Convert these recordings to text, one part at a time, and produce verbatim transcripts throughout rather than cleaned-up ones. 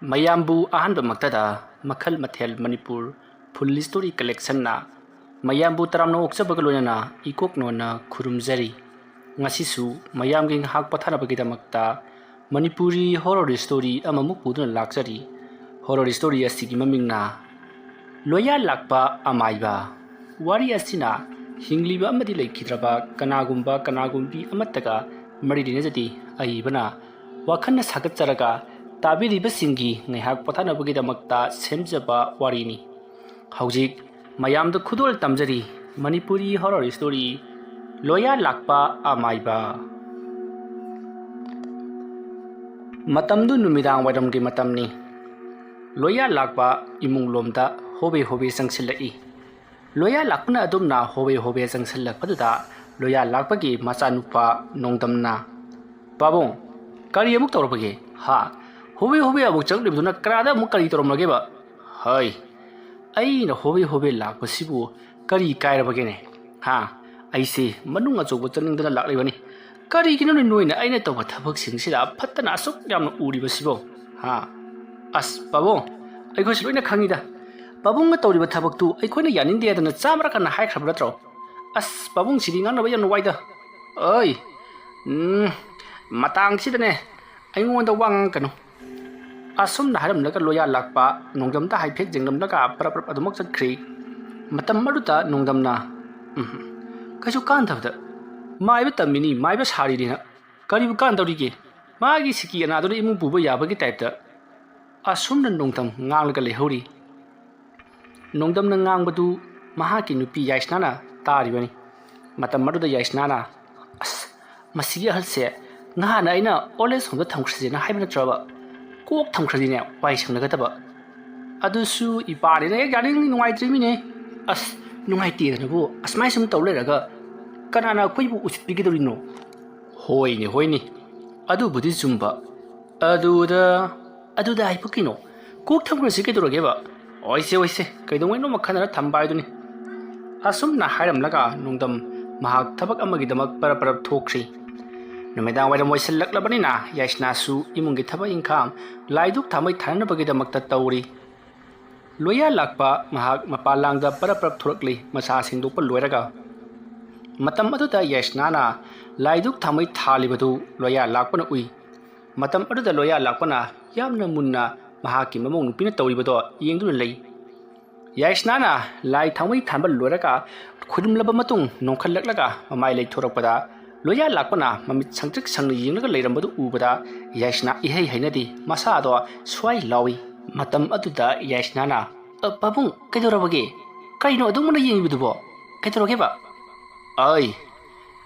ꯃꯌꯥꯝꯕꯨ ꯑꯍꯥꯟꯕꯃꯛꯇꯗ ꯃꯈꯜ ꯃꯊꯦꯜ ꯃꯅꯤꯄꯨꯔ ꯐꯨꯜ ꯁ꯭ꯇꯣꯔꯤ ꯀꯂꯦꯛꯁꯟꯅ ꯃꯌꯥꯝꯕꯨ ꯇꯔꯥꯝꯅ ꯑꯣꯛꯆꯕꯒ ꯂꯣꯏꯅꯅ ꯏꯀꯣꯛ ꯅꯣꯟꯅ ꯈꯨꯔꯨꯝꯖꯔꯤ꯫ ꯉꯁꯤꯁꯨ ꯃꯌꯥꯝꯒꯤ ꯉꯥꯏꯍꯥꯛ ꯄꯣꯊꯥꯅꯕꯒꯤꯗꯃꯛꯇ ꯃꯅꯤꯄꯨꯔꯤ ꯍꯣꯔꯣꯔ ꯁ꯭ꯇꯣꯔꯤ ꯑꯃꯃꯨꯛ ꯄꯨꯗꯨꯅ ꯂꯥꯛꯆꯔꯤ꯫ ꯍꯣꯔꯣꯔ ꯁ꯭ꯇꯣꯔꯤ ꯑꯁꯤꯒꯤ ꯃꯃꯤꯡꯅ ꯂꯣꯌꯥ ꯂꯥꯛꯄ ꯑꯃꯥꯏꯕ꯫ ꯋꯥꯔꯤ ꯑꯁꯤꯅ ꯍꯤꯡꯂꯤꯕ ꯑꯃꯗꯤ ꯂꯩꯈꯤꯗ꯭ꯔꯕ ꯀꯅꯥꯒꯨꯝꯕ ꯀꯅꯥꯒꯨꯝꯕꯤ ꯑꯃꯠꯇꯒ ꯃꯔꯤ ꯂꯩꯅꯖꯗꯦ꯫ ꯑꯏꯕꯅ ꯋꯥꯈꯜꯅ ꯁꯥꯒꯠꯆꯔꯒ ꯇꯥꯕꯤꯔꯤꯕꯁꯤꯡꯒꯤ ꯉꯥꯏꯍꯥꯛ ꯄꯣꯊꯥꯅꯕꯒꯤꯗꯃꯛꯇ ꯁꯦꯝꯖꯕ ꯋꯥꯔꯤꯅꯤ꯫ ꯍꯧꯖꯤꯛ ꯃꯌꯥꯝꯗ ꯈꯨꯗꯣꯜ ꯇꯝꯖꯔꯤ ꯃꯅꯤꯄꯨꯔꯤ ꯍꯣꯔꯣꯔ ꯁ꯭ꯇꯣꯔꯤ ꯂꯣꯌꯥ ꯂꯥꯛꯄ ꯑꯃꯥꯏꯕ꯫ ꯃꯇꯝꯗꯨ ꯅꯨꯃꯤꯗꯥꯡ ꯋꯥꯏꯔꯝꯒꯤ ꯃꯇꯝꯅꯤ꯫ ꯂꯣꯌꯥ ꯂꯥꯛꯄ ꯏꯃꯨꯡ ꯂꯣꯝꯗ ꯍꯣꯕꯦ ꯍꯣꯕꯦ ꯆꯪꯁꯤꯜꯂꯛꯏ꯫ ꯂꯣꯌꯥ ꯂꯥꯛꯄꯅ ꯑꯗꯨꯝꯅ ꯍꯣꯕꯦ ꯍꯣꯕꯦ ꯆꯪꯁꯤꯜꯂꯛꯄꯗꯨꯗ ꯂꯣꯌꯥ ꯂꯥꯛꯄꯒꯤ ꯃꯆꯥꯅꯨꯄꯥ ꯅꯣꯡꯗꯝꯅ, "ꯄꯥꯕꯨꯡ, ꯀꯔꯤ ꯑꯃꯨꯛ ꯇꯧꯔꯕꯒꯦ? ꯍꯥ? ꯍꯣꯕꯦ ꯍꯣꯕꯦ ꯑꯃꯨꯛ ꯆꯪꯂꯤꯕꯗꯨꯅ ꯀꯅꯥꯗ ꯑꯃꯨꯛ ꯀꯔꯤ ꯇꯧꯔꯝꯂꯒꯦꯕ?" "ꯍꯩ, ꯑꯩꯅ ꯍꯣꯕꯦ ꯍꯣꯕꯦ ꯂꯥꯛꯄꯁꯤꯕꯨ ꯀꯔꯤ ꯀꯥꯏꯔꯕꯒꯦꯅꯦ? ꯍꯥ? ꯑꯩꯁꯦ ꯃꯅꯨꯡ ꯑꯆꯧꯕ ꯆꯪꯅꯤꯡꯗꯅ ꯂꯥꯛꯂꯤꯕꯅꯤ꯫ ꯀꯔꯤꯒꯤꯅꯣꯅꯦ ꯅꯣꯏꯅ ꯑꯩꯅ ꯇꯧꯕ ꯊꯕꯛꯁꯤꯡꯁꯤꯗ ꯐꯠꯇꯅ ꯑꯁꯨꯛ ꯌꯥꯝꯅ ꯎꯔꯤꯕꯁꯤꯕꯣ? ꯍꯥ? ꯑꯁ, ꯄꯥꯕꯨꯡ, ꯑꯩꯈꯣꯏꯁꯨ ꯂꯣꯏꯅ ꯈꯪꯉꯤꯗ꯫ ꯄꯥꯕꯨꯡꯅ ꯇꯧꯔꯤꯕ ꯊꯕꯛꯇꯨ ꯑꯩꯈꯣꯏꯅ ꯌꯥꯅꯤꯡꯗꯦ ꯍꯥꯏꯗꯅ ꯆꯥꯝꯃꯔꯛ ꯍꯟꯅ ꯍꯥꯏꯈ꯭ꯔꯕ ꯅꯠꯇ꯭ꯔꯣ? ꯑꯁ, ꯄꯥꯕꯨꯡꯁꯤꯗꯤ ꯉꯥꯡꯅꯕ ꯌꯥꯝꯅ ꯋꯥꯏꯗ꯫ ꯑꯣꯏ, ꯎꯝ, ꯃꯇꯥꯡꯁꯤꯗꯅꯦ ꯑꯩꯉꯣꯟꯗ ꯋꯥ ꯉꯥꯡꯉꯛꯀꯅꯨ꯫" ꯑꯁꯨꯝꯅ ꯍꯥꯏꯔꯝꯂꯒ ꯂꯣꯌꯥ ꯂꯥꯛꯄ ꯅꯣꯡꯗꯝꯗ ꯍꯥꯏꯐꯦꯠ ꯌꯦꯡꯂꯝꯂꯒ ꯄꯔꯞ ꯄꯔꯞ ꯑꯗꯨꯃꯛ ꯆꯠꯈ꯭ꯔꯤ꯫ ꯃꯇꯝ ꯑꯗꯨꯗ ꯅꯣꯡꯗꯝꯅ, "ꯎꯝ, ꯀꯩꯁꯨ ꯀꯥꯟꯗꯕꯗ ꯃꯥꯏꯕ ꯇꯝꯃꯤꯅꯤ, ꯃꯥꯏꯕ ꯁꯥꯔꯤꯅꯤꯅ ꯀꯔꯤꯕꯨ ꯀꯥꯟꯗꯧꯔꯤꯒꯦ? ꯃꯥꯒꯤ ꯁꯤꯀꯤ ꯑꯅꯥꯗꯨꯅ ꯏꯃꯨꯡ ꯄꯨꯕ ꯌꯥꯕꯒꯤ ꯇꯥꯏꯞꯇ꯫" ꯑꯁꯨꯝꯅ ꯅꯣꯡꯗꯝ ꯉꯥꯡꯂꯒ ꯂꯩꯍꯧꯔꯤ꯫ ꯅꯣꯡꯗꯝꯅ ꯉꯥꯡꯕꯗꯨ ꯃꯍꯥꯛꯀꯤ ꯅꯨꯄꯤ ꯌꯥꯏꯁꯅꯥꯅ ꯇꯥꯔꯤꯕꯅꯤ꯫ ꯃꯇꯝ ꯑꯗꯨꯗ ꯌꯥꯏꯁꯅꯥꯅ, "ꯑꯁ, ꯃꯁꯤꯒꯤ ꯑꯍꯜꯁꯦ ꯉꯍꯥꯟꯅ ꯑꯩꯅ ꯑꯣꯜ ꯑꯦꯖ ꯍꯣꯝꯗ ꯊꯝꯈ꯭ꯔꯁꯦꯅ ꯍꯥꯏꯕ ꯅꯠꯇ꯭ꯔꯕ? ꯀꯣꯛ ꯊꯝꯈ꯭ꯔꯗꯤꯅꯦ ꯋꯥꯏ ꯁꯪꯅꯒꯗꯕ꯫ ꯑꯗꯨꯁꯨ ꯏꯄꯥꯅꯤꯅ ꯍꯦꯛ ꯌꯥꯅꯤꯡ ꯅꯨꯡꯉꯥꯏꯇ꯭ꯔꯤꯃꯤꯅꯦ꯫ ꯑꯁ, ꯅꯨꯡꯉꯥꯏꯇꯦꯗꯅꯕꯨ ꯑꯁꯨꯃꯥꯏꯅ ꯁꯨꯝ ꯇꯧ ꯂꯩꯔꯒ ꯀꯅꯥꯅ ꯑꯩꯈꯣꯏꯕꯨ ꯎꯁꯤꯠꯄꯤꯒꯗꯧꯔꯤꯅꯣ?" "ꯍꯣꯏꯅꯦ, ꯍꯣꯏꯅꯦ, ꯑꯗꯨꯕꯨꯗꯤ ꯆꯨꯝꯕ꯫ ꯑꯗꯨꯗ, ꯑꯗꯨꯗ ꯍꯥꯏꯕꯨ ꯀꯩꯅꯣ? ꯀꯣꯛ ꯊꯝꯈ꯭ꯔꯁꯤ ꯀꯩꯗꯧꯔꯒꯦꯕ?" "ꯑꯣꯏꯁꯦ, ꯑꯣꯏꯁꯦ, ꯀꯩꯗꯧꯉꯩꯅꯣ ꯈꯟꯅꯔ ꯊꯝꯕ ꯍꯥꯏꯗꯨꯅꯤ꯫" ꯑꯁꯨꯝꯅ ꯍꯥꯏꯔꯝꯂꯒ ꯅꯣꯡꯗꯝ ꯃꯍꯥꯛ ꯊꯕꯛ ꯑꯃꯒꯤꯗꯃꯛ ꯄꯔꯞ ꯄꯔꯞ ꯊꯣꯛꯈ꯭ꯔꯤ꯫ ꯅꯨꯃꯤꯗꯥꯡ ꯋꯥꯏꯔꯝ ꯑꯣꯏꯁꯤꯜꯂꯛꯂꯕꯅꯤꯅ ꯌꯥꯏꯁꯅꯥꯁꯨ ꯏꯃꯨꯡꯒꯤ ꯊꯕꯛ ꯏꯪꯈꯥꯡ, ꯂꯥꯏ ꯙꯨꯛ ꯊꯥꯟꯕꯩ ꯊꯥꯅꯅꯕꯒꯤꯗꯃꯛꯇ ꯇꯧꯔꯤ꯫ ꯂꯣꯌꯥ ꯂꯥꯛꯄ ꯃꯍꯥꯛ ꯃꯄꯥꯟ ꯂꯥꯡꯗ ꯄꯔꯞ ꯄꯔꯞ ꯊꯣꯔꯛꯂꯤ, ꯃꯁꯥ ꯁꯦꯡꯗꯣꯛꯄ ꯂꯣꯏꯔꯒ꯫ ꯃꯇꯝ ꯑꯗꯨꯗ ꯌꯥꯏꯁꯅꯥꯅ ꯂꯥꯏ ꯙꯨꯛ ꯊꯥꯟꯕꯩ ꯊꯥꯜꯂꯤꯕꯗꯨ ꯂꯣꯌꯥ ꯂꯥꯛꯄꯅ ꯎꯏ꯫ ꯃꯇꯝ ꯑꯗꯨꯗ ꯂꯣꯌꯥ ꯂꯥꯛꯄꯅ ꯌꯥꯝꯅ ꯃꯨꯟꯅ ꯃꯍꯥꯛꯀꯤ ꯃꯃꯧ ꯅꯨꯄꯤꯅ ꯇꯧꯔꯤꯕꯗꯣ ꯌꯦꯡꯗꯨꯅ ꯂꯩ꯫ ꯌꯥꯏꯁꯅꯥꯅ ꯂꯥꯏ ꯊꯥꯎꯃꯩ ꯊꯥꯟꯕ ꯂꯣꯏꯔꯒ ꯈꯨꯔꯨꯝꯂꯕ ꯃꯇꯨꯡ ꯅꯣꯡꯈꯠꯂꯛꯂꯒ ꯃꯃꯥꯏ ꯂꯩꯊꯣꯔꯛꯄꯗ, ꯂꯣꯌꯥ ꯂꯥꯛꯄꯅ ꯃꯃꯤꯠ ꯁꯪꯇ꯭ꯔꯤꯛ ꯁꯪꯅ ꯌꯦꯡꯂꯒ ꯂꯩꯔꯝꯕꯗꯨ ꯎꯕꯗ ꯌꯥꯏꯁꯅꯥ ꯏꯍꯩ ꯍꯩꯅꯗꯦ, ꯃꯁꯥꯗꯣ ꯁ꯭ꯋꯥꯏ ꯂꯥꯎꯏ꯫ ꯃꯇꯝ ꯑꯗꯨꯗ ꯌꯥꯏꯁꯅꯥꯅ, "ꯑ, ꯄꯥꯕꯨꯡ, ꯀꯩꯗꯧꯔꯕꯒꯦ? ꯀꯩꯅꯣ ꯑꯗꯨꯝꯅ ꯌꯦꯡꯉꯤꯕꯗꯨꯕꯣ? ꯀꯩꯗꯧꯔꯒꯦꯕ?" "ꯑꯩ,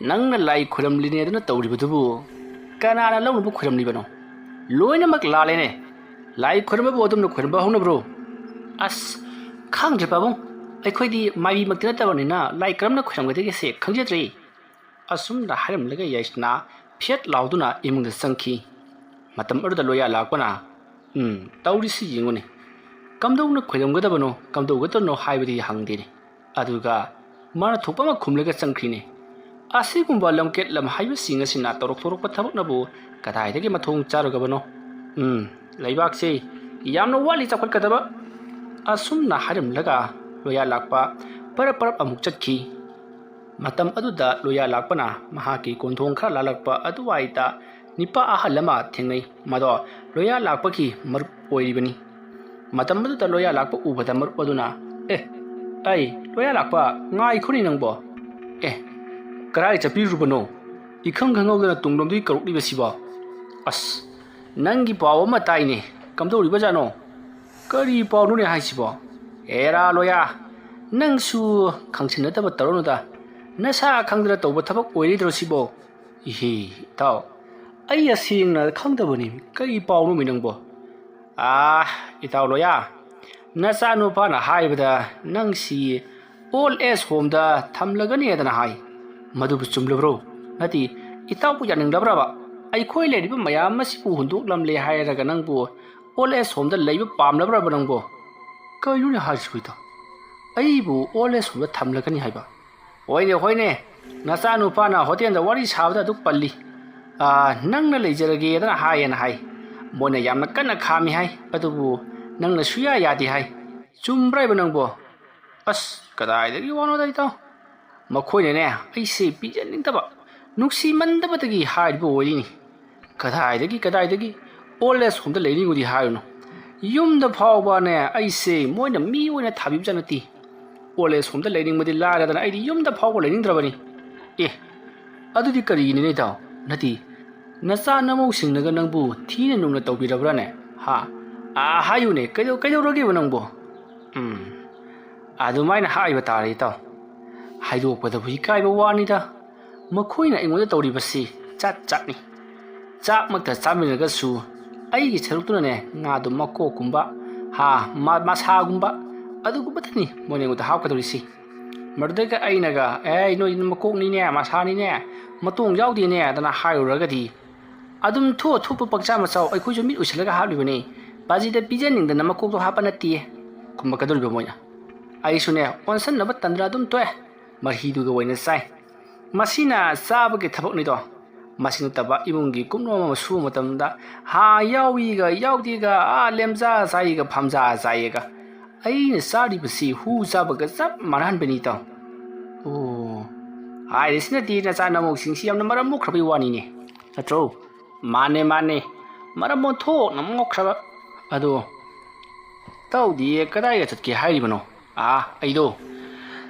ꯅꯪꯅ ꯂꯥꯏ ꯈꯨꯔꯝꯂꯤꯅꯦ ꯑꯗꯨꯅ ꯇꯧꯔꯤꯕꯗꯨꯕꯨ ꯀꯅꯥꯅ ꯂꯧꯅꯕ ꯈꯨꯔꯝꯂꯤꯕꯅꯣ? ꯂꯣꯏꯅꯃꯛ ꯂꯥꯜꯂꯦꯅꯦ꯫ ꯂꯥꯏ ꯈꯨꯔꯝꯕꯕꯨ ꯑꯗꯨꯝꯅ ꯈꯨꯔꯝꯕ ꯍꯧꯅꯕ꯭ꯔꯣ?" "ꯑꯁ, ꯈꯪꯗ꯭ꯔꯦ ꯄꯥꯕꯨꯡ, ꯑꯩꯈꯣꯏꯗꯤ ꯃꯥꯏꯕꯤꯃꯛꯇꯤ ꯅꯠꯇꯕꯅꯤꯅ ꯂꯥꯏ ꯀꯔꯝꯅ ꯈꯨꯔꯝꯒꯗꯒꯦꯁꯦ ꯈꯪꯖꯗ꯭ꯔꯦ꯫" ꯑꯁꯨꯝꯅ ꯍꯥꯏꯔꯝꯂꯒ ꯌꯥꯏꯁꯅꯥ ꯐꯦꯠ ꯂꯥꯎꯗꯨꯅ ꯏꯃꯨꯡꯗ ꯆꯪꯈꯤ꯫ ꯃꯇꯝ ꯑꯗꯨꯗ ꯂꯣꯌꯥ ꯂꯥꯛꯄꯅ, "ꯎꯝ, ꯇꯧꯔꯤꯁꯤ ꯌꯦꯡꯉꯨꯅꯦ꯫ ꯀꯝꯗꯧꯅ ꯈꯣꯏꯔꯝꯒꯗꯕꯅꯣ, ꯀꯝꯗꯧꯒꯗꯕꯅꯣ ꯍꯥꯏꯕꯗꯤ ꯍꯪꯗꯦꯅꯦ꯫ ꯑꯗꯨꯒ ꯃꯥꯅ ꯊꯣꯛꯄ ꯑꯃ ꯈꯨꯝꯂꯒ ꯆꯪꯈ꯭ꯔꯤꯅꯦ꯫ ꯑꯁꯤꯒꯨꯝꯕ ꯂꯝꯀꯦꯠ ꯂꯝꯍꯥꯏꯕꯁꯤꯡ ꯑꯁꯤꯅ ꯇꯧꯔꯛ ꯊꯣꯔꯛꯄ ꯊꯕꯛꯅꯕꯨ ꯀꯗꯥꯏꯗꯒꯤ ꯃꯊꯣꯡ ꯆꯥꯔꯨꯒꯕꯅꯣ? ꯎꯝ, ꯂꯩꯕꯥꯛꯁꯦ ꯌꯥꯝꯅ ꯋꯥꯠꯂꯤ ꯆꯥꯎꯈꯠꯀꯗꯕ꯫" ꯑꯁꯨꯝꯅ ꯍꯥꯏꯔꯝꯂꯒ ꯂꯣꯌꯥ ꯂꯥꯛꯄ ꯄꯔꯞ ꯄꯔꯞ ꯑꯃꯨꯛ ꯆꯠꯈꯤ꯫ ꯃꯇꯝ ꯑꯗꯨꯗ ꯂꯣꯌꯥ ꯂꯥꯛꯄꯅ ꯃꯍꯥꯛꯀꯤ ꯀꯣꯟꯊꯣꯡ ꯈꯔ ꯂꯥꯜꯂꯛꯄ ꯑꯗꯨꯋꯥꯏꯗ ꯅꯤꯄꯥ ꯑꯍꯜ ꯑꯃ ꯊꯦꯡꯅꯩ꯫ ꯃꯗꯣ ꯂꯣꯌꯥ ꯂꯥꯛꯄꯒꯤ ꯃꯔꯨꯞ ꯑꯣꯏꯔꯤꯕꯅꯤ꯫ ꯃꯇꯝ ꯑꯗꯨꯗ ꯂꯣꯌꯥ ꯂꯥꯛꯄ ꯎꯕꯗ ꯃꯔꯨꯞ ꯑꯗꯨꯅ, "ꯑꯦ, ꯑꯩ, ꯂꯣꯌꯥ ꯂꯥꯛꯄ, ꯉꯥꯏꯈꯣꯅꯦ ꯅꯪꯕꯣ꯫ ꯑꯦ, ꯀꯔꯥꯏ ꯆꯠꯄꯤꯔꯨꯕꯅꯣ? ꯏꯈꯪ ꯈꯪꯍꯧꯗꯅ ꯇꯨꯡꯂꯣꯝꯗꯒꯤ ꯀꯧꯔꯛꯂꯤꯕꯁꯤꯕꯣ? ꯑꯁ, ꯅꯪꯒꯤ ꯄꯥꯎ ꯑꯃ ꯇꯥꯏꯅꯦ꯫ ꯀꯝꯗꯧꯔꯤꯕꯖꯥꯠꯅꯣ?" "ꯀꯔꯤ ꯄꯥꯎꯅꯣꯅꯦ ꯍꯥꯏꯁꯤꯕꯣ? ꯑꯦꯔꯥ ꯂꯣꯌꯥ, ꯅꯪꯁꯨ ꯈꯪꯁꯤꯟꯅꯗꯕ ꯇꯧꯔꯅꯨꯗ꯫ ꯅꯁꯥ ꯈꯪꯗꯅ ꯇꯧꯕ ꯊꯕꯛ ꯑꯣꯏꯔꯤꯗ꯭ꯔꯣ ꯁꯤꯕꯣ?" "ꯏꯍꯦ, ꯏꯇꯥꯎ, ꯑꯩ ꯑꯁꯦꯡꯅ ꯈꯪꯗꯕꯅꯤ꯫ ꯀꯔꯤ ꯄꯥꯎꯅꯣꯃꯤ ꯅꯪꯕꯣ?" "ꯑꯥ, ꯏꯇꯥꯎ ꯂꯣꯌꯥ, ꯅꯆꯥꯅꯨꯄꯥꯅ ꯍꯥꯏꯕꯗ ꯅꯪꯁꯤ ꯑꯣꯜ ꯑꯦꯖ ꯍꯣꯝꯗ ꯊꯝꯂꯒꯅꯤ ꯍꯥꯏꯗꯅ ꯍꯥꯏ꯫ ꯃꯗꯨꯕꯨ ꯆꯨꯝꯂꯕ꯭ꯔꯣ? ꯅꯠꯇꯦ, ꯏꯇꯥꯎꯕꯨ ꯌꯥꯅꯤꯡꯗꯕ꯭ꯔꯕ? ꯑꯩꯈꯣꯏ ꯂꯩꯔꯤꯕ ꯃꯌꯥꯝ ꯑꯁꯤꯕꯨ ꯍꯨꯟꯗꯣꯛꯂꯝꯂꯦ ꯍꯥꯏꯔꯒ ꯅꯪꯕꯨ ꯑꯣꯜ ꯑꯦꯖ ꯍꯣꯝꯗ ꯂꯩꯕ ꯄꯥꯝꯂꯕ꯭ꯔꯕ ꯅꯪꯕꯣ?" "ꯀꯩꯅꯣꯅꯦ ꯍꯥꯏꯁꯤꯕꯣ ꯏꯇꯥꯎ? ꯑꯩꯕꯨ ꯑꯣꯜ ꯑꯦꯖ ꯍꯣꯝꯗ ꯊꯝꯂꯒꯅꯤ ꯍꯥꯏꯕ?" "ꯍꯣꯏꯅꯦ, ꯍꯣꯏꯅꯦ, ꯅꯆꯥꯅꯨꯄꯥꯅ ꯍꯣꯇꯦꯜꯗ ꯋꯥꯔꯤ ꯁꯥꯕꯗ ꯑꯗꯨꯛ ꯄꯜꯂꯤ꯫ "ꯑꯥ, ꯅꯪꯅ ꯂꯩꯖꯔꯒꯦꯗꯅ ꯍꯥꯏꯌꯦꯅ ꯍꯥꯏ꯫ ꯃꯣꯏꯅ ꯌꯥꯝꯅ ꯀꯟꯅ ꯈꯥꯝꯃꯤ ꯍꯥꯏ, ꯑꯗꯨꯕꯨ ꯅꯪꯅ ꯁꯨꯌꯥ ꯌꯥꯗꯦ ꯍꯥꯏ꯫ ꯆꯨꯝꯕ꯭ꯔꯥ ꯍꯥꯏꯕ ꯅꯪꯕꯣ?" "ꯑꯁ, ꯀꯗꯥꯏꯗꯒꯤ ꯋꯥꯅꯣꯗ ꯏꯇꯥꯎ꯫ ꯃꯈꯣꯏꯅꯅꯦ, ꯑꯩꯁꯦ ꯄꯤꯖꯅꯤꯡꯗꯕ, ꯅꯨꯡꯁꯤꯃꯟꯗꯕꯗꯒꯤ ꯍꯥꯏꯔꯤꯕ ꯑꯣꯏꯔꯤꯅꯤ꯫ ꯀꯗꯥꯏꯗꯒꯤ, ꯀꯗꯥꯏꯗꯒꯤ ꯑꯣꯜ ꯑꯦꯖ ꯍꯣꯝꯗ ꯂꯩꯅꯤꯡꯉꯨꯗꯤ ꯍꯥꯏꯔꯨꯅꯨ꯫ ꯌꯨꯝꯗ ꯐꯥꯎꯕꯅꯦ, ꯑꯩꯁꯦ ꯃꯣꯏꯅ ꯃꯤ ꯑꯣꯏꯅ ꯊꯥꯕꯤꯕꯖꯥꯠ ꯅꯠꯇꯦ꯫ ꯑꯣꯜ ꯑꯦꯖ ꯍꯣꯝꯗ ꯂꯩꯅꯤꯡꯕꯗꯤ ꯂꯥꯏꯔꯗꯅ ꯑꯩꯗꯤ ꯌꯨꯝꯗ ꯐꯥꯎꯕ ꯂꯩꯅꯤꯡꯗ꯭ꯔꯕꯅꯤ꯫" "ꯑꯦ, ꯑꯗꯨꯗꯤ ꯀꯔꯤꯒꯤꯅꯣꯅꯦ ꯏꯇꯥꯎ?" "ꯅꯠꯇꯦ, ꯅꯆꯥ ꯅꯃꯧꯁꯤꯡꯅꯒ ꯅꯪꯕꯨ ꯊꯤꯅ ꯅꯨꯡꯅ ꯇꯧꯕꯤꯔꯕ꯭ꯔꯥꯅꯦ? ꯍꯥ? ꯑꯥ, ꯍꯥꯏꯌꯨꯅꯦ, ꯀꯩꯗꯧ-, ꯀꯩꯗꯧꯔꯒꯦꯕ ꯅꯪꯕꯨ?" "ꯎꯝ, ꯑꯗꯨꯃꯥꯏꯅ ꯍꯥꯏꯕ ꯇꯥꯔꯦ ꯏꯇꯥꯎ꯫ ꯍꯥꯏꯗꯣꯛꯄꯗꯕꯨ ꯏꯀꯥꯏꯕ ꯋꯥꯅꯤꯗ꯫ ꯃꯈꯣꯏꯅ ꯑꯩꯉꯣꯟꯗ ꯇꯧꯔꯤꯕꯁꯤ ꯆꯠ ꯆꯠꯅꯤ꯫ ꯆꯥꯛꯃꯛꯇ ꯆꯥꯃꯤꯟꯅꯔꯒꯁꯨ ꯑꯩꯒꯤ ꯁꯔꯨꯛꯇꯨꯅꯅꯦ, ꯉꯥꯗꯨ ꯃꯀꯣꯛꯀꯨꯝꯕ, ꯍꯥ, ꯃ-, ꯃꯁꯥꯒꯨꯝꯕ, ꯑꯗꯨꯒꯨꯝꯕꯇꯅꯤ ꯃꯣꯏꯅ ꯑꯩꯉꯣꯟꯗ ꯍꯥꯞꯀꯗꯧꯔꯤꯁꯤ꯫ ꯃꯗꯨꯗꯒ ꯑꯩꯅꯒ, 'ꯑꯦ, ꯅꯣꯏ ꯃꯀꯣꯛꯅꯤꯅꯦ, ꯃꯁꯥꯅꯤꯅꯦ, ꯃꯇꯣꯡ ꯌꯥꯎꯗꯦꯅꯦ' ꯑꯗꯅ ꯍꯥꯏꯔꯨꯔꯒꯗꯤ, 'ꯑꯗꯨꯝ ꯊꯣꯛ ꯊꯣꯛꯄ ꯄꯪꯆꯥ ꯃꯆꯥꯎ, ꯑꯩꯈꯣꯏꯁꯨ ꯃꯤꯠ ꯎꯏꯁꯤꯜꯂꯒ ꯍꯥꯞꯂꯤꯕꯅꯤ, ꯕꯥꯖꯤꯗ ꯄꯤꯖꯅꯤꯡꯗꯅ ꯃꯀꯣꯛꯇꯣ ꯍꯥꯞꯄ ꯅꯠꯇꯦ' ꯈꯨꯝꯃꯛꯀꯗꯧꯔꯤꯕ ꯃꯣꯏꯅ꯫ ꯑꯩꯁꯨꯅꯦ, ꯑꯣꯟꯁꯟꯅꯕ ꯇꯟꯗ꯭ꯔ ꯑꯗꯨꯝ ꯇꯣꯛꯑꯦ, ꯃꯍꯤꯗꯨꯒ ꯑꯣꯏꯅ ꯆꯥꯏ꯫ ꯃꯁꯤꯅ ꯆꯥꯕꯒꯤ ꯊꯕꯛꯅꯤꯗꯣ꯫ ꯃꯁꯤ ꯅꯠꯇꯕ ꯏꯃꯨꯡꯒꯤ ꯀꯨꯞꯅꯣꯝ ꯑꯃ ꯁꯨꯕ ꯃꯇꯝꯗ ꯍꯥ ꯌꯥꯎꯏꯒ ꯌꯥꯎꯗꯦꯒ, ꯑꯥ ꯂꯦꯝꯖꯥ ꯆꯥꯏꯒ ꯐꯝꯖꯥ ꯆꯥꯏꯒ, ꯑꯩꯅ ꯆꯥꯔꯤꯕꯁꯤ ꯍꯨ ꯆꯥꯕꯒ ꯆꯞ ꯃꯥꯟꯅꯍꯟꯕꯅꯤ ꯏꯇꯥꯎ꯫ ꯑꯣ, ꯍꯥꯏꯔꯤꯁꯤꯅꯗꯤ ꯅꯆꯥ ꯅꯃꯧꯁꯤꯡꯁꯤ ꯌꯥꯝꯅ ꯃꯔꯝ ꯃꯣꯛꯈ꯭ꯔꯕꯩ ꯋꯥꯅꯤꯅꯦ, ꯅꯠꯇ꯭ꯔꯣ? ꯃꯥꯅꯦ, ꯃꯥꯅꯦ, ꯃꯔꯝ ꯑꯣꯟꯊꯣꯛꯅ ꯃꯣꯛꯈ꯭ꯔꯕ꯫ ꯑꯗꯣ ꯏꯇꯥꯎꯗꯤ ꯀꯗꯥꯏꯗ ꯆꯠꯀꯦ ꯍꯥꯏꯔꯤꯕꯅꯣ? ꯑꯥ, ꯑꯩꯗꯣ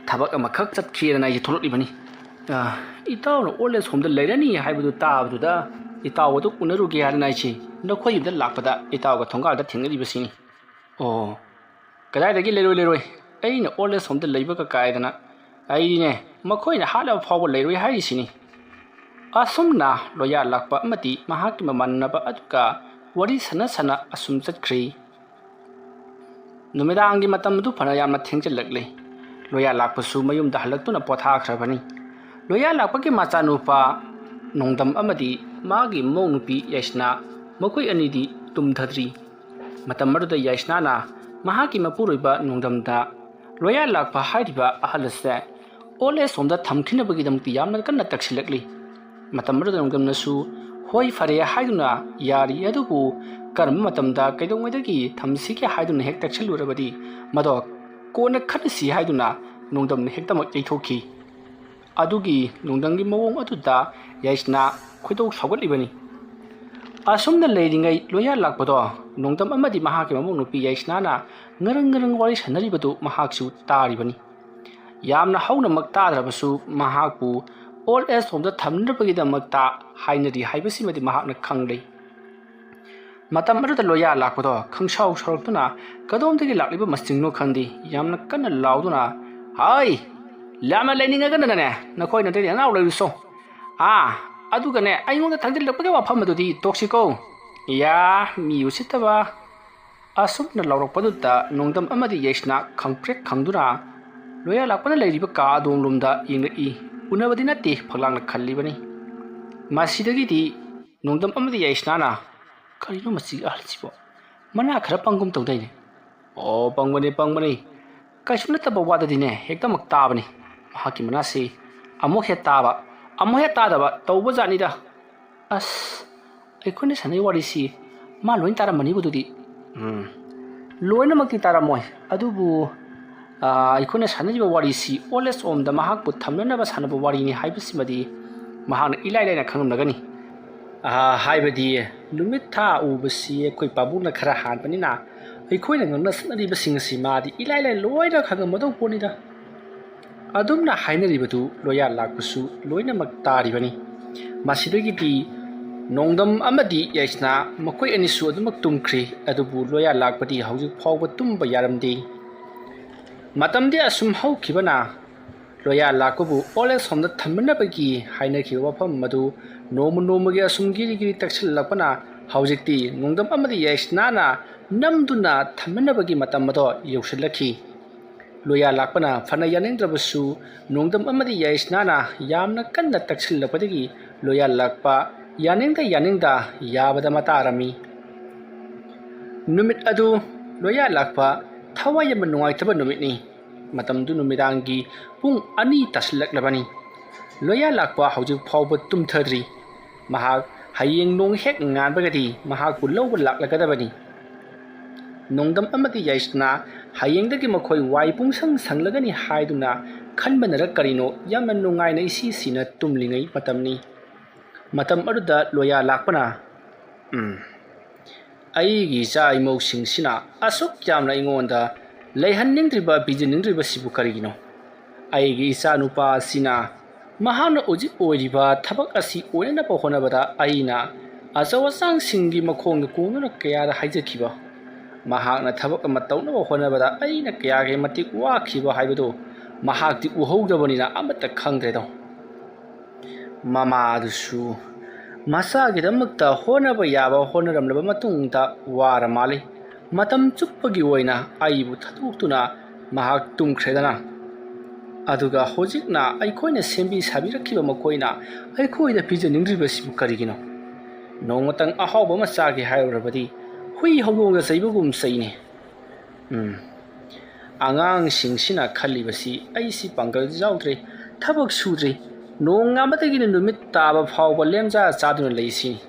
ꯊꯕꯛ ꯑꯃꯈꯛ ꯆꯠꯀꯦꯗꯅ ꯑꯩꯁꯦ ꯊꯣꯛꯂꯛꯂꯤꯕꯅꯤ꯫ ꯑꯥ, ꯏꯇꯥꯎꯅ ꯑꯣꯜ ꯑꯦꯖ ꯍꯣꯝꯗ ꯂꯩꯔꯅꯤ ꯍꯥꯏꯕꯗꯨ ꯇꯥꯕꯗꯨꯗ ꯏꯇꯥꯎ ꯑꯗꯨ ꯎꯅꯔꯨꯒꯦ ꯍꯥꯏꯗꯅ ꯑꯩꯁꯦ ꯅꯈꯣꯏ ꯌꯨꯝꯗ ꯂꯥꯛꯄꯗ ꯏꯇꯥꯎꯒ ꯊꯣꯡꯒꯥꯜꯗ ꯊꯦꯡꯅꯔꯤꯕꯁꯤꯅꯤ꯫ ꯑꯣ, ꯀꯗꯥꯏꯗꯒꯤ ꯂꯩꯔꯣꯏ, ꯂꯩꯔꯣꯏ? ꯑꯩꯅ ꯑꯣꯜ ꯑꯦꯖ ꯍꯣꯝꯗ ꯂꯩꯕꯒ ꯀꯥꯏꯗꯅ꯫ ꯑꯩꯗꯤꯅꯦ, ꯃꯈꯣꯏꯅ ꯍꯥꯠꯂꯕ ꯐꯥꯎꯕ ꯂꯩꯔꯣꯏ ꯍꯥꯏꯔꯤꯁꯤꯅꯤ꯫ ꯑꯁꯨꯝꯅ ꯂꯣꯌꯥ ꯂꯥꯛꯄ ꯑꯃꯗꯤ ꯃꯍꯥꯛꯀꯤ ꯃꯃꯥꯟꯅꯕ ꯑꯗꯨꯒ ꯋꯥꯔꯤ ꯁꯥꯟꯅ ꯁꯥꯟꯅ ꯑꯁꯨꯝ ꯆꯠꯈ꯭ꯔꯤ꯫ ꯅꯨꯃꯤꯗꯥꯡꯒꯤ ꯃꯇꯝ ꯑꯗꯨ ꯐꯅ ꯌꯥꯝꯅ ꯊꯦꯡꯖꯤꯜꯂꯛꯂꯦ꯫ ꯂꯣꯌꯥ ꯂꯥꯛꯄꯁꯨ ꯃꯌꯨꯝꯗ ꯍꯜꯂꯛꯇꯨꯅ ꯄꯣꯊꯥꯈ꯭ꯔꯕꯅꯤ꯫ ꯂꯣꯌꯥ ꯂꯥꯛꯄꯒꯤ ꯃꯆꯥꯅꯨꯄꯥ ꯅꯣꯡꯗꯝ ꯑꯃꯗꯤ ꯃꯥꯒꯤ ꯃꯧ ꯅꯨꯄꯤ ꯌꯥꯏꯁꯅꯥ, ꯃꯈꯣꯏ ꯑꯅꯤꯗꯤ ꯇꯨꯝꯊꯗ꯭ꯔꯤ꯫ ꯃꯇꯝ ꯑꯗꯨꯗ ꯌꯥꯏꯁꯅꯥꯅ ꯃꯍꯥꯛꯀꯤ ꯃꯄꯨꯔꯣꯏꯕ ꯅꯣꯡꯗꯝꯗ ꯂꯣꯌꯥ ꯂꯥꯛꯄ ꯍꯥꯏꯔꯤꯕ ꯑꯍꯜ ꯑꯁꯦ ꯑꯣꯜ ꯑꯦꯖ ꯍꯣꯝꯗ ꯊꯝꯈꯤꯅꯕꯒꯤꯗꯃꯛꯇ ꯌꯥꯝꯅ ꯀꯟꯅ ꯇꯛꯁꯤꯜꯂꯛꯂꯤ꯫ ꯃꯇꯝ ꯑꯗꯨꯗ ꯅꯣꯡꯗꯝꯅꯁꯨ "ꯍꯣꯏ, ꯐꯔꯦ" ꯍꯥꯏꯗꯨꯅ ꯌꯥꯔꯤ, ꯑꯗꯨꯕꯨ ꯀꯔꯝꯕ ꯃꯇꯝꯗ ꯀꯩꯗꯧꯉꯩꯗꯒꯤ ꯊꯝꯁꯤꯒꯦ ꯍꯥꯏꯗꯨꯅ ꯍꯦꯛ ꯇꯛꯁꯤꯜꯂꯨꯔꯕꯗꯤ ꯃꯗꯣ "ꯀꯣꯟꯅ ꯈꯟꯅꯁꯤ" ꯍꯥꯏꯗꯨꯅ ꯅꯣꯡꯗꯝꯅ ꯍꯦꯛꯇꯃꯛ ꯌꯩꯊꯣꯛꯈꯤ꯫ ꯑꯗꯨꯒꯤ ꯅꯣꯡꯗꯝꯒꯤ ꯃꯑꯣꯡ ꯑꯗꯨꯗ ꯌꯥꯏꯁꯅꯥ ꯈꯣꯏꯗꯧ ꯁꯥꯎꯒꯠꯂꯤꯕꯅꯤ꯫ ꯑꯁꯨꯝꯅ ꯂꯩꯔꯤꯉꯩ ꯂꯣꯌꯥ ꯂꯥꯛꯄꯗꯣ ꯅꯣꯡꯗꯝ ꯑꯃꯗꯤ ꯃꯍꯥꯛꯀꯤ ꯃꯃꯧ ꯅꯨꯄꯤ ꯌꯥꯏꯁꯅꯥꯅ ꯉꯔꯪ ꯉꯔꯪ ꯋꯥꯔꯤ ꯁꯥꯟꯅꯔꯤꯕꯗꯨ ꯃꯍꯥꯛꯁꯨ ꯇꯥꯔꯤꯕꯅꯤ꯫ ꯌꯥꯝꯅ ꯍꯧꯅꯃꯛ ꯇꯥꯗ꯭ꯔꯕꯁꯨ ꯃꯍꯥꯛꯄꯨ old age homeꯗ ꯊꯝꯅꯕꯒꯤꯗꯃꯛꯇ ꯍꯥꯏꯅꯔꯤ ꯍꯥꯏꯕꯁꯤꯃꯗꯤ ꯃꯍꯥꯛꯅ ꯈꯪꯂꯦ꯫ ꯃꯇꯝ ꯑꯗꯨꯗ ꯂꯣꯌꯥ ꯂꯥꯛꯄꯗꯣ ꯈꯪꯁꯥꯎ ꯁꯥꯎꯔꯛꯇꯨꯅ ꯀꯗꯣꯝꯗꯒꯤ ꯂꯥꯛꯂꯤꯕ ꯃꯁꯤꯡꯅꯣ ꯈꯪꯗꯦ, ꯌꯥꯝꯅ ꯀꯟꯅ ꯂꯥꯎꯗꯨꯅ, "ꯍꯥꯏ, ꯌꯥꯝꯅ ꯂꯩꯅꯤꯡꯉꯒꯅꯅꯦ ꯅꯈꯣꯏ ꯅꯠꯇ꯭ꯔꯗꯤ ꯅꯅꯥꯎ ꯂꯩꯔꯨꯁꯣ꯫ ꯑꯥ, ꯑꯗꯨꯒꯅꯦ ꯑꯩꯉꯣꯟꯗ ꯊꯥꯡꯖꯤꯜꯂꯛꯄꯒꯤ ꯋꯥꯐꯝ ꯑꯗꯨꯗꯤ ꯇꯣꯛꯁꯤꯀꯣ꯫ ꯌꯥ, ꯃꯤ ꯎꯁꯤꯠꯇꯕ!" ꯑꯁꯨꯝꯅ ꯂꯥꯎꯔꯛꯄꯗꯨꯗ ꯅꯣꯡꯗꯝ ꯑꯃꯗꯤ ꯌꯥꯏꯁꯅꯥ ꯈꯪꯄ꯭ꯔꯦꯛ ꯈꯪꯗꯨꯅ ꯂꯣꯌꯥ ꯂꯥꯛꯄꯅ ꯂꯩꯔꯤꯕ ꯀꯥ ꯑꯗꯣꯝꯂꯣꯝꯗ ꯌꯦꯡꯂꯛꯏ꯫ ꯎꯅꯕꯗꯤ ꯅꯠꯇꯦ, ꯐꯛꯂꯥꯡꯅ ꯈꯜꯂꯤꯕꯅꯤ꯫ ꯃꯁꯤꯗꯒꯤꯗꯤ ꯅꯣꯡꯗꯝ ꯑꯃꯗꯤ ꯌꯥꯏꯁꯅꯥꯅ, "ꯀꯔꯤꯅꯣ ꯃꯁꯤꯒꯤ ꯑꯍꯜꯁꯤꯕꯣ? ꯃꯅꯥ ꯈꯔ ꯄꯪꯒꯨꯝ ꯇꯧꯗꯥꯏꯅꯦ?" "ꯑꯣ, ꯄꯪꯕꯅꯤ, ꯄꯪꯕꯅꯤ꯫ ꯀꯩꯁꯨ ꯅꯠꯇꯕ ꯋꯥꯗꯗꯤꯅꯦ ꯍꯦꯛꯇꯃꯛ ꯇꯥꯕꯅꯤ꯫ ꯃꯍꯥꯛꯀꯤ ꯃꯅꯥꯁꯤ ꯑꯃꯨꯛ ꯍꯦꯛ ꯇꯥꯕ, ꯑꯃꯨꯛ ꯍꯦꯛ ꯇꯥꯗꯕ ꯇꯧꯕ ꯖꯥꯠꯅꯤꯗ꯫ ꯑꯁ, ꯑꯩꯈꯣꯏꯅ ꯁꯥꯟꯅꯩ ꯋꯥꯔꯤꯁꯤ ꯃꯥ ꯂꯣꯏ ꯇꯥꯔꯝꯃꯅꯤꯕꯨ ꯑꯗꯨꯗꯤ?" "ꯎꯝ, ꯂꯣꯏꯅꯃꯛꯇꯤ ꯇꯥꯔꯝꯃꯣꯏ, ꯑꯗꯨꯕꯨ, ꯑꯥ, ꯑꯩꯈꯣꯏꯅ ꯁꯥꯟꯅꯔꯤꯕ ꯋꯥꯔꯤꯁꯤ old age homeꯗ ꯃꯍꯥꯛꯄꯨ ꯊꯝꯅꯅꯕ ꯁꯥꯟꯅꯕ ꯋꯥꯔꯤꯅꯤ ꯍꯥꯏꯕꯁꯤꯃꯗꯤ ꯃꯍꯥꯛꯅ ꯏꯂꯥꯏ ꯂꯥꯏꯅ ꯈꯪꯂꯝꯂꯒꯅꯤ꯫ ꯑꯥ, ꯍꯥꯏꯕꯗꯤ ꯅꯨꯃꯤꯠ ꯊꯥ ꯎꯕꯁꯤ ꯑꯩꯈꯣꯏ ꯄꯥꯕꯨꯡꯅ ꯈꯔ ꯍꯥꯟꯕꯅꯤꯅ ꯑꯩꯈꯣꯏꯅ ꯉꯥꯡꯅ ꯁꯛꯅꯔꯤꯕꯁꯤꯡ ꯑꯁꯤ ꯃꯥꯗꯤ ꯏꯂꯥꯏ ꯂꯥꯏ ꯂꯣꯏꯅ ꯈꯪꯉꯝꯃꯗꯧ ꯄꯣꯠꯅꯤꯗ꯫" ꯑꯗꯨꯝꯅ ꯍꯥꯏꯅꯔꯤꯕꯗꯨ ꯂꯣꯌꯥ ꯂꯥꯛꯄꯁꯨ ꯂꯣꯏꯅꯃꯛ ꯇꯥꯔꯤꯕꯅꯤ꯫ ꯃꯁꯤꯗꯒꯤꯗꯤ ꯅꯣꯡꯗꯝ ꯑꯃꯗꯤ ꯌꯥꯏꯁꯅꯥ ꯃꯈꯣꯏ ꯑꯅꯤꯁꯨ ꯑꯗꯨꯃꯛ ꯇꯨꯝꯈ꯭ꯔꯤ꯫ ꯑꯗꯨꯕꯨ ꯂꯣꯌꯥ ꯂꯥꯛꯄꯗꯤ ꯍꯧꯖꯤꯛ ꯐꯥꯎꯕ ꯇꯨꯝꯕ ꯌꯥꯔꯝꯗꯦ꯫ ꯃꯇꯝꯗꯤ ꯑꯁꯨꯝ ꯍꯧꯈꯤꯕꯅ ꯂꯣꯌꯥ ꯂꯥꯛꯄꯕꯨ old age homeꯗ ꯊꯝꯅꯅꯕꯒꯤ ꯍꯥꯏꯅꯈꯤꯕ ꯋꯥꯐꯝ ꯑꯗꯨ ꯅꯣꯡꯃ ꯅꯣꯡꯃꯒꯤ ꯑꯁꯨꯝ ꯒꯤꯔꯤ ꯒꯤꯔꯤ ꯇꯛꯁꯤꯜꯂꯛꯄꯅ ꯍꯧꯖꯤꯛꯇꯤ ꯅꯣꯡꯗꯝ ꯑꯃꯗꯤ ꯌꯥꯏꯁꯅꯥꯅ ꯅꯝꯗꯨꯅ ꯊꯝꯅꯅꯕꯒꯤ ꯃꯇꯝ ꯑꯗꯣ ꯌꯧꯁꯤꯜꯂꯛꯈꯤ꯫ ꯂꯣꯌꯥ ꯂꯥꯛꯄꯅ ꯐꯅ ꯌꯥꯅꯤꯡꯗ꯭ꯔꯕꯁꯨ ꯅꯣꯡꯗꯝ ꯑꯃꯗꯤ ꯌꯥꯏꯁꯅꯥꯅ ꯌꯥꯝꯅ ꯀꯟꯅ ꯇꯛꯁꯤꯜꯂꯛꯄꯗꯒꯤ ꯂꯣꯌꯥ ꯂꯥꯛꯄ ꯌꯥꯅꯤꯡꯗ ꯌꯥꯅꯤꯡꯗ ꯌꯥꯕꯗ ꯃꯇꯥꯔꯝꯃꯤ꯫ ꯅꯨꯃꯤꯠ ꯑꯗꯨ ꯂꯣꯌꯥ ꯂꯥꯛꯄ ꯊꯋꯥꯏ ꯌꯥꯝꯅ ꯅꯨꯡꯉꯥꯏꯇꯕ ꯅꯨꯃꯤꯠꯅꯤ꯫ ꯃꯇꯝꯗꯨ ꯅꯨꯃꯤꯗꯥꯡꯒꯤ ꯄꯨꯡ ꯑꯅꯤ ꯇꯥꯁꯤꯜꯂꯛꯂꯕꯅꯤ꯫ ꯂꯣꯌꯥ ꯂꯥꯛꯄ ꯍꯧꯖꯤꯛ ꯐꯥꯎꯕ ꯇꯨꯝꯊꯗ꯭ꯔꯤ꯫ ꯃꯍꯥꯛ ꯍꯌꯦꯡ ꯅꯣꯡ ꯍꯦꯛ ꯉꯥꯟꯕꯒꯗꯤ ꯃꯍꯥꯛꯄꯨ ꯂꯧꯕ ꯂꯥꯛꯂꯒꯗꯕꯅꯤ꯫ ꯅꯣꯡꯗꯝ ꯑꯃꯗꯤ ꯌꯥꯏꯁꯅꯥ ꯍꯌꯦꯡꯗꯒꯤ ꯃꯈꯣꯏ ꯋꯥꯏ ꯄꯨꯡꯁꯪ ꯁꯪꯂꯒꯅꯤ ꯍꯥꯏꯗꯨꯅ ꯈꯟꯕꯅꯔ ꯀꯔꯤꯅꯣ, ꯌꯥꯝꯅ ꯅꯨꯡꯉꯥꯏꯅ ꯏꯁꯤ ꯁꯤꯅ ꯇꯨꯝꯂꯤꯉꯩ ꯃꯇꯝꯅꯤ꯫ ꯃꯇꯝ ꯑꯗꯨꯗ ꯂꯣꯌꯥ ꯂꯥꯛꯄꯅ, "ꯎꯝ, ꯑꯩꯒꯤ ꯏꯆꯥ ꯏꯃꯧꯁꯤꯡꯁꯤꯅ ꯑꯁꯨꯛ ꯌꯥꯝꯅ ꯑꯩꯉꯣꯟꯗ ꯂꯩꯍꯟꯅꯤꯡꯗ꯭ꯔꯤꯕ, ꯄꯤꯖꯅꯤꯡꯗ꯭ꯔꯤꯕꯁꯤꯕꯨ ꯀꯔꯤꯒꯤꯅꯣ? ꯑꯩꯒꯤ ꯏꯆꯥꯅꯨꯄꯥ ꯑꯁꯤꯅ ꯃꯍꯥꯛꯅ ꯍꯧꯖꯤꯛ ꯑꯣꯏꯔꯤꯕ ꯊꯕꯛ ꯑꯁꯤ ꯑꯣꯏꯅꯅꯕ ꯍꯣꯠꯅꯕꯗ ꯑꯩꯅ ꯑꯆꯧ ꯑꯁꯥꯡꯁꯤꯡꯒꯤ ꯃꯈꯣꯡꯗ ꯀꯣꯟꯗꯨꯅ ꯀꯌꯥꯗ ꯍꯥꯏꯖꯈꯤꯕ, ꯃꯍꯥꯛꯅ ꯊꯕꯛ ꯑꯃ ꯇꯧꯅꯕ ꯍꯣꯠꯅꯕꯗ ꯑꯩꯅ ꯀꯌꯥꯒꯤ ꯃꯇꯤꯛ ꯋꯥꯈꯤꯕ ꯍꯥꯏꯕꯗꯨ ꯃꯍꯥꯛꯇꯤ ꯎꯍꯧꯗꯕꯅꯤꯅ ꯑꯃꯠꯇ ꯈꯪꯗ꯭ꯔꯦꯗꯣ꯫ ꯃꯃꯥꯗꯨꯁꯨ ꯃꯆꯥꯒꯤꯗꯃꯛꯇ ꯍꯣꯠꯅꯕ ꯌꯥꯕ ꯍꯣꯠꯅꯔꯝꯂꯕ ꯃꯇꯨꯡꯗ ꯋꯥꯔ ꯃꯥꯜꯂꯤ꯫ ꯃꯇꯝ ꯆꯨꯞꯄꯒꯤ ꯑꯣꯏꯅ ꯑꯩꯕꯨ ꯊꯥꯗꯣꯛꯇꯨꯅ ꯃꯍꯥꯛ ꯇꯨꯝꯈ꯭ꯔꯦꯗꯅ꯫ ꯑꯗꯨꯒ ꯍꯧꯖꯤꯛꯅ ꯑꯩꯈꯣꯏꯅ ꯁꯦꯝꯕꯤ ꯁꯥꯕꯤꯔꯛꯈꯤꯕ ꯃꯈꯣꯏꯅ ꯑꯩꯈꯣꯏꯗ ꯄꯤꯖꯅꯤꯡꯗ꯭ꯔꯤꯕꯁꯤꯕꯨ ꯀꯔꯤꯒꯤꯅꯣ? ꯅꯣꯡꯃꯇꯪ ꯑꯍꯥꯎꯕ ꯑꯃ ꯆꯥꯒꯦ ꯍꯥꯏꯔꯨꯔꯕꯗꯤ ꯍꯨꯏ ꯍꯧꯗꯣꯡꯒ ꯆꯩꯕꯒꯨꯝ ꯆꯩꯅꯤ꯫ ꯎꯝ, ꯑꯉꯥꯡꯁꯤꯡꯁꯤꯅ ꯈꯜꯂꯤꯕꯁꯤ ꯑꯩꯁꯤ ꯄꯥꯡꯒꯜ ꯌꯥꯎꯗ꯭ꯔꯦ, ꯊꯕꯛ ꯁꯨꯗ꯭ꯔꯦ, ꯅꯣꯡꯉꯥꯟꯕꯗꯒꯤꯅ ꯅꯨꯃꯤꯠ ꯇꯥꯕ ꯐꯥꯎꯕ ꯂꯦꯝꯖꯥ ꯆꯥꯗꯨꯅ ꯂꯩꯁꯤꯅꯤ꯫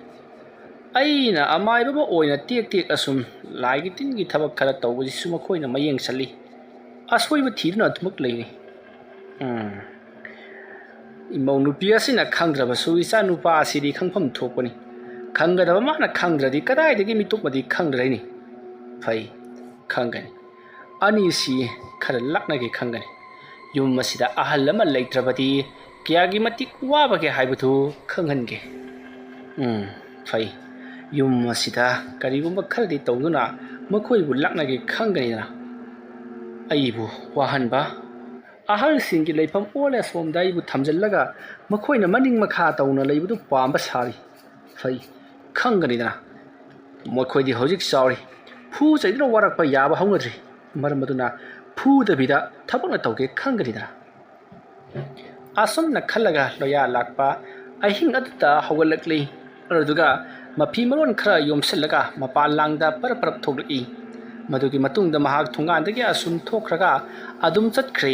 ꯑꯩꯅ ꯑꯃꯥꯏꯕ ꯑꯃ ꯑꯣꯏꯅ ꯇꯦꯛ ꯇꯦꯛ ꯑꯁꯨꯝ ꯂꯥꯏꯒꯤ ꯇꯤꯟꯒꯤ ꯊꯕꯛ ꯈꯔ ꯇꯧꯕꯁꯤꯁꯨ ꯃꯈꯣꯏꯅ ꯃꯌꯦꯡ ꯆꯜꯂꯤ꯫ ꯑꯁꯣꯏꯕ ꯊꯤꯗꯨꯅ ꯑꯗꯨꯃꯛ ꯂꯩꯔꯤ꯫ ꯎꯝ, ꯏꯃꯧ ꯅꯨꯄꯤ ꯑꯁꯤꯅ ꯈꯪꯗ꯭ꯔꯕꯁꯨ ꯏꯆꯥ ꯅꯨꯄꯥ ꯑꯁꯤꯗꯤ ꯈꯪꯐꯝ ꯊꯣꯛꯄꯅꯤ꯫ ꯈꯪꯒꯗꯕ ꯃꯥꯅ ꯈꯪꯗ꯭ꯔꯗꯤ ꯀꯗꯥꯏꯗꯒꯤ ꯃꯤꯇꯣꯞꯅꯗꯤ ꯈꯪꯗ꯭ꯔꯅꯤ? ꯐꯩ, ꯈꯪꯒꯅꯤ꯫ ꯑꯅꯤꯁꯤ ꯈꯔ ꯂꯥꯛꯅꯒꯦ ꯈꯪꯒꯅꯤ꯫ ꯌꯨꯝ ꯑꯁꯤꯗ ꯑꯍꯜ ꯑꯃ ꯂꯩꯇ꯭ꯔꯕꯗꯤ ꯀꯌꯥꯒꯤ ꯃꯇꯤꯛ ꯋꯥꯕꯒꯦ ꯍꯥꯏꯕꯗꯨ ꯈꯪꯍꯟꯒꯦ꯫ ꯎꯝ, ꯐꯩ꯫ ꯌꯨꯝ ꯑꯁꯤꯗ ꯀꯔꯤꯒꯨꯝꯕ ꯈꯔꯗꯤ ꯇꯧꯗꯨꯅ ꯃꯈꯣꯏꯕꯨ ꯂꯥꯛꯅꯒꯦ ꯈꯪꯒꯅꯤꯗꯅ꯫ ꯑꯩꯕꯨ ꯋꯥꯍꯟꯕ, ꯑꯍꯜꯁꯤꯡꯒꯤ ꯂꯩꯐꯝ ꯑꯣꯜ ꯑꯁꯣꯝꯗ ꯑꯩꯕꯨ ꯊꯝꯖꯤꯜꯂꯒ ꯃꯈꯣꯏꯅ ꯃꯅꯤꯡ ꯃꯈꯥ ꯇꯧꯅ ꯂꯩꯕꯗꯨ ꯄꯥꯝꯕ ꯁꯥꯔꯤ꯫ ꯐꯩ, ꯈꯪꯒꯅꯤꯗꯅ꯫ ꯃꯈꯣꯏꯗꯤ ꯍꯧꯖꯤꯛ ꯆꯥꯎꯔꯤ꯫ ꯐꯨ ꯆꯩꯗꯨꯅ ꯋꯥꯔꯛꯄ ꯌꯥꯕ ꯍꯧꯅꯗ꯭ꯔꯤ꯫ ꯃꯔꯝ ꯑꯗꯨꯅ ꯐꯨꯗꯕꯤꯗ ꯊꯕꯛꯅ ꯇꯧꯒꯦ ꯈꯪꯒꯅꯤꯗꯅ꯫ ꯑꯁꯨꯝꯅ ꯈꯜꯂꯒ ꯂꯣꯌꯥ ꯂꯥꯛꯄ ꯑꯍꯤꯡ ꯑꯗꯨꯗ ꯍꯧꯒꯠꯂꯛꯂꯤ꯫ ꯑꯗꯨꯗꯨꯒ ꯃꯐꯤ ꯃꯔꯣꯟ ꯈꯔ ꯌꯣꯝꯁꯤꯜꯂꯒ ꯃꯄꯥꯟ ꯂꯥꯡꯗ ꯄꯔꯞ ꯄꯔꯞ ꯊꯣꯛꯂꯛꯏ꯫ ꯃꯗꯨꯒꯤ ꯃꯇꯨꯡꯗ ꯃꯍꯥꯛ ꯊꯣꯡꯒꯥꯟꯗꯒꯤ ꯑꯁꯨꯝ ꯊꯣꯛꯈ꯭ꯔꯒ ꯑꯗꯨꯝ ꯆꯠꯈ꯭ꯔꯦ꯫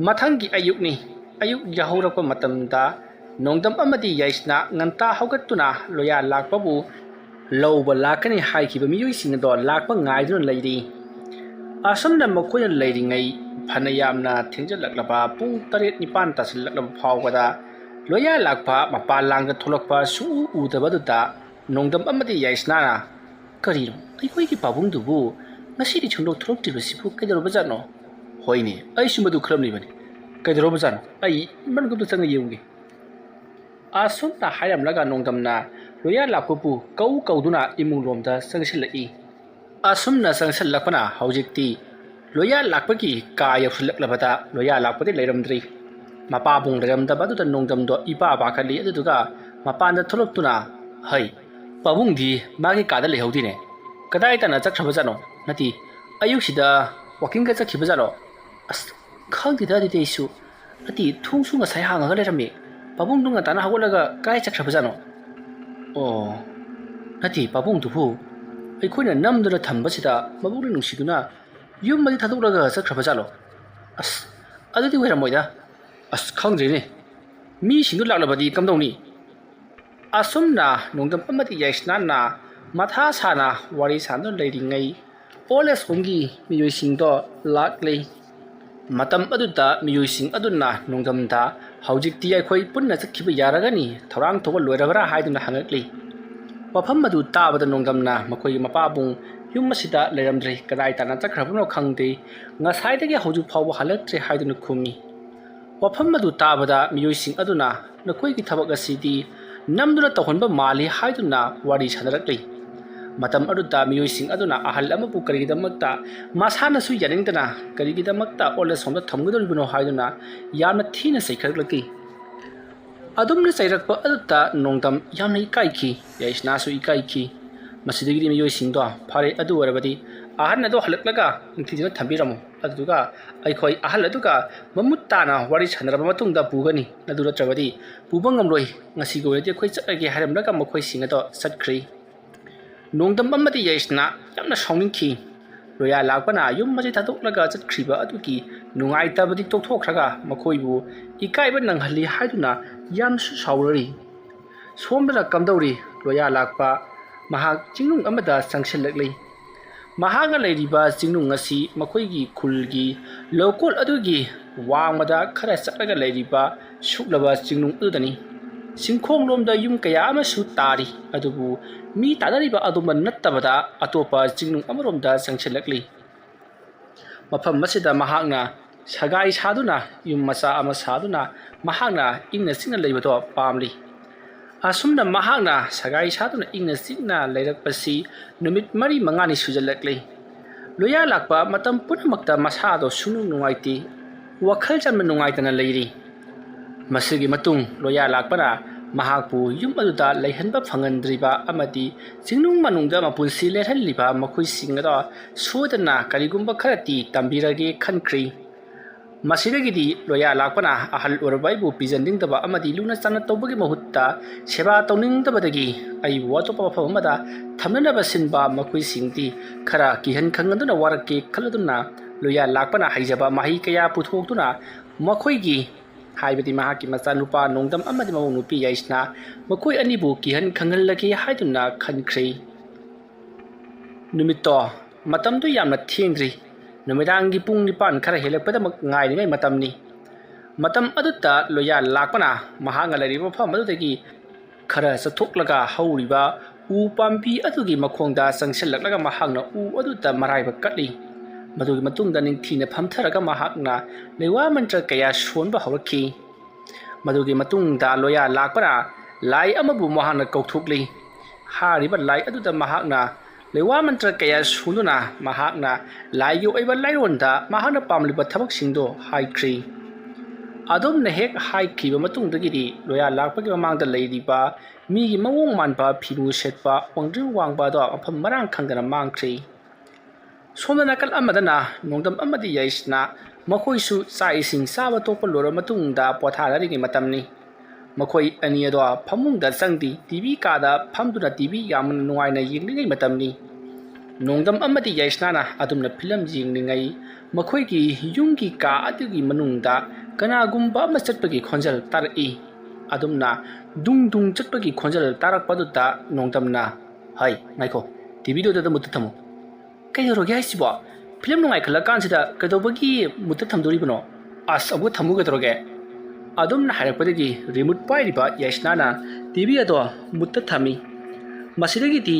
ꯃꯊꯪꯒꯤ ꯑꯌꯨꯛꯅꯤ꯫ ꯑꯌꯨꯛ ꯌꯥꯍꯧꯔꯛꯄ ꯃꯇꯝꯗ ꯅꯣꯡꯗꯝ ꯑꯃꯗꯤ ꯌꯥꯏꯁꯅꯥ ꯉꯟꯇꯥ ꯍꯧꯒꯠꯇꯨꯅ ꯂꯣꯌꯥ ꯂꯥꯛꯄꯕꯨ ꯂꯧꯕ ꯂꯥꯛꯀꯅꯤ ꯍꯥꯏꯈꯤꯕ ꯃꯤꯑꯣꯏꯁꯤꯡ ꯑꯗꯣ ꯂꯥꯛꯄ ꯉꯥꯏꯗꯨꯅ ꯂꯩꯔꯤ꯫ ꯑꯁꯨꯝꯅ ꯃꯈꯣꯏꯅ ꯂꯩꯔꯤꯉꯩ ꯐꯅ ꯌꯥꯝꯅ ꯊꯦꯡꯖꯤꯜꯂꯛꯂꯕ ꯄꯨꯡ ꯇꯔꯦꯠ ꯅꯤꯄꯥꯟ ꯇꯥꯁꯤꯜꯂꯛꯂꯕ ꯐꯥꯎꯕꯗ ꯂꯣꯌꯥ ꯂꯥꯛꯄ ꯃꯄꯥꯟ ꯂꯥꯡꯗ ꯊꯣꯛꯂꯛꯄ ꯁꯨꯛꯎ ꯎꯗꯕ ꯑꯗꯨꯗ ꯅꯣꯡꯗꯝ ꯑꯃꯗꯤ ꯌꯥꯏꯁꯅꯥꯅ, "ꯀꯔꯤꯅꯣ, ꯑꯩꯈꯣꯏꯒꯤ ꯄꯥꯕꯨꯡꯗꯨꯕꯨ ꯉꯁꯤꯗꯤ ꯁꯨꯡꯊꯣꯛ ꯊꯣꯛꯂꯛꯇ꯭ꯔꯤꯕꯁꯤꯕꯨ ꯀꯩꯗꯧꯔꯕꯖꯥꯠꯅꯣ?" "ꯍꯣꯏꯅꯦ, ꯑꯩꯁꯨ ꯃꯗꯨ ꯈꯜꯂꯝꯂꯤꯕꯅꯤ꯫ ꯀꯩꯗꯧꯔꯕꯖꯥꯠꯅꯣ? ꯑꯩ ꯃꯅꯨꯡꯗ ꯑꯝꯇ ꯆꯪꯉ ꯌꯦꯡꯉꯨꯒꯦ꯫" ꯑꯁꯨꯝꯅ ꯍꯥꯏꯔꯝꯂꯒ ꯅꯣꯡꯗꯝꯅ ꯂꯣꯌꯥ ꯂꯥꯛꯄꯕꯨ ꯀꯧ ꯀꯧꯗꯨꯅ ꯏꯃꯨꯡ ꯂꯣꯝꯗ ꯆꯪꯁꯤꯜꯂꯛꯏ꯫ ꯑꯁꯨꯝꯅ ꯆꯪꯁꯤꯜꯂꯛꯄꯅ ꯍꯧꯖꯤꯛꯇꯤ ꯂꯣꯌꯥ ꯂꯥꯛꯄꯒꯤ ꯀꯥ ꯌꯧꯁꯤꯜꯂꯛꯂꯕꯗ ꯂꯣꯌꯥ ꯂꯥꯛꯄꯗꯤ ꯂꯩꯔꯝꯗ꯭ꯔꯤ꯫ ꯃꯄꯥꯕꯨꯡ ꯂꯩꯔꯝꯗꯕ ꯑꯗꯨꯗ ꯅꯣꯡꯗꯝꯗꯣ ꯏꯄꯥ ꯄꯥꯈꯠꯂꯤ꯫ ꯑꯗꯨꯗꯨꯒ ꯃꯄꯥꯟꯗ ꯊꯣꯛꯂꯛꯇꯨꯅ, "ꯍꯩ, ꯄꯥꯕꯨꯡꯗꯤ ꯃꯥꯒꯤ ꯀꯥꯗ ꯂꯩꯍꯧꯗꯦꯅꯦ꯫ ꯀꯗꯥꯏ ꯇꯥꯅ ꯆꯠꯈ꯭ꯔꯕꯖꯥꯠꯅꯣ? ꯅꯠꯇꯦ, ꯑꯌꯨꯛꯁꯤꯗ ꯋꯥꯀꯤꯡꯒ ꯆꯠꯈꯤꯕꯖꯥꯠꯂꯣ? ꯑꯁ, ꯈꯪꯗꯦꯗ ꯑꯗꯨꯗꯤ ꯑꯩꯁꯨ꯫ ꯅꯠꯇꯦ, ꯊꯣꯡꯁꯨ ꯉꯁꯥꯏ ꯍꯥꯡꯉꯒ ꯂꯩꯔꯝꯃꯤ꯫ ꯄꯥꯕꯨꯡꯗꯨ ꯉꯟꯇꯥꯅ ꯍꯧꯒꯠꯂꯒ ꯀꯥꯏ ꯆꯠꯈ꯭ꯔꯕꯖꯥꯠꯅꯣ? ꯑꯣ, ꯅꯠꯇꯦ, ꯄꯥꯕꯨꯡꯗꯨꯕꯨ ꯑꯩꯈꯣꯏꯅ ꯅꯝꯗꯨꯅ ꯊꯝꯕꯁꯤꯗ ꯃꯕꯨꯛꯅꯤꯡ ꯅꯨꯡꯁꯤꯗꯨꯅ ꯌꯨꯝ ꯑꯗꯨ ꯊꯥꯗꯣꯛꯂꯒ ꯆꯠꯈ꯭ꯔꯕꯖꯥꯠꯂꯣ? ꯑꯁ, ꯑꯗꯨꯗꯤ ꯑꯣꯏꯔꯝꯃꯣꯏꯗ꯫ ꯑꯁ, ꯈꯪꯗ꯭ꯔꯦꯅꯦ꯫ ꯃꯤꯁꯤꯡꯗꯨ ꯂꯥꯛꯂꯕꯗꯤ ꯀꯝꯗꯧꯅꯤ?" ꯑꯁꯨꯝꯅ ꯅꯣꯡꯗꯝ ꯑꯃꯗꯤ ꯌꯥꯏꯁꯅꯥꯅ ꯃꯊꯥ ꯁꯥꯅ ꯋꯥꯔꯤ ꯁꯥꯗꯨꯅ ꯂꯩꯔꯤꯉꯩ, ꯑꯣꯜ ꯑꯦꯖ ꯍꯣꯝꯒꯤ ꯃꯤꯑꯣꯏꯁꯤꯡꯗꯣ ꯂꯥꯛꯂꯤ꯫ ꯃꯇꯝ ꯑꯗꯨꯗ ꯃꯤꯑꯣꯏꯁꯤꯡ ꯑꯗꯨꯅ ꯅꯣꯡꯗꯝꯗ, "ꯍꯧꯖꯤꯛꯇꯤ ꯑꯩꯈꯣꯏ ꯄꯨꯟꯅ ꯆꯠꯈꯤꯕ ꯌꯥꯔꯒꯅꯤ, ꯊꯧꯔꯥꯡ ꯇꯧꯕ ꯂꯣꯏꯔꯕ꯭ꯔꯥ?" ꯍꯥꯏꯗꯨꯅ ꯍꯪꯂꯛꯂꯤ꯫ ꯋꯥꯐꯝ ꯑꯗꯨ ꯇꯥꯕꯗ ꯅꯣꯡꯗꯝꯅ ꯃꯈꯣꯏꯒꯤ ꯃꯄꯥꯕꯨꯡ ꯌꯨꯝ ꯑꯁꯤꯗ ꯂꯩꯔꯝꯗ꯭ꯔꯦ, ꯀꯗꯥꯏ ꯇꯥꯅ ꯆꯠꯈ꯭ꯔꯕꯅꯣ ꯈꯪꯗꯦ, ꯉꯁꯥꯏꯗꯒꯤ ꯍꯧꯖꯤꯛ ꯐꯥꯎꯕ ꯍꯜꯂꯛꯇ꯭ꯔꯦ ꯍꯥꯏꯗꯨꯅ ꯈꯨꯝꯃꯤ꯫ ꯋꯥꯐꯝ ꯑꯗꯨ ꯇꯥꯕꯗ ꯃꯤꯑꯣꯏꯁꯤꯡ ꯑꯗꯨꯅ, "ꯅꯈꯣꯏꯒꯤ ꯊꯕꯛ ꯑꯁꯤꯗꯤ ꯅꯝꯗꯨꯅ ꯇꯧꯍꯟꯕ ꯃꯥꯜꯂꯤ" ꯍꯥꯏꯗꯨꯅ ꯋꯥꯔꯤ ꯁꯥꯟꯅꯔꯛꯂꯤ꯫ ꯃꯇꯝ ꯑꯗꯨꯗ ꯃꯤꯑꯣꯏꯁꯤꯡ ꯑꯗꯨꯅ ꯑꯍꯜ ꯑꯃꯕꯨ ꯀꯔꯤꯒꯤꯗꯃꯛꯇ ꯃꯁꯥꯅꯁꯨ ꯌꯥꯅꯤꯡꯗꯅ ꯀꯔꯤꯒꯤꯗꯃꯛꯇ ꯑꯣꯜ ꯑꯦꯖ ꯍꯣꯝꯗ ꯊꯝꯒꯗꯧꯔꯤꯕꯅꯣ ꯍꯥꯏꯗꯨꯅ ꯌꯥꯝꯅ ꯊꯤꯅ ꯆꯩꯈꯠꯂꯛꯂꯤ꯫ ꯑꯗꯨꯝꯅ ꯆꯩꯔꯛꯄ ꯑꯗꯨꯗ ꯅꯣꯡꯗꯝ ꯌꯥꯝꯅ ꯏꯀꯥꯏꯈꯤ, ꯌꯥꯏꯁꯅꯥꯁꯨ ꯏꯀꯥꯏꯈꯤ꯫ ꯃꯁꯤꯗꯒꯤꯗꯤ ꯃꯤꯑꯣꯏꯁꯤꯡꯗꯣ, "ꯐꯔꯦ, ꯑꯗꯨ ꯑꯣꯏꯔꯕꯗꯤ ꯑꯍꯟ ꯑꯗꯣ ꯍꯜꯂꯛꯂꯒ ꯅꯤꯡꯊꯤꯖꯅ ꯊꯝꯕꯤꯔꯝꯃꯨ, ꯑꯗꯨꯗꯨꯒ ꯑꯩꯈꯣꯏ ꯑꯍꯜ ꯑꯗꯨꯒ ꯃꯃꯨꯠ ꯇꯥꯅ ꯋꯥꯔꯤ ꯁꯥꯟꯅꯔꯕ ꯃꯇꯨꯡꯗ ꯄꯨꯒꯅꯤ, ꯑꯗꯨ ꯅꯠꯇ꯭ꯔꯕꯗꯤ ꯄꯨꯕ ꯉꯝꯂꯣꯏ, ꯉꯁꯤꯒꯤ ꯑꯣꯏꯅꯗꯤ ꯑꯩꯈꯣꯏ ꯆꯠꯂꯒꯦ" ꯍꯥꯏꯔꯝꯂꯒ ꯃꯈꯣꯏꯁꯤꯡ ꯑꯗꯣ ꯆꯠꯈ꯭ꯔꯦ꯫ ꯅꯣꯡꯗꯝ ꯑꯃꯗꯤ ꯌꯥꯏꯁꯅꯥ ꯌꯥꯝꯅ ꯁꯥꯎꯅꯤꯡꯈꯤ꯫ ꯂꯣꯌꯥ ꯂꯥꯛꯄꯅ ꯌꯨꯝ ꯑꯁꯤ ꯊꯥꯗꯣꯛꯂꯒ ꯆꯠꯈ꯭ꯔꯤꯕ ꯑꯗꯨꯒꯤ ꯅꯨꯡꯉꯥꯏꯇꯕꯗꯤ ꯇꯣꯛꯊꯣꯛꯈ꯭ꯔꯒ ꯃꯈꯣꯏꯕꯨ ꯏꯀꯥꯏꯕ ꯅꯪꯍꯜꯂꯤ ꯍꯥꯏꯗꯨꯅ ꯌꯥꯝꯅꯁꯨ ꯁꯥꯎꯔꯔꯤ꯫ ꯁꯣꯝꯗꯅ ꯀꯝꯗꯧꯔꯤ? ꯂꯣꯌꯥ ꯂꯥꯛꯄ ꯃꯍꯥꯛ ꯆꯤꯡꯅꯨꯡ ꯑꯃꯗ ꯆꯪꯁꯤꯜꯂꯛꯂꯤ꯫ ꯃꯍꯥꯛꯅ ꯂꯩꯔꯤꯕ ꯆꯤꯡꯅꯨꯡ ꯑꯁꯤ ꯃꯈꯣꯏꯒꯤ ꯈꯨꯜꯒꯤ ꯂꯧꯀꯣꯜ ꯑꯗꯨꯒꯤ ꯋꯥꯡꯃꯗ ꯈꯔ ꯆꯠꯂꯒ ꯂꯩꯔꯤꯕ ꯁꯨꯛꯂꯕ ꯆꯤꯡꯅꯨꯡ ꯑꯗꯨꯗꯅꯤ꯫ ꯆꯤꯡꯈꯣꯡꯂꯣꯝꯗ ꯌꯨꯝ ꯀꯌꯥ ꯑꯃꯁꯨ ꯇꯥꯔꯤ, ꯑꯗꯨꯕꯨ ꯃꯤ ꯇꯥꯅꯔꯤꯕ ꯑꯗꯨꯝꯕ ꯅꯠꯇꯕꯗ ꯑꯇꯣꯞꯄ ꯆꯤꯡꯅꯨꯡ ꯑꯃꯔꯣꯝꯗ ꯆꯪꯁꯤꯜꯂꯛꯂꯤ꯫ ꯃꯐꯝ ꯑꯁꯤꯗ ꯃꯍꯥꯛꯅ ꯁꯒꯥꯏ ꯁꯥꯗꯨꯅ ꯌꯨꯝ ꯃꯆꯥ ꯑꯃ ꯁꯥꯗꯨꯅ ꯃꯍꯥꯛꯅ ꯏꯪꯅ ꯆꯤꯛꯅ ꯂꯩꯕꯗꯣ ꯄꯥꯝꯂꯤ꯫ ꯑꯁꯨꯝꯅ ꯃꯍꯥꯛꯅ ꯁꯒꯥꯏ ꯁꯥꯗꯨꯅ ꯏꯪꯅ ꯆꯤꯛꯅ ꯂꯩꯔꯛꯄꯁꯤ ꯅꯨꯃꯤꯠ ꯃꯔꯤ ꯃꯉꯥꯅꯤ ꯁꯨꯖꯜꯂꯛꯂꯤ꯫ ꯂꯣꯌꯥ ꯂꯥꯛꯄ ꯃꯇꯝ ꯄꯨꯝꯅꯃꯛꯇ ꯃꯁꯥꯗꯣ ꯁꯨꯡꯅꯨꯡ ꯅꯨꯡꯉꯥꯏꯇꯦ, ꯋꯥꯈꯜ ꯆꯝꯅ ꯅꯨꯡꯉꯥꯏꯇꯅ ꯂꯩꯔꯤ꯫ ꯃꯁꯤꯒꯤ ꯃꯇꯨꯡ ꯂꯣꯌꯥ ꯂꯥꯛꯄꯅ ꯃꯍꯥꯛꯄꯨ ꯌꯨꯝ ꯑꯗꯨꯗ ꯂꯩꯍꯟꯕ ꯐꯪꯍꯟꯗ꯭ꯔꯤꯕ ꯑꯃꯗꯤ ꯆꯤꯡꯅꯨꯡ ꯃꯅꯨꯡꯗ ꯃꯄꯨꯟꯁꯤ ꯂꯦꯜꯍꯜꯂꯤꯕ ꯃꯈꯣꯏꯁꯤꯡ ꯑꯗꯣ ꯁꯣꯏꯗꯅ ꯀꯔꯤꯒꯨꯝꯕ ꯈꯔꯗꯤ ꯇꯝꯕꯤꯔꯒꯦ ꯈꯟꯈ꯭ꯔꯤ꯫ ꯃꯁꯤꯗꯒꯤꯗꯤ ꯂꯣꯌꯥ ꯂꯥꯛꯄꯅ ꯑꯍꯜ ꯑꯣꯏꯔꯕ ꯑꯩꯕꯨ ꯄꯤꯖꯅꯤꯡꯗꯕ ꯑꯃꯗꯤ ꯂꯨꯅ ꯆꯥꯟꯅ ꯇꯧꯕꯒꯤ ꯃꯍꯨꯠꯇ ꯁꯦꯕꯥ ꯇꯧꯅꯤꯡꯗꯕꯗꯒꯤ ꯑꯩꯕꯨ ꯑꯇꯣꯞꯄ ꯃꯐꯝ ꯑꯃꯗ ꯊꯝꯅꯅꯕ ꯁꯤꯟꯕ ꯃꯈꯣꯏꯁꯤꯡꯗꯤ ꯈꯔ ꯀꯤꯍꯟ ꯈꯪꯍꯟꯗꯨꯅ ꯋꯥꯔꯛꯀꯦ ꯈꯜꯂꯗꯨꯅ ꯂꯣꯌꯥ ꯂꯥꯛꯄꯅ ꯍꯩꯖꯕ ꯃꯍꯩ ꯀꯌꯥ ꯄꯨꯊꯣꯛꯇꯨꯅ ꯃꯈꯣꯏꯒꯤ, ꯍꯥꯏꯕꯗꯤ ꯃꯍꯥꯛꯀꯤ ꯃꯆꯥꯅꯨꯄꯥ ꯅꯣꯡꯗꯝ ꯑꯃꯗꯤ ꯃꯃꯧ ꯅꯨꯄꯤ ꯌꯥꯏꯁꯅꯥ, ꯃꯈꯣꯏ ꯑꯅꯤꯕꯨ ꯀꯤꯍꯟ ꯈꯪꯍꯜꯂꯒꯦ ꯍꯥꯏꯗꯨꯅ ꯈꯟꯈ꯭ꯔꯦ꯫ ꯅꯨꯃꯤꯠꯇꯣ ꯃꯇꯝꯗꯨ ꯌꯥꯝꯅ ꯊꯦꯡꯗ꯭ꯔꯤ, ꯅꯨꯃꯤꯗꯥꯡꯒꯤ ꯄꯨꯡ ꯅꯤꯄꯥꯟ ꯈꯔ ꯍꯦꯜꯂꯛꯄꯗꯃꯛ ꯉꯥꯏꯔꯤꯉꯩ ꯃꯇꯝꯅꯤ꯫ ꯃꯇꯝ ꯑꯗꯨꯗ ꯂꯣꯌꯥ ꯂꯥꯛꯄꯅ ꯃꯍꯥꯛꯅ ꯂꯩꯔꯤꯕ ꯃꯐꯝ ꯑꯗꯨꯗꯒꯤ ꯈꯔ ꯆꯠꯊꯣꯛꯂꯒ ꯍꯧꯔꯤꯕ ꯎ ꯄꯥꯝꯕꯤ ꯑꯗꯨꯒꯤ ꯃꯈꯣꯡꯗ ꯆꯪꯁꯤꯜꯂꯛꯂꯒ ꯃꯍꯥꯛꯅ ꯎ ꯑꯗꯨꯗ ꯃꯔꯥꯏꯕꯛ ꯀꯠꯂꯤ꯫ ꯃꯗꯨꯒꯤ ꯃꯇꯨꯡꯗ ꯅꯤꯡꯊꯤꯅ ꯐꯝꯊꯔꯒ ꯃꯍꯥꯛꯅ ꯂꯩꯋꯥ ꯃꯟꯇ꯭ꯔ ꯀꯌꯥ ꯁꯣꯟꯕ ꯍꯧꯔꯛꯈꯤ꯫ ꯃꯗꯨꯒꯤ ꯃꯇꯨꯡꯗ ꯂꯣꯌꯥ ꯂꯥꯛꯄꯅ ꯂꯥꯏ ꯑꯃꯕꯨ ꯃꯍꯥꯛꯅ ꯀꯧꯊꯣꯛꯂꯤ꯫ ꯍꯥꯏꯔꯤꯕ ꯂꯥꯏ ꯑꯗꯨꯗ ꯃꯍꯥꯛꯅ ꯂꯩꯋꯥ ꯃꯟꯇ꯭ꯔ ꯀꯌꯥ ꯁꯣꯟꯗꯨꯅ ꯃꯍꯥꯛꯅ ꯂꯥꯏꯒꯤ ꯑꯣꯏꯕ ꯂꯥꯏꯔꯣꯟꯗ ꯃꯍꯥꯛꯅ ꯄꯥꯝꯂꯤꯕ ꯊꯕꯛꯁꯤꯡꯗꯨ ꯍꯥꯏꯈ꯭ꯔꯤ꯫ ꯑꯗꯨꯝꯅ ꯍꯦꯛ ꯍꯥꯏꯈꯤꯕ ꯃꯇꯨꯡꯗꯒꯤꯗꯤ ꯂꯣꯌꯥ ꯂꯥꯛꯄꯒꯤ ꯃꯃꯥꯡꯗ ꯂꯩꯔꯤꯕ ꯃꯤꯒꯤ ꯃꯑꯣꯡ ꯃꯥꯟꯕ ꯐꯤꯕꯨ ꯁꯦꯠꯄ ꯋꯥꯡꯗ꯭ꯔꯤꯡ ꯋꯥꯡꯕ ꯑꯗꯣ ꯃꯐꯝ ꯃꯔꯥꯡ ꯈꯪꯗꯅ ꯃꯥꯡꯈ꯭ꯔꯤ꯫ ꯁꯣꯝꯗ ꯅꯥꯀꯜ ꯑꯃꯗꯅ ꯅꯣꯡꯗꯝ ꯑꯃꯗꯤ ꯌꯥꯏꯁꯅꯥ ꯃꯈꯣꯏꯁꯨ ꯆꯥꯛ ꯏꯁꯤꯡ ꯆꯥꯕ ꯇꯣꯛꯄ ꯂꯣꯏꯔꯕ ꯃꯇꯨꯡꯗ ꯄꯣꯊꯥꯅꯔꯤꯉꯩ ꯃꯇꯝꯅꯤ꯫ ꯃꯈꯣꯏ ꯑꯅꯤ ꯑꯗꯣ ꯐꯃꯨꯡꯗ ꯆꯪꯗꯤ ꯇꯤ ꯚꯤ ꯀꯥꯗ ꯐꯝꯗꯨꯅ ꯇꯤ ꯚꯤ ꯌꯥꯝꯅ ꯅꯨꯡꯉꯥꯏꯅ ꯌꯦꯡꯂꯤꯉꯩ ꯃꯇꯝꯅꯤ꯫ ꯅꯣꯡꯗꯝ ꯑꯃꯗꯤ ꯌꯥꯏꯁꯅꯥꯅ ꯑꯗꯨꯝꯅ ꯐꯤꯂꯝ ꯌꯦꯡꯂꯤꯉꯩ ꯃꯈꯣꯏꯒꯤ ꯌꯨꯝꯒꯤ ꯀꯥ ꯑꯗꯨꯒꯤ ꯃꯅꯨꯡꯗ ꯀꯅꯥꯒꯨꯝꯕ ꯑꯃ ꯆꯠꯄꯒꯤ ꯈꯣꯟꯖꯦꯜ ꯇꯥꯔꯛꯏ꯫ ꯑꯗꯨꯝꯅ ꯗꯨꯡ ꯗꯨꯡ ꯆꯠꯄꯒꯤ ꯈꯣꯟꯖꯦꯜ ꯇꯥꯔꯛꯄꯗꯨꯗ ꯅꯣꯡꯗꯝꯅ, "ꯍꯩ, ꯉꯥꯏꯈꯣ, ꯇꯤꯚꯤꯗꯨ ꯑꯗꯨꯗ ꯃꯨꯠꯇ ꯊꯝꯃꯨ꯫ ꯀꯩꯗꯧꯔꯒꯦ ꯍꯥꯏꯁꯤꯕꯣ? ꯐꯤꯂꯝ ꯅꯨꯡꯉꯥꯏꯈꯠꯂꯀꯥꯟꯁꯤꯗ ꯀꯩꯗꯧꯕꯒꯤ ꯃꯨꯠꯇ ꯊꯝꯗꯣꯔꯤꯕꯅꯣ? ꯑꯁ, ꯑꯃꯨꯛ ꯊꯝꯃꯨ ꯀꯩꯗꯧꯔꯒꯦ?" ꯑꯗꯨꯝꯅ ꯍꯥꯏꯔꯛꯄꯗꯒꯤ ꯔꯤꯃꯣꯠ ꯄꯥꯏꯔꯤꯕ ꯌꯥꯏꯁꯅꯥꯅ ꯇꯤꯚꯤ ꯑꯗꯣ ꯃꯨꯠꯇ ꯊꯝꯃꯤ꯫ ꯃꯁꯤꯗꯒꯤꯗꯤ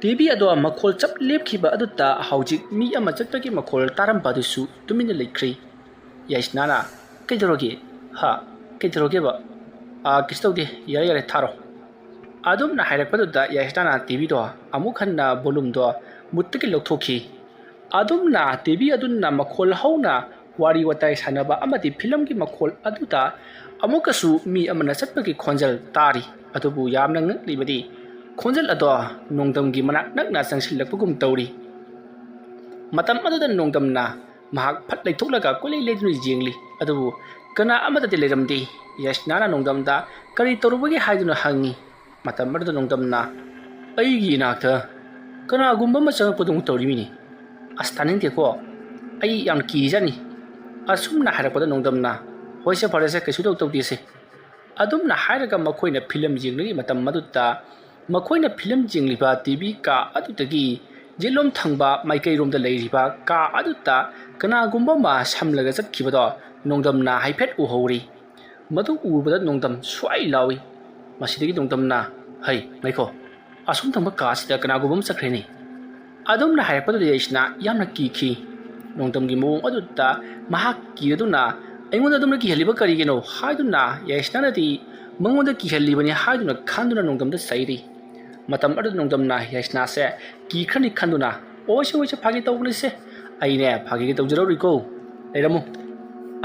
ꯇꯤꯚꯤ ꯑꯗꯣ ꯃꯈꯣꯜ ꯆꯞ ꯂꯦꯞꯈꯤꯕ ꯑꯗꯨꯗ ꯍꯧꯖꯤꯛ ꯃꯤ ꯑꯃ ꯆꯠꯄꯒꯤ ꯃꯈꯣꯜ ꯇꯥꯔꯝꯕ ꯑꯗꯨꯁꯨ ꯇꯨꯃꯤꯟꯅ ꯂꯩꯈ꯭ꯔꯦ꯫ ꯌꯥꯏꯁꯅꯥꯅ, "ꯀꯩꯗꯧꯔꯒꯦ? ꯍꯥ? ꯀꯩꯗꯧꯔꯒꯦꯕ? ꯑꯥ, ꯀꯩꯁꯨ ꯇꯧꯗꯦ꯫ ꯌꯥꯔꯦ, ꯌꯥꯔꯦ, ꯊꯥꯔꯣ꯫" ꯑꯗꯨꯝꯅ ꯍꯥꯏꯔꯛꯄꯗꯨꯗ ꯌꯥꯏꯁꯅꯥꯅ ꯇꯤꯚꯤꯗꯣ ꯑꯃꯨꯛ ꯍꯟꯅ ꯚꯣꯂꯨꯝꯗꯣ ꯃꯨꯠꯇꯒꯤ ꯂꯧꯊꯣꯛꯈꯤ꯫ ꯑꯗꯨꯝꯅ ꯇꯤꯚꯤ ꯑꯗꯨꯅ ꯃꯈꯣꯜ ꯍꯧꯅ ꯋꯥꯔꯤ ꯋꯥꯇꯥꯏ ꯁꯥꯟꯅꯕ ꯑꯃꯗꯤ ꯐꯤꯂꯝꯒꯤ ꯃꯈꯣꯜ ꯑꯗꯨꯗ ꯑꯃꯨꯛꯀꯁꯨ ꯃꯤ ꯑꯃꯅ ꯆꯠꯄꯒꯤ ꯈꯣꯟꯖꯦꯜ ꯇꯥꯔꯤ꯫ ꯑꯗꯨꯕꯨ ꯌꯥꯝꯅ ꯉꯛꯂꯤꯕꯗꯤ ꯈꯣꯟꯖꯦꯜ ꯑꯗꯣ ꯅꯣꯡꯗꯝꯒꯤ ꯃꯅꯥꯛ ꯅꯛꯅ ꯆꯪꯁꯤꯜꯂꯛꯄꯒꯨꯝ ꯇꯧꯔꯤ꯫ ꯃꯇꯝ ꯑꯗꯨꯗ ꯅꯣꯡꯗꯝꯅ ꯃꯍꯥꯛ ꯐꯠ ꯂꯩꯊꯣꯛꯂꯒ ꯀꯣꯏꯂꯩ ꯂꯩꯗꯨꯅ ꯌꯦꯡꯂꯤ꯫ ꯑꯗꯨꯕꯨ ꯀꯅꯥ ꯑꯃꯠꯇꯗꯤ ꯂꯩꯔꯝꯗꯦ꯫ ꯌꯥꯏꯁꯅꯥꯅ ꯅꯣꯡꯗꯝꯗ ꯀꯔꯤ ꯇꯧꯔꯨꯕꯒꯦ ꯍꯥꯏꯗꯨꯅ ꯍꯪꯉꯤ꯫ ꯃꯇꯝ ꯑꯗꯨꯗ ꯅꯣꯡꯗꯝꯅ, "ꯑꯩꯒꯤ ꯏꯅꯥꯛꯇ ꯀꯅꯥꯒꯨꯝꯕ ꯑꯃ ꯆꯪꯉꯛꯄꯗꯧꯅ ꯇꯧꯔꯤꯃꯤꯅꯤ꯫ ꯑꯁ, ꯇꯥꯅꯤꯡꯗꯦꯀꯣ꯫ ꯑꯩ ꯌꯥꯝ ꯀꯤꯖꯅꯤ꯫" ꯑꯁꯨꯝꯅ ꯍꯥꯏꯔꯛꯄꯗ ꯅꯣꯡꯗꯝꯅ, "ꯍꯣꯏꯁꯦ, ꯐꯔꯦꯁꯦ, ꯀꯩꯁꯨ ꯇꯧ-, ꯇꯧꯗꯦꯁꯦ꯫" ꯑꯗꯨꯝꯅ ꯍꯥꯏꯔꯒ ꯃꯈꯣꯏꯅ ꯐꯤꯂꯝ ꯌꯦꯡꯂꯤꯉꯩ ꯃꯇꯝ ꯑꯗꯨꯗ ꯃꯈꯣꯏꯅ ꯐꯤꯂꯝ ꯌꯦꯡꯂꯤꯕ ꯇꯤꯚꯤ ꯀꯥ ꯑꯗꯨꯗꯒꯤ ꯌꯦꯠꯂꯣꯝ ꯊꯪꯕ ꯃꯥꯏꯀꯩꯔꯣꯝꯗ ꯂꯩꯔꯤꯕ ꯀꯥ ꯑꯗꯨꯗ ꯀꯅꯥꯒꯨꯝꯕ ꯑꯃ ꯁꯝꯂꯒ ꯆꯠꯈꯤꯕꯗꯣ ꯅꯣꯡꯗꯝꯅ ꯍꯥꯏꯐꯦꯠ ꯎꯍꯧꯔꯤ꯫ ꯃꯗꯨ ꯎꯕꯗ ꯅꯣꯡꯗꯝ ꯁ꯭ꯋꯥꯏ ꯂꯥꯎꯏ꯫ ꯃꯁꯤꯗꯒꯤ ꯅꯣꯡꯗꯝꯅ, "ꯍꯩ, ꯉꯥꯏꯈꯣ, ꯑꯁꯨꯝ ꯊꯪꯕ ꯀꯥ ꯑꯁꯤꯗ ꯀꯅꯥꯒꯨꯝꯕ ꯑꯃ ꯆꯠꯈ꯭ꯔꯦꯅꯦ꯫" ꯑꯗꯨꯝꯅ ꯍꯥꯏꯔꯛꯄꯗꯨꯗ ꯌꯥꯏꯁꯅꯥ ꯌꯥꯝꯅ ꯀꯤꯈꯤ꯫ ꯅꯣꯡꯗꯝꯒꯤ ꯃꯑꯣꯡ ꯑꯗꯨꯗ ꯃꯍꯥꯛ ꯀꯤꯔꯗꯨꯅ, "ꯑꯩꯉꯣꯟꯗ ꯑꯗꯨꯝꯅ ꯀꯤꯍꯜꯂꯤꯕ ꯀꯔꯤꯒꯤꯅꯣ?" ꯍꯥꯏꯗꯨꯅ ꯌꯥꯏꯁꯅꯥꯅꯗꯤ ꯃꯉꯣꯟꯗ ꯀꯤꯍꯜꯂꯤꯕꯅꯤ ꯍꯥꯏꯗꯨꯅ ꯈꯟꯗꯨꯅ ꯅꯣꯡꯗꯝꯗ ꯆꯩꯔꯤ꯫ ꯃꯇꯝ ꯑꯗꯨꯗ ꯅꯣꯡꯗꯝꯅ ꯌꯥꯏꯁꯅꯥꯁꯦ ꯀꯤꯈ꯭ꯔꯅꯤ ꯈꯟꯗꯨꯅ, "ꯑꯣꯏꯁꯦ, ꯑꯣꯏꯁꯦ, ꯐꯥꯒꯤ ꯇꯧꯕꯅꯤꯁꯦ꯫ ꯑꯩꯅꯦ, ꯐꯥꯒꯤꯒ ꯇꯧꯖꯔꯧꯔꯤꯀꯣ꯫ ꯂꯩꯔꯝꯃꯨ꯫"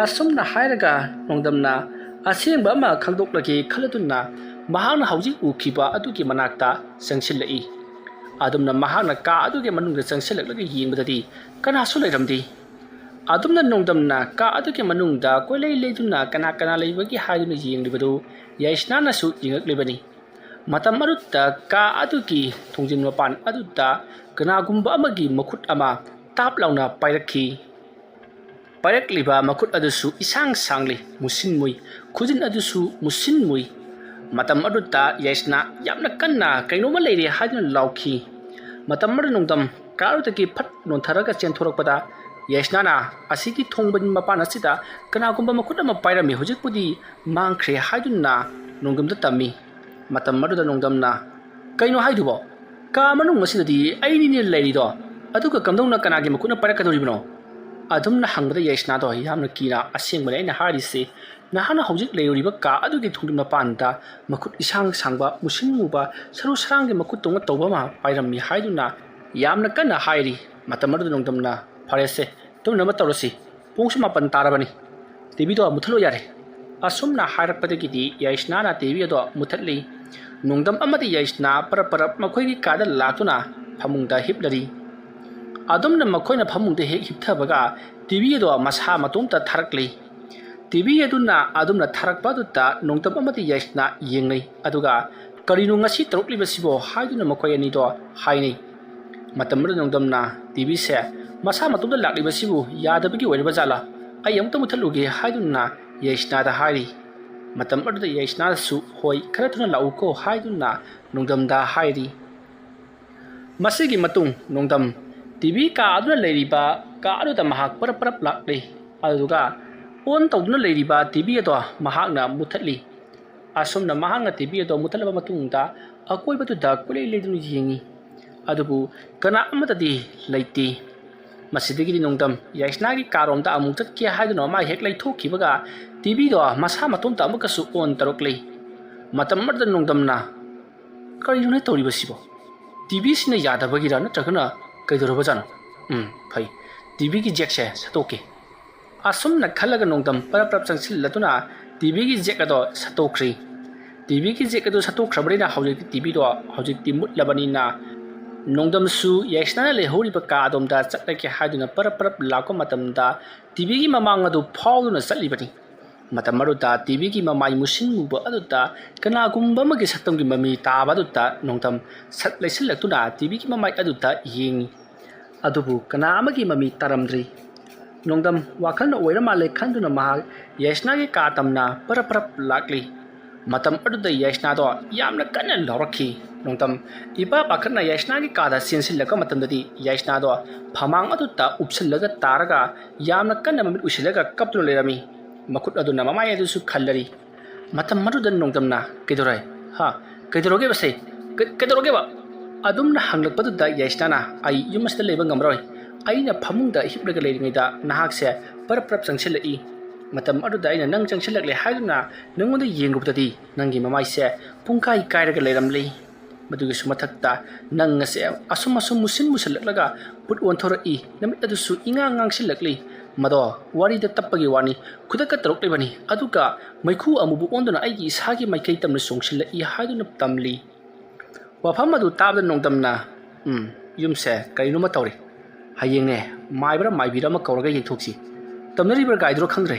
ꯑꯁꯨꯝꯅ ꯍꯥꯏꯔꯒ ꯅꯣꯡꯗꯝꯅ ꯑꯁꯦꯡꯕ ꯑꯃ ꯈꯪꯗꯣꯛꯂꯒꯦ ꯈꯜꯂꯗꯨꯅ ꯃꯍꯥꯛꯅ ꯍꯧꯖꯤꯛ ꯎꯈꯤꯕ ꯑꯗꯨꯒꯤ ꯃꯅꯥꯛꯇ ꯆꯪꯁꯤꯜꯂꯛꯏ꯫ ꯑꯗꯨꯝꯅ ꯃꯍꯥꯛꯅ ꯀꯥ ꯑꯗꯨꯒꯤ ꯃꯅꯨꯡꯗ ꯆꯪꯁꯤꯜꯂꯛꯂꯒ ꯌꯦꯡꯕꯗꯗꯤ ꯀꯅꯥꯁꯨ ꯂꯩꯔꯝꯗꯦ꯫ ꯑꯗꯨꯝꯅ ꯅꯣꯡꯗꯝꯅ ꯀꯥ ꯑꯗꯨꯒꯤ ꯃꯅꯨꯡꯗ ꯀꯣꯏꯂꯩ ꯂꯩꯗꯨꯅ ꯀꯅꯥ ꯀꯅꯥ ꯂꯩꯕꯒꯦ ꯍꯥꯏꯗꯨꯅ ꯌꯦꯡꯂꯤꯕꯗꯨ ꯌꯥꯏꯁꯅꯥꯅꯁꯨ ꯌꯦꯡꯂꯛꯂꯤꯕꯅꯤ꯫ ꯃꯇꯝ ꯑꯗꯨꯗ ꯀꯥ ꯑꯗꯨꯒꯤ ꯊꯣꯡꯖꯤꯟ ꯃꯄꯥꯟ ꯑꯗꯨꯗ ꯀꯅꯥꯒꯨꯝꯕ ꯑꯃꯒꯤ ꯃꯈꯨꯠ ꯑꯃ ꯇꯥꯞ ꯂꯥꯎꯅ ꯄꯥꯏꯔꯛꯈꯤ꯫ ꯄꯥꯏꯔꯛꯂꯤꯕ ꯃꯈꯨꯠ ꯑꯗꯨꯁꯨ ꯏꯁꯥꯡ ꯁꯥꯡꯂꯤ, ꯃꯨꯁꯤꯟ ꯃꯨꯏ, ꯈꯨꯖꯤꯟ ꯑꯗꯨꯁꯨ ꯃꯨꯁꯤꯟ ꯃꯨꯏ꯫ ꯃꯇꯝ ꯑꯗꯨꯗ ꯌꯥꯏꯁꯅꯥ ꯌꯥꯝꯅ ꯀꯟꯅ ꯀꯩꯅꯣꯝꯃ ꯂꯩꯔꯦ ꯍꯥꯏꯗꯨꯅ ꯂꯥꯎꯈꯤ꯫ ꯃꯇꯝ ꯑꯗꯨꯗ ꯅꯣꯡꯗꯝ ꯀꯥꯔꯗꯒꯤ ꯐꯠ ꯅꯣꯟꯊꯔꯒ ꯆꯦꯟꯊꯣꯔꯛꯄꯗ ꯌꯥꯏꯁꯅꯥꯅ ꯑꯁꯤꯒꯤ ꯊꯣꯡꯕ ꯃꯄꯥꯟ ꯑꯁꯤꯗ ꯀꯅꯥꯒꯨꯝꯕ ꯃꯈꯨꯠ ꯑꯃ ꯄꯥꯏꯔꯝꯃꯤ, ꯍꯧꯖꯤꯛꯄꯨꯗꯤ ꯃꯥꯡꯈ꯭ꯔꯦ ꯍꯥꯏꯗꯨꯅ ꯅꯣꯡꯗꯝꯗ ꯇꯝꯃꯤ꯫ ꯃꯇꯝ ꯑꯗꯨꯗ ꯅꯣꯡꯗꯝꯅ, "ꯀꯩꯅꯣ ꯍꯥꯏꯗꯨꯕꯣ? ꯀꯥ ꯃꯅꯨꯡ ꯑꯁꯤꯗꯗꯤ ꯑꯩꯅꯤꯅꯦ ꯂꯩꯔꯤꯗꯣ, ꯑꯗꯨꯒ ꯀꯝꯗꯧꯅ ꯀꯅꯥꯒꯤ ꯃꯈꯨꯠꯅ ꯄꯥꯏꯔꯛꯀꯗꯧꯔꯤꯕꯅꯣ?" ꯑꯗꯨꯝꯅ ꯍꯪꯕꯗ ꯌꯥꯏꯁꯅꯥꯗꯣ ꯌꯥꯝꯅ ꯀꯤꯅ, "ꯑꯁꯦꯡꯕꯅꯦ ꯑꯩꯅ ꯍꯥꯏꯔꯤꯁꯦ, ꯅꯍꯥꯛꯅ ꯍꯧꯖꯤꯛ ꯂꯩꯔꯨꯔꯤꯕ ꯀꯥ ꯑꯗꯨꯒꯤ ꯊꯣꯡꯒꯤ ꯃꯄꯥꯟꯗ ꯃꯈꯨꯠ ꯏꯁꯥꯡ ꯁꯥꯡꯕ, ꯃꯨꯁꯤꯟ ꯃꯨꯕ, ꯁꯔꯨ ꯁꯔꯥꯡꯒꯤ ꯃꯈꯨꯠꯇꯧꯅ ꯇꯧꯕ ꯑꯃ ꯄꯥꯏꯔꯝꯃꯤ" ꯍꯥꯏꯗꯨꯅ ꯌꯥꯝꯅ ꯀꯟꯅ ꯍꯥꯏꯔꯤ꯫ ꯃꯇꯝ ꯑꯗꯨꯗ ꯅꯣꯡꯗꯝꯅ, "ꯐꯔꯦꯁꯦ, ꯇꯨꯝꯅꯕ ꯇꯧꯔꯁꯤ, ꯄꯨꯡꯁꯨ ꯃꯥꯄꯟ ꯇꯥꯔꯕꯅꯤ, ꯇꯤꯚꯤꯗꯣ ꯃꯨꯠꯊꯠꯂꯣ ꯌꯥꯔꯦ"꯫ ꯑꯁꯨꯝꯅ ꯍꯥꯏꯔꯛꯄꯗꯒꯤꯗꯤ ꯌꯥꯏꯁꯅꯥꯅ ꯇꯤꯚꯤ ꯑꯗꯣ ꯃꯨꯠꯊꯠꯂꯤ꯫ ꯅꯣꯡꯗꯝ ꯑꯃꯗꯤ ꯌꯥꯏꯁꯅꯥ ꯄꯔꯞ ꯄꯔꯞ ꯃꯈꯣꯏꯒꯤ ꯀꯥꯗ ꯂꯥꯛꯇꯨꯅ ꯐꯃꯨꯡꯗ ꯍꯤꯞꯂꯔꯤ꯫ ꯑꯗꯨꯝꯅ ꯃꯈꯣꯏꯅ ꯐꯃꯨꯡꯗ ꯍꯦꯛ ꯍꯤꯞꯊꯕꯒ ꯇꯤꯚꯤ ꯑꯗꯣ ꯃꯁꯥ ꯃꯇꯣꯝꯇ ꯊꯥꯔꯛꯂꯤ꯫ ꯇꯤꯚꯤ ꯑꯗꯨꯅ ꯑꯗꯨꯝꯅ ꯊꯥꯔꯛꯄ ꯑꯗꯨꯗ ꯅꯣꯡꯗꯝ ꯑꯃꯗꯤ ꯌꯥꯏꯁꯅꯥ ꯌꯦꯡꯅꯩ꯫ ꯑꯗꯨꯒ "ꯀꯔꯤꯅꯣ ꯉꯁꯤ ꯇꯧꯔꯛꯂꯤꯕꯁꯤꯕꯣ?" ꯍꯥꯏꯗꯨꯅ ꯃꯈꯣꯏ ꯑꯅꯤꯗꯣ ꯍꯥꯏꯅꯩ꯫ ꯃꯇꯝ ꯑꯗꯨꯗ ꯅꯣꯡꯗꯝꯅ, "ꯇꯤꯚꯤꯁꯦ ꯃꯁꯥ ꯃꯇꯣꯝꯇ ꯂꯥꯛꯂꯤꯕꯁꯤꯕꯨ ꯌꯥꯗꯕꯒꯤ ꯑꯣꯏꯔꯕ ꯖꯥꯠꯂꯥ? ꯑꯩ ꯑꯃꯨꯛꯇ ꯃꯨꯠꯊꯠꯂꯨꯒꯦ" ꯍꯥꯏꯗꯨꯅ ꯌꯥꯏꯁꯅꯥꯗ ꯍꯥꯏꯔꯤ꯫ ꯃꯇꯝ ꯑꯗꯨꯗ ꯌꯥꯏꯁꯅꯥꯁꯨ, "ꯍꯣꯏ, ꯈꯔ ꯊꯨꯅ ꯂꯥꯛꯎꯀꯣ" ꯍꯥꯏꯗꯨꯅ ꯅꯣꯡꯗꯝꯗ ꯍꯥꯏꯔꯤ꯫ ꯃꯁꯤꯒꯤ ꯃꯇꯨꯡ ꯅꯣꯡꯗꯝ ꯇꯤꯚꯤ ꯀꯥ ꯑꯗꯨꯗ ꯂꯩꯔꯤꯕ ꯀꯥ ꯑꯗꯨꯗ ꯃꯍꯥꯛ ꯄꯔꯞ ꯄꯔꯞ ꯂꯥꯛꯂꯤ꯫ ꯑꯗꯨꯒ ꯑꯣꯟ ꯇꯧꯗꯨꯅ ꯂꯩꯔꯤꯕ ꯇꯤꯚꯤ ꯑꯗꯣ ꯃꯍꯥꯛꯅ ꯃꯨꯠꯊꯠꯂꯤ꯫ ꯑꯁꯨꯝꯅ ꯃꯍꯥꯛꯅ ꯇꯤꯚꯤ ꯑꯗꯣ ꯃꯨꯠꯊꯠꯂꯕ ꯃꯇꯨꯡꯗ ꯑꯀꯣꯏꯕꯗꯨꯗ ꯀꯣꯏꯂꯩ ꯂꯩꯗꯨꯅ ꯌꯦꯡꯉꯤ꯫ ꯑꯗꯨꯕꯨ ꯀꯅꯥ ꯑꯃꯠꯇꯗꯤ ꯂꯩꯇꯦ꯫ ꯃꯁꯤꯗꯒꯤꯗꯤ ꯅꯣꯡꯗꯝ ꯌꯥꯏꯁꯅꯥꯒꯤ ꯀꯥꯔꯣꯝꯗ ꯑꯃꯨꯛ ꯆꯠꯀꯦ ꯍꯥꯏꯗꯨꯅ ꯃꯥ ꯍꯦꯛ ꯂꯩꯊꯣꯛꯈꯤꯕꯒ ꯇꯤꯚꯤꯗꯣ ꯃꯁꯥ ꯃꯇꯣꯝꯇ ꯑꯃꯨꯛꯀꯁꯨ ꯑꯣꯟ ꯇꯧꯔꯛꯂꯤ꯫ ꯃꯇꯝ ꯑꯗꯨꯗ ꯅꯣꯡꯗꯝꯅ, "ꯀꯔꯤꯅꯣꯅꯦ ꯇꯧꯔꯤꯕꯁꯤꯕꯣ? ꯇꯤꯚꯤꯁꯤꯅ ꯌꯥꯗꯕꯒꯤꯔ ꯅꯠꯇ꯭ꯔꯒꯅ ꯀꯩꯗꯧꯔꯕꯖꯥꯠꯅꯣ? ꯎꯝ, ꯐꯩ, ꯇꯤꯚꯤꯒꯤ ꯖꯦꯛꯁꯦ ꯁꯠꯇꯣꯛꯀꯦ"꯫ ꯑꯁꯨꯝꯅ ꯈꯜꯂꯒ ꯅꯣꯡꯗꯝ ꯄꯔꯞ ꯄꯔꯞ ꯆꯪꯁꯤꯜꯂꯗꯨꯅ ꯇꯤꯚꯤꯒꯤ ꯖꯦꯛ ꯑꯗꯣ ꯁꯠꯇꯣꯛꯈ꯭ꯔꯤ꯫ ꯇꯤꯚꯤꯒꯤ ꯖꯦꯛ ꯑꯗꯨ ꯁꯠꯇꯣꯛꯈ꯭ꯔꯕꯅꯤꯅ ꯍꯧꯖꯤꯛꯇꯤ ꯇꯤꯚꯤꯗꯣ ꯍꯧꯖꯤꯛꯇꯤ ꯃꯨꯠꯂꯕꯅꯤꯅ ꯅꯣꯡꯗꯝꯁꯨ ꯌꯥꯏꯁꯅꯥꯅ ꯂꯩꯍꯧꯔꯤꯕ ꯀꯥ ꯑꯗꯣꯝꯗ ꯆꯠꯂꯒꯦ ꯍꯥꯏꯗꯨꯅ ꯄꯔꯞ ꯄꯔꯞ ꯂꯥꯛꯄ ꯃꯇꯝꯗ ꯇꯤꯚꯤꯒꯤ ꯃꯃꯥꯡ ꯑꯗꯨ ꯐꯥꯎꯗꯨꯅ ꯆꯠꯂꯤꯕꯅꯤ꯫ ꯃꯇꯝ ꯑꯗꯨꯗ ꯇꯤꯚꯤꯒꯤ ꯃꯃꯥꯏ ꯃꯨꯁꯤꯟ ꯃꯨꯕ ꯑꯗꯨꯗ ꯀꯅꯥꯒꯨꯝꯕ ꯑꯃꯒꯤ ꯁꯛꯇꯝꯒꯤ ꯃꯃꯤ ꯇꯥꯕ ꯑꯗꯨꯗ ꯅꯣꯡꯗꯝ ꯁꯠ ꯂꯩꯁꯤꯜꯂꯛꯇꯨꯅ ꯇꯤꯚꯤꯒꯤ ꯃꯃꯥꯏ ꯑꯗꯨꯗ ꯌꯦꯡꯏ꯫ ꯑꯗꯨꯕꯨ ꯀꯅꯥ ꯑꯃꯒꯤ ꯃꯃꯤ ꯇꯥꯔꯝꯗ꯭ꯔꯤ꯫ ꯅꯣꯡꯗꯝ ꯋꯥꯈꯜꯅ ꯑꯣꯏꯔ ꯃꯥꯜꯂꯦ ꯈꯟꯗꯨꯅ ꯃꯍꯥꯛ ꯌꯥꯏꯁꯅꯥꯒꯤ ꯀꯥ ꯇꯝꯅ ꯄꯔꯞ ꯄꯔꯞ ꯂꯥꯛꯂꯤ꯫ ꯃꯇꯝ ꯑꯗꯨꯗ ꯌꯥꯏꯁꯅꯥꯗꯣ ꯌꯥꯝꯅ ꯀꯟꯅ ꯂꯥꯎꯔꯛꯈꯤ꯫ ꯅꯣꯡꯗꯝ ꯏꯄꯥ ꯄꯥꯈꯠꯅ ꯌꯥꯏꯁꯅꯥꯒꯤ ꯀꯥꯗ ꯆꯦꯟꯁꯤꯜꯂꯛꯄ ꯃꯇꯝꯗꯗꯤ ꯌꯥꯏꯁꯅꯥꯗꯣ ꯐꯃꯥꯡ ꯑꯗꯨꯗ ꯎꯞꯁꯤꯜꯂꯒ ꯇꯥꯔꯒ ꯌꯥꯝꯅ ꯀꯟꯅ ꯃꯃꯤꯠ ꯎꯏꯁꯤꯜꯂꯒ ꯀꯞꯇꯨꯅ ꯂꯩꯔꯝꯃꯤ꯫ ꯃꯈꯨꯠ ꯑꯗꯨꯅ ꯃꯃꯥꯏ ꯑꯗꯨꯁꯨ ꯈꯜꯂꯔꯤ꯫ ꯃꯇꯝ ꯑꯗꯨꯗ ꯅꯣꯡꯗꯝꯅ, "ꯀꯩꯗꯧꯔꯦ? ꯍꯥ? ꯀꯩꯗꯧꯔꯒꯦꯕꯁꯦ? ꯀꯩ-, ꯀꯩꯗꯧꯔꯒꯦꯕ?" ꯑꯗꯨꯝꯅ ꯍꯪꯂꯛꯄꯗꯨꯗ ꯌꯥꯏꯁꯅꯥꯅ, "ꯑꯩ ꯌꯨꯝ ꯑꯁꯤꯗ ꯂꯩꯕ ꯉꯝꯃꯔꯣꯏ꯫ ꯑꯩꯅ ꯐꯃꯨꯡꯗ ꯍꯤꯞꯂꯒ ꯂꯩꯔꯤꯉꯩꯗ ꯅꯍꯥꯛꯁꯦ ꯄꯔꯞ ꯄꯔꯞ ꯆꯪꯁꯤꯜꯂꯛꯏ꯫ ꯃꯇꯝ ꯑꯗꯨꯗ ꯑꯩꯅ ꯅꯪ ꯆꯪꯁꯤꯜꯂꯛꯂꯦ ꯍꯥꯏꯗꯨꯅ ꯅꯪꯉꯣꯟꯗ ꯌꯦꯡꯂꯨꯕꯗꯗꯤ ꯅꯪꯒꯤ ꯃꯃꯥꯏꯁꯦ ꯄꯨꯡꯀꯥꯏ ꯀꯥꯏꯔꯒ ꯂꯩꯔꯝꯂꯤ꯫ ꯃꯗꯨꯒꯤꯁꯨ ꯃꯊꯛꯇ ꯅꯪ ꯑꯁꯦ ꯑꯁꯨꯝ ꯑꯁꯨꯝ ꯃꯨꯁꯤꯟ ꯃꯨꯁꯤꯜꯂꯛꯂꯒ ꯄꯨꯠ ꯑꯣꯟꯊꯣꯔꯛꯏ, ꯅꯃꯤꯠ ꯑꯗꯨꯁꯨ ꯏꯉꯥꯡ ꯉꯥꯡꯁꯤꯜꯂꯛꯂꯤ꯫ ꯃꯗꯣ ꯋꯥꯔꯤꯗ ꯇꯞꯄꯒꯤ ꯋꯥꯅꯤ, ꯈꯨꯗꯛꯇ ꯇꯧꯔꯛꯂꯤꯕꯅꯤ꯫ ꯑꯗꯨꯒ ꯃꯩꯈꯨ ꯑꯃꯨꯕ ꯑꯣꯟꯗꯨꯅ ꯑꯩꯒꯤ ꯏꯁꯥꯒꯤ ꯃꯥꯏꯀꯩ ꯇꯝꯅ ꯆꯣꯡꯁꯤꯜꯂꯛꯏ" ꯍꯥꯏꯗꯨꯅ ꯇꯝꯂꯤ꯫ ꯋꯥꯐꯝ ꯑꯗꯨ ꯇꯥꯕꯗ ꯅꯣꯡꯗꯝꯅ, "ꯎꯝ, ꯌꯨꯝꯁꯦ ꯀꯔꯤꯅꯣꯃ ꯇꯧꯔꯤ꯫ ꯍꯌꯦꯡꯅꯦ, ꯃꯥꯏꯕ꯭ꯔꯥ ꯃꯥꯏꯕꯤꯔꯥ ꯑꯃ ꯀꯧꯔꯒ ꯌꯦꯡꯊꯣꯛꯁꯤ꯫ ꯇꯝꯅꯔꯤꯕ꯭ꯔꯥ ꯀꯥꯏꯗꯨꯔꯣ ꯈꯪꯗ꯭ꯔꯦ"꯫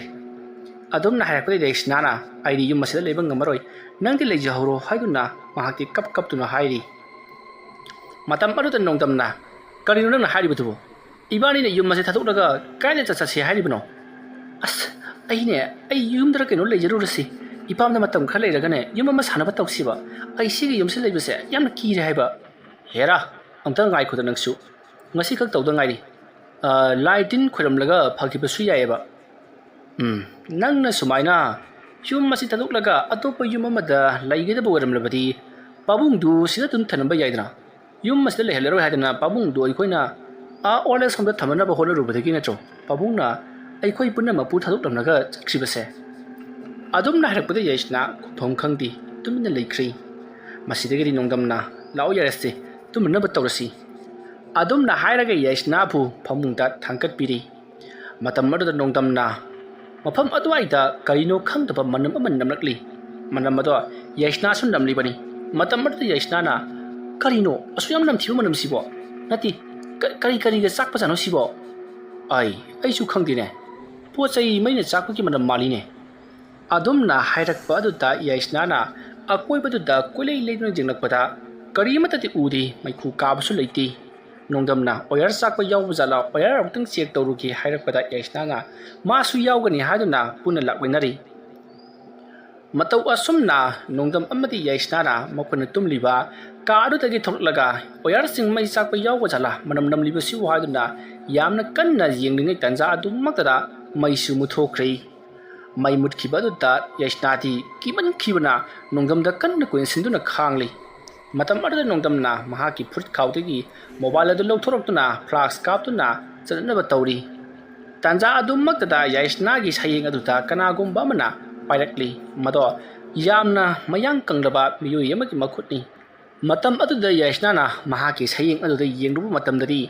ꯑꯗꯨꯝꯅ ꯍꯥꯏꯔꯛꯄꯗꯒꯤ ꯌꯥꯏꯁꯅꯥꯅ, "ꯑꯩꯗꯤ ꯌꯨꯝ ꯑꯁꯤꯗ ꯂꯩꯕ ꯉꯝꯃꯔꯣꯏ, ꯅꯪꯗꯤ ꯂꯩꯖꯍꯧꯔꯣ" ꯍꯥꯏꯗꯨꯅ ꯃꯍꯥꯛꯇꯤ ꯀꯞ ꯀꯞꯇꯨꯅ ꯍꯥꯏꯔꯤ꯫ ꯃꯇꯝ ꯑꯗꯨꯗ ꯅꯣꯡꯗꯝꯅ, "ꯀꯔꯤꯅꯣ ꯅꯪꯅ ꯍꯥꯏꯔꯤꯕꯗꯨꯕꯨ? ꯏꯕꯥꯅꯤꯅ ꯌꯨꯝ ꯑꯁꯤ ꯊꯥꯗꯣꯛꯂꯒ ꯀꯥꯏꯗ ꯆꯠ-, ꯆꯠꯁꯤ ꯍꯥꯏꯔꯤꯕꯅꯣ?" "ꯑꯁ, ꯑꯩꯅꯦ, ꯑꯩ ꯌꯨꯝꯗꯔ ꯀꯩꯅꯣ ꯂꯩꯖꯔꯨꯔꯁꯤ꯫ ꯏꯄꯥꯝꯗ ꯃꯇꯝ ꯈꯔ ꯂꯩꯔꯒꯅꯦ, ꯌꯨꯝ ꯑꯃ ꯁꯥꯟꯅꯕ ꯇꯧꯁꯤꯕ꯫ ꯑꯩ ꯁꯤꯒꯤ ꯌꯨꯝꯁꯤꯗ ꯂꯩꯕꯁꯦ ꯌꯥꯝꯅ ꯀꯤꯔꯦ ꯍꯥꯏꯕ"꯫ "ꯍꯦꯔꯥ, ꯑꯝꯇ ꯉꯥꯏꯈꯣꯗ ꯅꯪꯁꯨ꯫ ꯉꯁꯤ ꯈꯛ ꯇꯧꯗ ꯉꯥꯏꯔꯤ꯫ ꯑ, ꯂꯥꯏ ꯇꯤꯟ ꯈꯣꯏꯔꯝꯂꯒ ꯐꯈꯤꯕꯁꯨ ꯌꯥꯏꯑꯕ꯫ ꯎꯝ, ꯅꯪꯅ ꯁꯨꯃꯥꯏꯅ ꯌꯨꯝ ꯑꯁꯤ ꯊꯥꯗꯣꯛꯂꯒ ꯑꯇꯣꯞꯄ ꯌꯨꯝ ꯑꯃꯗ ꯂꯩꯒꯗꯕ ꯑꯣꯏꯔꯝꯂꯕꯗꯤ ꯄꯥꯕꯨꯡꯗꯨ ꯁꯤꯗ ꯑꯗꯨꯝ ꯊꯝꯂꯝꯕ ꯌꯥꯏꯗꯅ꯫ ꯌꯨꯝ ꯑꯁꯤꯗ ꯂꯩꯍꯜꯂꯔꯣꯏ ꯍꯥꯏꯗꯅ ꯄꯥꯕꯨꯡꯗꯨ ꯑꯩꯈꯣꯏꯅ ꯑꯥ old age home ꯗ ꯊꯝꯅꯅꯕ ꯍꯣꯠꯅꯔꯨꯕꯗꯒꯤ ꯅꯠꯇ꯭ꯔꯣ ꯄꯥꯕꯨꯡꯅ ꯑꯩꯈꯣꯏ ꯄꯨꯝꯅꯃꯛꯄꯨ ꯊꯥꯗꯣꯛꯂꯝꯂꯒ ꯆꯠꯈ꯭ꯔꯤꯕꯁꯦ?" ꯑꯗꯨꯝꯅ ꯍꯥꯏꯔꯛꯄꯗ ꯌꯥꯏꯁꯅꯥ ꯈꯨꯝꯐꯝ ꯈꯪꯗꯦ, ꯇꯨꯃꯤꯟꯅ ꯂꯩꯈ꯭ꯔꯤ꯫ ꯃꯁꯤꯗꯒꯤꯗꯤ ꯅꯣꯡꯗꯝꯅ, "ꯂꯥꯛꯑꯣ ꯌꯥꯔꯦꯁꯦ, ꯇꯨꯝꯅꯅꯕ ꯇꯧꯔꯁꯤ"꯫ ꯑꯗꯨꯝꯅ ꯍꯥꯏꯔꯒ ꯌꯥꯏꯁꯅꯥꯕꯨ ꯐꯃꯨꯡꯗ ꯊꯥꯡꯀꯠꯄꯤꯔꯤ꯫ ꯃꯇꯝ ꯑꯗꯨꯗ ꯅꯣꯡꯗꯝꯅ ꯃꯐꯝ ꯑꯗꯨꯋꯥꯏꯗ ꯀꯔꯤꯅꯣ ꯈꯪꯗꯕ ꯃꯅꯝ ꯑꯃ ꯅꯝꯂꯛꯂꯤ꯫ ꯃꯅꯝ ꯑꯗꯣ ꯌꯥꯏꯁꯅꯥꯁꯨ ꯅꯝꯂꯤꯕꯅꯤ꯫ ꯃꯇꯝ ꯑꯗꯨꯗ ꯌꯥꯏꯁꯅꯥꯅ, "ꯀꯔꯤꯅꯣ ꯑꯁꯨꯛ ꯌꯥꯝ ꯅꯝꯊꯤꯕ ꯃꯅꯝꯁꯤꯕꯣ? ꯅꯠꯇꯦ, ꯀ-, ꯀꯔꯤ ꯀꯔꯤꯒ ꯆꯥꯛꯄꯖꯥꯠꯅꯣ ꯁꯤꯕꯣ? ꯑꯩ, ꯑꯩꯁꯨ ꯈꯪꯗꯦꯅꯦ꯫ ꯄꯣꯠ ꯆꯩ ꯃꯩꯅ ꯆꯥꯛꯄꯒꯤ ꯃꯅꯝ ꯃꯥꯜꯂꯤꯅꯦ"꯫ ꯑꯗꯨꯝꯅ ꯍꯥꯏꯔꯛꯄ ꯑꯗꯨꯗ ꯌꯥꯏꯁꯅꯥꯅ ꯑꯀꯣꯏꯕꯗꯨꯗ ꯀꯣꯏꯂꯩ ꯂꯩꯗꯨꯅ ꯌꯦꯡꯂꯛꯄꯗ ꯀꯔꯤꯃꯠꯇꯗꯤ ꯎꯗꯦ, ꯃꯩꯈꯨ ꯀꯥꯕꯁꯨ ꯂꯩꯇꯦ꯫ ꯅꯣꯡꯗꯝꯅ ꯑꯣꯌꯥꯔ ꯆꯥꯛꯄ ꯌꯥꯎꯕ ꯖꯥꯠꯂꯥ, ꯑꯣꯌꯥꯔ ꯑꯃꯨꯛꯇꯪ ꯆꯦꯛ ꯇꯧꯔꯨꯒꯦ ꯍꯥꯏꯔꯛꯄꯗ ꯌꯥꯏꯁꯅꯥꯅ ꯃꯥꯁꯨ ꯌꯥꯎꯒꯅꯤ ꯍꯥꯏꯗꯨꯅ ꯄꯨꯟꯅ ꯂꯥꯛꯃꯤꯟꯅꯔꯤ꯫ ꯃꯇꯧ ꯑꯁꯨꯝꯅ ꯅꯣꯡꯗꯝ ꯑꯃꯗꯤ ꯌꯥꯏꯁꯅꯥꯅ ꯃꯈꯣꯏꯅ ꯇꯨꯝꯂꯤꯕ ꯀꯥ ꯑꯗꯨꯗꯒꯤ ꯊꯣꯛꯂꯛꯂꯒ ꯑꯣꯌꯥꯔꯁꯤꯡ ꯃꯩ ꯆꯥꯛꯄ ꯌꯥꯎꯕ ꯖꯥꯠꯂꯥ, ꯃꯅꯝ ꯅꯝꯂꯤꯕꯁꯤꯕꯨ ꯍꯥꯏꯗꯨꯅ ꯌꯥꯝꯅ ꯀꯟꯅ ꯌꯦꯡꯂꯤꯉꯩ ꯇꯥꯟꯖꯥ ꯑꯗꯨꯃꯛꯇꯗ ꯃꯩꯁꯨ ꯃꯨꯠꯊꯣꯛꯈ꯭ꯔꯦ꯫ ꯃꯩ ꯃꯨꯠꯈꯤꯕ ꯑꯗꯨꯗ ꯌꯥꯏꯁꯅꯥꯗꯤ ꯀꯤꯃꯟꯈꯤꯕꯅ ꯅꯣꯡꯗꯝꯗ ꯀꯟꯅ ꯀꯣꯟꯁꯤꯟꯗꯨꯅ ꯈꯥꯡꯂꯤ꯫ ꯃꯇꯝ ꯑꯗꯨꯗ ꯅꯣꯡꯗꯝꯅ ꯃꯍꯥꯛꯀꯤ ꯐꯨꯔꯤꯠ ꯈꯥꯎꯗꯒꯤ ꯃꯣꯕꯥꯏꯜ ꯑꯗꯨ ꯂꯧꯊꯣꯔꯛꯇꯨꯅ ꯐ꯭ꯂꯥꯁ ꯀꯥꯞꯇꯨꯅ ꯆꯠꯅꯕ ꯇꯧꯔꯤ꯫ ꯇꯥꯟꯖꯥ ꯑꯗꯨꯃꯛꯇꯗ ꯌꯥꯏꯁꯅꯥꯒꯤ ꯁꯌꯦꯡ ꯑꯗꯨꯗ ꯀꯅꯥꯒꯨꯝꯕ ꯑꯃꯅ ꯄꯥꯏꯔꯛꯂꯤ꯫ ꯃꯗꯣ ꯌꯥꯝꯅ ꯃꯌꯥꯡ ꯀꯪꯂꯕ ꯃꯤꯑꯣꯏ ꯑꯃꯒꯤ ꯃꯈꯨꯠꯅꯤ꯫ ꯃꯇꯝ ꯑꯗꯨꯗ ꯌꯥꯏꯁꯅꯥꯅ ꯃꯍꯥꯛꯀꯤ ꯁꯌꯦꯡ ꯑꯗꯨꯗ ꯌꯦꯡꯂꯨꯕ ꯃꯇꯝꯗꯗꯤ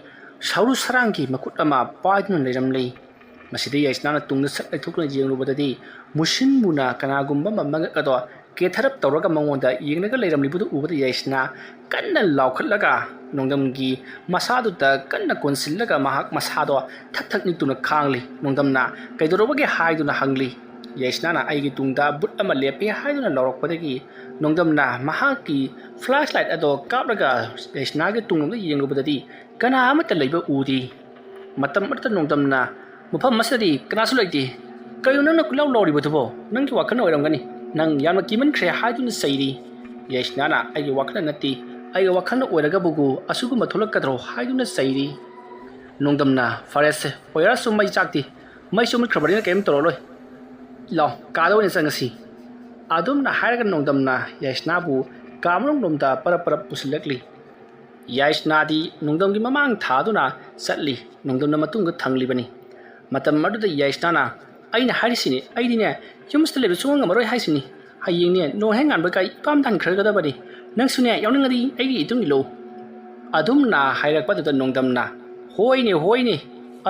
ꯁꯔꯨ ꯁꯔꯥꯡꯒꯤ ꯃꯈꯨꯠ ꯑꯃ ꯄꯥꯏꯗꯨꯅ ꯂꯩꯔꯝꯂꯤ꯫ ꯃꯁꯤꯗ ꯌꯥꯏꯁꯅꯥꯅ ꯇꯨꯡꯗ ꯁꯠ ꯂꯩꯊꯣꯛꯇꯨꯅ ꯌꯦꯡꯂꯨꯕꯗꯗꯤ ꯃꯨꯁꯤꯟ ꯃꯨꯅ ꯀꯅꯥꯒꯨꯝꯕ ꯑꯃ ꯃꯉꯛ ꯑꯗꯣ ꯀꯦꯊꯔꯞ ꯇꯧꯔꯒ ꯃꯉꯣꯟꯗ ꯌꯦꯡꯂꯒ ꯂꯩꯔꯝꯂꯤꯕꯗꯨ ꯎꯕꯗ ꯌꯥꯏꯁꯅꯥ ꯀꯟꯅ ꯂꯥꯎꯈꯠꯂꯒ ꯅꯣꯡꯗꯝꯒꯤ ꯃꯁꯥꯗꯨꯗ ꯀꯟꯅ ꯀꯣꯟꯁꯤꯜꯂꯒ ꯃꯍꯥꯛ ꯃꯁꯥꯗꯣ ꯊꯛ ꯊꯛ ꯅꯤꯛꯇꯨꯅ ꯈꯥꯡꯂꯤ꯫ ꯅꯣꯡꯗꯝꯅ "ꯀꯩꯗꯧꯔꯕꯒꯦ?" ꯍꯥꯏꯗꯨꯅ ꯍꯪꯂꯤ꯫ ꯌꯥꯏꯁꯅꯥꯅ "ꯑꯩꯒꯤ ꯇꯨꯡꯗ ꯕꯨꯠ ꯑꯃ ꯂꯦꯞꯄꯦ" ꯍꯥꯏꯗꯨꯅ ꯂꯥꯎꯔꯛꯄꯗꯒꯤ ꯅꯣꯡꯗꯝꯅ ꯃꯍꯥꯛꯀꯤ ꯐ꯭ꯂꯥꯁ ꯂꯥꯏꯠ ꯑꯗꯣ ꯀꯥꯞꯂꯒ ꯌꯥꯏꯁꯅꯥꯒꯤ ꯇꯨꯡꯂꯣꯝꯗ ꯌꯦꯡꯂꯨꯕꯗꯗꯤ ꯀꯅꯥ ꯑꯃꯠꯇ ꯂꯩꯕ ꯎꯗꯦ꯫ ꯃꯇꯝ ꯑꯗꯨꯗ ꯅꯣꯡꯗꯝꯅ "ꯃꯐꯝ ꯑꯁꯤꯗꯗꯤ ꯀꯅꯥꯁꯨ ꯂꯩꯇꯦ꯫ ꯀꯩꯅꯣ ꯅꯪꯅ ꯀꯣꯏꯂꯥꯎ ꯂꯥꯎꯔꯤꯕꯗꯨꯕꯣ? ꯅꯪꯒꯤ ꯋꯥꯈꯜꯅ ꯑꯣꯏꯔꯝꯒꯅꯤ꯫ ꯅꯪ ꯌꯥꯝꯅ ꯀꯤꯃꯟꯈ꯭ꯔꯦ" ꯍꯥꯏꯗꯨꯅ ꯆꯩꯔꯤ꯫ ꯌꯥꯏꯁꯅꯥꯅ "ꯑꯩꯒꯤ ꯋꯥꯈꯜꯅ ꯅꯠꯇꯦ, ꯑꯩꯒꯤ ꯋꯥꯈꯜꯅ ꯑꯣꯏꯔꯒꯕꯨ ꯑꯁꯤꯒꯨꯝꯕ ꯊꯣꯛꯂꯛꯀꯗ꯭ꯔꯣ?" ꯍꯥꯏꯗꯨꯅ ꯆꯩꯔꯤ꯫ ꯅꯣꯡꯗꯝꯅ "ꯐꯔꯦꯁꯦ, ꯑꯣꯌꯥꯔꯁꯨ ꯃꯩ ꯆꯥꯛꯇꯦ, ꯃꯩꯁꯨ ꯃꯨꯠꯈ꯭ꯔꯕꯅꯤꯅ ꯀꯔꯤꯝ ꯇꯧꯔꯔꯣꯏ꯫ ꯂꯥꯎ, ꯀꯥꯗ ꯑꯣꯏꯅ ꯆꯪꯉꯁꯤ"꯫ ꯑꯗꯨꯝꯅ ꯍꯥꯏꯔꯒ ꯅꯣꯡꯗꯝꯅ ꯌꯥꯏꯁꯅꯥꯕꯨ ꯀꯥ ꯃꯅꯨꯡꯂꯣꯝꯗ ꯄꯔꯞ ꯄꯔꯞ ꯄꯨꯁꯤꯜꯂꯛꯂꯤ꯫ ꯌꯥꯏꯁꯅꯥꯗꯤ ꯅꯣꯡꯗꯝꯒꯤ ꯃꯃꯥꯡ ꯊꯥꯗꯨꯅ ꯆꯠꯂꯤ꯫ ꯅꯣꯡꯗꯝꯅ ꯃꯇꯨꯡꯗ ꯊꯪꯂꯤꯕꯅꯤ꯫ ꯃꯇꯝ ꯑꯗꯨꯗ ꯌꯥꯏꯁꯅꯥꯅ "ꯑꯩꯅ ꯍꯥꯏꯔꯤꯁꯤꯅꯤ, ꯑꯩꯗꯤꯅꯦ, ꯌꯨꯝꯁꯤꯗ ꯂꯩꯕ ꯁꯨꯡꯉꯝ ꯉꯝꯃꯔꯣꯏ ꯍꯥꯏꯁꯤꯅꯤ꯫ ꯍꯌꯦꯡꯅꯦ, ꯅꯣꯡ ꯍꯦꯛ ꯉꯥꯟꯕꯒ ꯏꯄꯥꯝꯗ ꯍꯟꯈ꯭ꯔꯒꯗꯕꯅꯤ꯫ ꯅꯪꯁꯨꯅꯦ, ꯌꯥꯎꯅꯤꯡꯉꯗꯤ ꯑꯩꯒꯤ ꯏꯇꯨꯡ ꯏꯜꯂꯨ"꯫ ꯑꯗꯨꯝꯅ ꯍꯥꯏꯔꯛꯄꯗꯨꯗ ꯅꯣꯡꯗꯝꯅ "ꯍꯣꯏꯅꯦ, ꯍꯣꯏꯅꯦ"꯫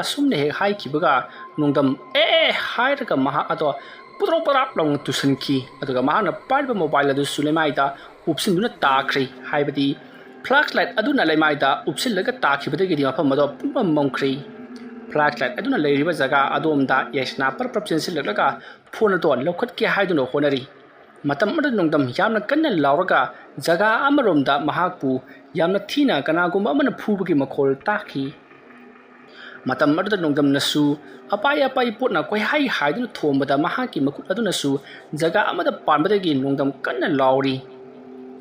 ꯑꯁꯨꯝꯅ ꯍꯦꯛ ꯍꯥꯏꯈꯤꯕꯒ ꯅꯣꯡꯗꯝ "ꯑꯦ" ꯍꯥꯏꯔꯒ ꯃꯍꯥꯛ ꯑꯗꯣ ꯄꯨꯗ꯭ꯔꯣꯛ ꯄꯔꯥꯞ ꯂꯥꯎꯅ ꯇꯨꯁꯟꯈꯤ꯫ ꯑꯗꯨꯒ ꯃꯍꯥꯛꯅ ꯄꯥꯏꯔꯤꯕ ꯃꯣꯕꯥꯏꯜ ꯑꯗꯨꯁꯨ ꯂꯩꯃꯥꯏꯗ ꯎꯞꯁꯤꯟꯗꯨꯅ ꯇꯥꯈ꯭ꯔꯦ꯫ ꯍꯥꯏꯕꯗꯤ ꯐ꯭ꯂꯥꯁ ꯂꯥꯏꯠ ꯑꯗꯨꯅ ꯂꯩꯃꯥꯏꯗ ꯎꯞꯁꯤꯜꯂꯒ ꯇꯥꯈꯤꯕꯗꯒꯤꯗꯤ ꯃꯐꯝ ꯑꯗꯣ ꯄꯨꯝꯃꯝ ꯃꯝꯈ꯭ꯔꯦ꯫ ꯐ꯭ꯂꯥꯁ ꯂꯥꯏꯠ ꯑꯗꯨꯅ ꯂꯩꯔꯤꯕ ꯖꯒꯥ ꯑꯗꯣꯝꯗ ꯌꯥꯏꯁꯅꯥ ꯄꯔꯞ ꯄꯔꯞ ꯆꯦꯟꯁꯤꯜꯂꯛꯂꯒ ꯐꯣꯟ ꯑꯗꯣ ꯂꯧꯈꯠꯀꯦ ꯍꯥꯏꯗꯨꯅ ꯍꯣꯠꯅꯔꯤ꯫ ꯃꯇꯝ ꯑꯗꯨꯗ ꯅꯣꯡꯗꯝ ꯌꯥꯝꯅ ꯀꯟꯅ ꯂꯥꯎꯔꯒ ꯖꯒꯥ ꯑꯃꯔꯣꯝꯗ ꯃꯍꯥꯛꯄꯨ ꯌꯥꯝꯅ ꯊꯤꯅ ꯀꯅꯥꯒꯨꯝꯕ ꯑꯃꯅ ꯐꯨꯕꯒꯤ ꯃꯈꯣꯜ ꯇꯥꯈꯤ꯫ ꯃꯇꯝ ꯑꯗꯨꯗ ꯅꯣꯡꯗꯝꯅꯁꯨ ꯑꯄꯥꯏ ꯑꯄꯥꯏ ꯄꯣꯠꯅ ꯀꯣꯏꯍꯥꯏ ꯍꯥꯏꯗꯨꯅ ꯊꯣꯝꯕꯗ ꯃꯍꯥꯛꯀꯤ ꯃꯈꯨꯠ ꯑꯗꯨꯅꯁꯨ ꯖꯒꯥ ꯑꯃꯗ ꯄꯥꯟꯕꯗꯒꯤ ꯅꯣꯡꯗꯝ ꯀꯟꯅ ꯂꯥꯎꯔꯤ꯫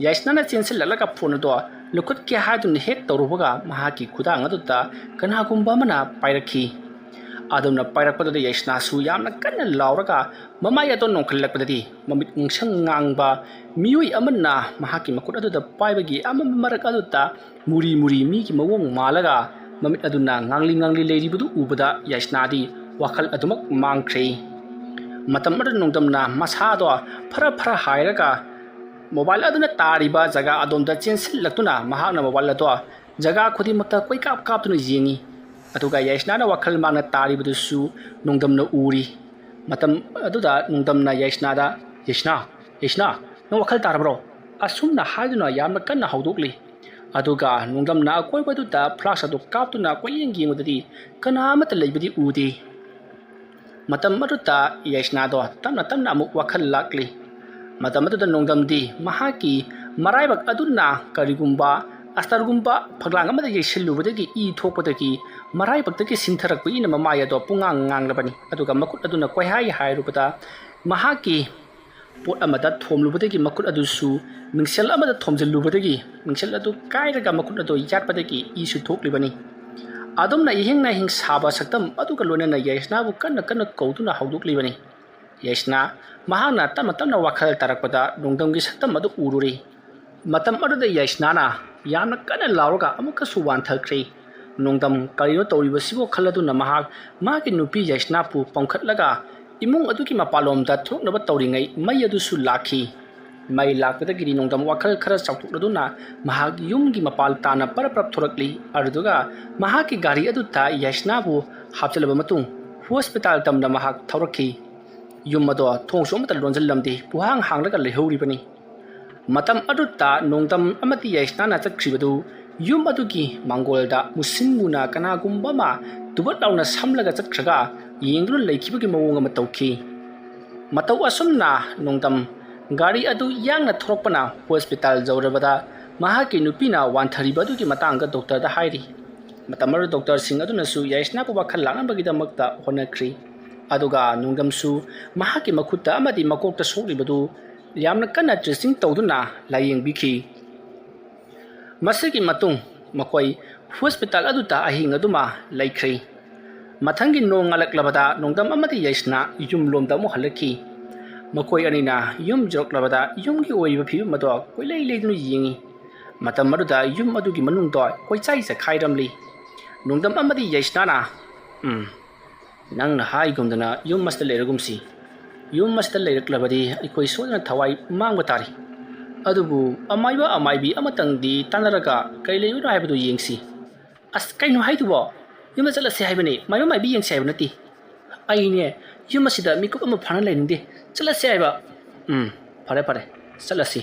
ꯌꯥꯏꯁꯅꯥꯅ ꯆꯦꯟꯁꯤꯜꯂꯛꯂꯒ ꯐꯣꯟ ꯑꯗꯣ ꯂꯧꯈꯠꯀꯦ ꯍꯥꯏꯗꯨꯅ ꯍꯦꯛ ꯇꯧꯔꯨꯕꯒ ꯃꯍꯥꯛꯀꯤ ꯈꯨꯗꯥꯡ ꯑꯗꯨꯗ ꯀꯅꯥꯒꯨꯝꯕ ꯑꯃꯅ ꯄꯥꯏꯔꯛꯈꯤ꯫ ꯑꯗꯨꯝꯅ ꯄꯥꯏꯔꯛꯄꯗꯨꯗ ꯌꯥꯏꯁꯅꯥꯁꯨ ꯌꯥꯝꯅ ꯀꯟꯅ ꯂꯥꯎꯔꯒ ꯃꯃꯥꯏ ꯑꯗꯣ ꯅꯣꯡꯈꯠꯂꯛꯄꯗꯗꯤ ꯃꯃꯤꯠ ꯉꯥꯡꯁꯪ ꯉꯥꯡꯕ ꯃꯤꯑꯣꯏ ꯑꯃꯅ ꯃꯍꯥꯛꯀꯤ ꯃꯈꯨꯠ ꯑꯗꯨꯗ ꯄꯥꯏꯕꯒꯤ ꯑꯃꯝꯕ ꯃꯔꯛ ꯑꯗꯨꯗ ꯃꯨꯔꯤ ꯃꯨꯔꯤ ꯃꯤꯒꯤ ꯃꯑꯣꯡ ꯃꯥꯜꯂꯒ ꯃꯃꯤꯠ ꯑꯗꯨꯅ ꯉꯥꯡꯂꯤ ꯉꯥꯡꯂꯤ ꯂꯩꯔꯤꯕꯗꯨ ꯎꯕꯗ ꯌꯥꯏꯁꯅꯥꯗꯤ ꯋꯥꯈꯜ ꯑꯗꯨꯃꯛ ꯃꯥꯡꯈ꯭ꯔꯦ꯫ ꯃꯇꯝ ꯑꯗꯨꯗ ꯅꯣꯡꯗꯝꯅ ꯃꯁꯥꯗꯣ ꯐꯔ ꯐꯔ ꯍꯥꯏꯔꯒ ꯃꯣꯕꯥꯏꯜ ꯑꯗꯨꯅ ꯇꯥꯔꯤꯕ ꯖꯒꯥ ꯑꯗꯣꯝꯗ ꯆꯦꯟꯁꯤꯜꯂꯛꯇꯨꯅ ꯃꯍꯥꯛꯅ ꯃꯣꯕꯥꯏꯜ ꯑꯗꯣ ꯖꯒꯥ ꯈꯨꯗꯤꯡꯃꯛꯇ ꯀꯣꯏꯀꯥꯞ ꯀꯥꯞꯇꯨꯅ ꯌꯦꯡꯉꯤ꯫ ꯑꯗꯨꯒ ꯌꯥꯏꯁꯅꯥꯅ ꯋꯥꯈꯜ ꯃꯥꯡꯅ ꯇꯥꯔꯤꯕꯗꯨꯁꯨ ꯅꯣꯡꯗꯝꯅ ꯎꯔꯤ꯫ ꯃꯇꯝ ꯑꯗꯨꯗ ꯅꯣꯡꯗꯝꯅ ꯌꯥꯏꯁꯅꯥꯗ, "ꯌꯥꯏꯁꯅꯥ, ꯌꯥꯏꯁꯅꯥ, ꯅꯪ ꯋꯥꯈꯜ ꯇꯥꯔꯕ꯭ꯔꯣ?" ꯑꯁꯨꯝꯅ ꯍꯥꯏꯗꯨꯅ ꯌꯥꯝꯅ ꯀꯟꯅ ꯍꯧꯗꯣꯛꯂꯤ꯫ ꯑꯗꯨꯒ ꯅꯣꯡꯗꯝꯅ ꯑꯀꯣꯏꯕꯗꯨꯗ ꯐ꯭ꯂꯥꯁ ꯑꯗꯨ ꯀꯥꯞꯇꯨꯅ ꯀꯣꯏꯌꯦꯡ ꯌꯦꯡꯕꯗꯗꯤ ꯀꯅꯥ ꯑꯃꯠꯇ ꯂꯩꯕꯗꯤ ꯎꯗꯦ꯫ ꯃꯇꯝ ꯑꯗꯨꯗ ꯌꯥꯏꯁꯅꯥꯗꯣ ꯇꯞꯅ ꯇꯞꯅ ꯑꯃꯨꯛ ꯋꯥꯈꯜ ꯂꯥꯛꯂꯤ꯫ ꯃꯇꯝ ꯑꯗꯨꯗ ꯅꯣꯡꯗꯝꯗꯤ ꯃꯍꯥꯛꯀꯤ ꯃꯔꯥꯏꯕꯛ ꯑꯗꯨꯅ ꯀꯔꯤꯒꯨꯝꯕ ꯑꯁꯇꯔꯒꯨꯝꯕ ꯐꯛꯂꯥꯡ ꯑꯃꯗ ꯌꯩꯁꯤꯜꯂꯨꯕꯗꯒꯤ ꯏ ꯊꯣꯛꯄꯗꯒꯤ ꯃꯔꯥꯏꯕꯛꯇꯒꯤ ꯁꯤꯟꯊꯔꯛꯄꯒꯤꯅ ꯃꯃꯥꯏ ꯑꯗꯣ ꯄꯨꯡꯉꯥꯡ ꯉꯥꯡꯂꯕꯅꯤ꯫ ꯑꯗꯨꯒ ꯃꯈꯨꯠ ꯑꯗꯨꯅ ꯀꯣꯏꯍꯥꯏ ꯍꯥꯏꯔꯨꯕꯗ ꯃꯍꯥꯛꯀꯤ ꯄꯣꯠ ꯑꯃꯗ ꯊꯣꯝꯂꯨꯕꯗꯒꯤ ꯃꯈꯨꯠ ꯑꯗꯨꯁꯨ ꯃꯤꯡꯁꯦꯜ ꯑꯃꯗ ꯊꯣꯝꯖꯤꯜꯂꯨꯕꯗꯒꯤ ꯃꯤꯡꯁꯦꯜ ꯑꯗꯨ ꯀꯥꯏꯔꯒ ꯃꯈꯨꯠ ꯑꯗꯨ ꯌꯥꯠꯄꯗꯒꯤ ꯏꯁꯨ ꯊꯣꯛꯂꯤꯕꯅꯤ꯫ ꯑꯗꯨꯝꯅ ꯏꯍꯤꯡ ꯅꯥꯍꯤꯡ ꯁꯥꯕ ꯁꯛꯇꯝ ꯑꯗꯨꯒ ꯂꯣꯏꯅꯅ ꯌꯥꯏꯁꯅꯥꯕꯨ ꯀꯟꯅ ꯀꯟꯅ ꯀꯧꯗꯨꯅ ꯍꯧꯗꯣꯛꯂꯤꯕꯅꯤ꯫ ꯌꯥꯏꯁꯅꯥ ꯃꯍꯥꯛꯅ ꯇꯞꯅ ꯇꯞꯅ ꯋꯥꯈꯜ ꯇꯥꯔꯛꯄꯗ ꯅꯣꯡꯗꯝꯒꯤ ꯁꯛꯇꯝ ꯑꯗꯨ ꯎꯔꯨꯔꯤ꯫ ꯃꯇꯝ ꯑꯗꯨꯗ ꯌꯥꯏꯁꯅꯥꯅ ꯌꯥꯝꯅ ꯀꯟꯅ ꯂꯥꯎꯔꯒ ꯑꯃꯨꯛꯀꯁꯨ ꯋꯥꯟꯊꯈ꯭ꯔꯦ꯫ ꯅꯣꯡꯗꯝ ꯀꯔꯤꯅꯣ ꯇꯧꯔꯤꯕꯁꯤꯕꯣ ꯈꯜꯂꯗꯨꯅ ꯃꯍꯥꯛ ꯃꯥꯒꯤ ꯅꯨꯄꯤ ꯌꯥꯏꯁꯅꯥꯕꯨ ꯄꯝꯈꯠꯂꯒ ꯏꯃꯨꯡ ꯑꯗꯨꯒꯤ ꯃꯄꯥꯟꯂꯣꯝꯗ ꯊꯣꯛꯅꯕ ꯇꯧꯔꯤꯉꯩ ꯃꯩ ꯑꯗꯨꯁꯨ ꯂꯥꯛꯈꯤ꯫ ꯃꯩ ꯂꯥꯛꯄꯗꯒꯤꯗꯤ ꯅꯣꯡꯗꯝ ꯋꯥꯈꯜ ꯈꯔ ꯆꯥꯎꯊꯣꯛꯂꯗꯨꯅ ꯃꯍꯥꯛ ꯌꯨꯝꯒꯤ ꯃꯄꯥꯟ ꯇꯥꯅ ꯄꯔꯞ ꯄꯔꯞ ꯊꯣꯔꯛꯂꯤ꯫ ꯑꯗꯨꯗꯨꯒ ꯃꯍꯥꯛꯀꯤ ꯒꯥꯔꯤ ꯑꯗꯨꯗ ꯌꯥꯏꯁꯅꯥꯕꯨ ꯍꯥꯞꯆꯤꯜꯂꯕ ꯃꯇꯨꯡ ꯍꯣꯁꯄꯤꯇꯥꯜ ꯇꯝꯅ ꯃꯍꯥꯛ ꯊꯧꯔꯛꯈꯤ꯫ ꯌꯨꯝ ꯑꯗꯣ ꯊꯣꯡꯁꯨ ꯑꯃꯠꯇ ꯂꯣꯟꯁꯤꯜꯂꯝꯗꯦ, ꯄꯨꯍꯥꯡ ꯍꯥꯡꯂꯒ ꯂꯩꯍꯧꯔꯤꯕꯅꯤ꯫ ꯃꯇꯝ ꯑꯗꯨꯗ ꯅꯣꯡꯗꯝ ꯑꯃꯗꯤ ꯌꯥꯏꯁꯅꯥꯅ ꯆꯠꯈ꯭ꯔꯤꯕꯗꯨ ꯌꯨꯝ ꯑꯗꯨꯒꯤ ꯃꯥꯡꯒꯣꯜꯗ ꯃꯨꯁꯤꯟ ꯃꯨꯅ ꯀꯅꯥꯒꯨꯝꯕ ꯑꯃ ꯇꯨꯕꯠ ꯂꯥꯎꯅ ꯁꯝꯂꯒ ꯆꯠꯈ꯭ꯔꯒ ꯌꯦꯡꯗꯨꯅ ꯂꯩꯈꯤꯕꯒꯤ ꯃꯑꯣꯡ ꯑꯃ ꯇꯧꯈꯤ꯫ ꯃꯇꯧ ꯑꯁꯨꯝꯅ ꯅꯣꯡꯗꯝ ꯒꯥꯔꯤ ꯑꯗꯨ ꯌꯥꯡꯅ ꯊꯧꯔꯛꯄꯅ ꯍꯣꯁꯄꯤꯇꯥꯜ ꯌꯧꯔꯕꯗ ꯃꯍꯥꯛꯀꯤ ꯅꯨꯄꯤꯅ ꯋꯥꯟꯊꯔꯤꯕ ꯑꯗꯨꯒꯤ ꯃꯇꯥꯡꯗ ꯗꯣꯛꯇꯔꯗ ꯍꯥꯏꯔꯤ꯫ ꯃꯇꯝ ꯑꯗꯨꯗ ꯗꯣꯛꯇꯔꯁꯤꯡ ꯑꯗꯨꯅꯁꯨ ꯌꯥꯏꯁꯅꯥꯕꯨ ꯋꯥꯈꯜ ꯂꯥꯛꯅꯕꯒꯤꯗꯃꯛꯇ ꯍꯣꯠꯅꯈ꯭ꯔꯤ꯫ ꯑꯗꯨꯒ ꯅꯣꯡꯗꯝꯁꯨ ꯃꯍꯥꯛꯀꯤ ꯃꯈꯨꯠꯇ ꯑꯃꯗꯤ ꯃꯀꯣꯛꯇ ꯁꯣꯛꯂꯤꯕꯗꯨ ꯌꯥꯝꯅ ꯀꯟꯅ ꯗ꯭ꯔꯦꯁꯤꯡ ꯇꯧꯗꯨꯅ ꯂꯥꯌꯦꯡꯕꯤꯈꯤ꯫ ꯃꯁꯤꯒꯤ ꯃꯇꯨꯡ ꯃꯈꯣꯏ ꯍꯣꯁꯄꯤꯇꯥꯜ ꯑꯗꯨꯗ ꯑꯍꯤꯡ ꯑꯗꯨꯃ ꯂꯩꯈ꯭ꯔꯦ꯫ ꯃꯊꯪꯒꯤ ꯅꯣꯡ ꯉꯥꯜꯂꯛꯂꯕꯗ ꯅꯣꯡꯗꯝ ꯑꯃꯗꯤ ꯌꯥꯏꯁꯅꯥ ꯌꯨꯝꯂꯣꯝꯗ ꯑꯃꯨꯛ ꯍꯜꯂꯛꯈꯤ꯫ ꯃꯈꯣꯏ ꯑꯅꯤꯅ ꯌꯨꯝ ꯌꯧꯔꯛꯂꯕꯗ ꯌꯨꯝꯒꯤ ꯑꯣꯏꯔꯤꯕ ꯐꯤꯕꯝ ꯑꯗꯣ ꯀꯣꯏꯂꯩ ꯂꯩꯗꯨꯅ ꯌꯦꯡꯉꯤ꯫ ꯃꯇꯝ ꯑꯗꯨꯗ ꯌꯨꯝ ꯑꯗꯨꯒꯤ ꯃꯅꯨꯡꯗꯣ ꯀꯣꯏꯆꯥꯏ ꯆꯥꯏꯈꯥꯏꯔꯝꯂꯤ꯫ ꯅꯣꯡꯗꯝ ꯑꯃꯗꯤ ꯌꯥꯏꯁꯅꯥꯅ, "ꯎꯝ, ꯅꯪꯅ ꯍꯥꯏꯒꯨꯝꯗꯅ ꯌꯨꯝ ꯑꯁꯤꯗ ꯂꯩꯔꯒꯨꯝꯁꯤ꯫ ꯌꯨꯝ ꯑꯁꯤꯗ ꯂꯩꯔꯛꯂꯕꯗꯤ ꯑꯩꯈꯣꯏ ꯁꯣꯏꯗꯅ ꯊꯋꯥꯏ ꯃꯥꯡꯕ ꯇꯥꯔꯤ꯫ ꯑꯗꯨꯕꯨ ꯑꯃꯥꯏꯕ ꯑꯃꯥꯏꯕꯤ ꯑꯃꯇꯪꯗꯤ ꯇꯥꯟꯅꯔꯒ ꯀꯔꯤ ꯂꯩꯕꯅꯣ ꯍꯥꯏꯕꯗꯨ ꯌꯦꯡꯁꯤ꯫" "ꯑꯁ, ꯀꯩꯅꯣ ꯍꯥꯏꯗꯨꯕꯣ? ꯌꯨꯝꯗ ꯆꯠꯂꯁꯤ ꯍꯥꯏꯕꯅꯤ, ꯃꯥꯏꯕ ꯃꯥꯏꯕꯤ ꯌꯦꯡꯁꯤ ꯍꯥꯏꯕ ꯅꯠꯇꯦ꯫ ꯑꯩꯅꯦ, ꯌꯨꯝ ꯑꯁꯤꯗ ꯃꯤꯀꯨꯞ ꯑꯃ ꯐꯥꯅ ꯂꯩꯅꯤꯡꯗꯦ꯫ ꯆꯠꯂꯁꯤ ꯍꯥꯏꯕ꯫" "ꯎꯝ, ꯐꯔꯦ ꯐꯔꯦ, ꯆꯠꯂꯁꯤ꯫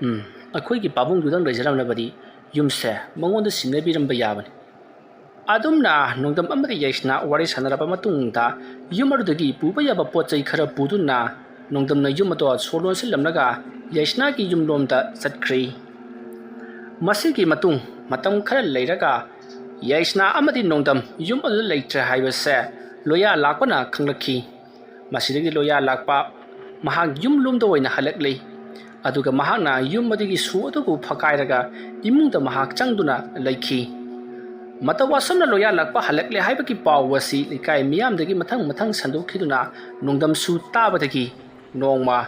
ꯎꯝ, ꯑꯩꯈꯣꯏꯒꯤ ꯄꯥꯕꯨꯡꯗꯨꯗꯪ ꯂꯩꯖꯔꯝꯂꯕꯗꯤ ꯌꯨꯝꯁꯦ ꯃꯉꯣꯟꯗ ꯁꯤꯟꯅꯕꯤꯔꯝꯕ ꯌꯥꯕꯅꯤ꯫" ꯑꯗꯨꯝꯅ ꯅꯣꯡꯗꯝ ꯑꯃꯗꯤ ꯌꯥꯏꯁꯅꯥ ꯋꯥꯔꯤ ꯁꯥꯟꯅꯔꯕ ꯃꯇꯨꯡꯗ ꯌꯨꯝ ꯑꯗꯨꯗꯒꯤ ꯄꯨꯕ ꯌꯥꯕ ꯄꯣꯠ ꯆꯩ ꯈꯔ ꯄꯨꯗꯨꯅ ꯅꯣꯡꯗꯝꯅ ꯌꯨꯝ ꯑꯗꯣ ꯁꯣ ꯂꯣꯟꯁꯤꯜꯂꯝꯂꯒ ꯌꯥꯏꯁꯅꯥꯒꯤ ꯌꯨꯝꯂꯣꯝꯗ ꯆꯠꯈ꯭ꯔꯤ꯫ ꯃꯁꯤꯒꯤ ꯃꯇꯨꯡ ꯃꯇꯝ ꯈꯔ ꯂꯩꯔꯒ ꯌꯥꯏꯁꯅꯥ ꯑꯃꯗꯤ ꯅꯣꯡꯗꯝ ꯌꯨꯝ ꯑꯗꯨꯗ ꯂꯩꯇ꯭ꯔꯦ ꯍꯥꯏꯕꯁꯦ ꯂꯣꯌꯥ ꯂꯥꯛꯄꯅ ꯈꯪꯂꯛꯈꯤ꯫ ꯃꯁꯤꯗꯒꯤ ꯂꯣꯌꯥ ꯂꯥꯛꯄ ꯃꯍꯥꯛ ꯌꯨꯝꯂꯣꯝꯗ ꯑꯣꯏꯅ ꯍꯜꯂꯛꯂꯤ꯫ ꯑꯗꯨꯒ ꯃꯍꯥꯛꯅ ꯌꯨꯝ ꯑꯗꯨꯒꯤ ꯁꯨ ꯑꯗꯨꯕꯨ ꯐꯀꯥꯏꯔꯒ ꯏꯃꯨꯡꯗ ꯃꯍꯥꯛ ꯆꯪꯗꯨꯅ ꯂꯩꯈꯤ꯫ ꯃꯇꯧ ꯑꯁꯨꯝꯅ ꯂꯣꯌꯥ ꯂꯥꯛꯄ ꯍꯜꯂꯛꯂꯦ ꯍꯥꯏꯕꯒꯤ ꯄꯥꯎ ꯑꯁꯤ ꯂꯩꯀꯥꯏ ꯃꯤꯌꯥꯝꯗꯒꯤ ꯃꯊꯪ ꯃꯊꯪ ꯁꯟꯗꯣꯛꯈꯤꯗꯨꯅ ꯅꯣꯡꯗꯝꯁꯨ ꯇꯥꯕꯗꯒꯤ ꯅꯣꯡꯃ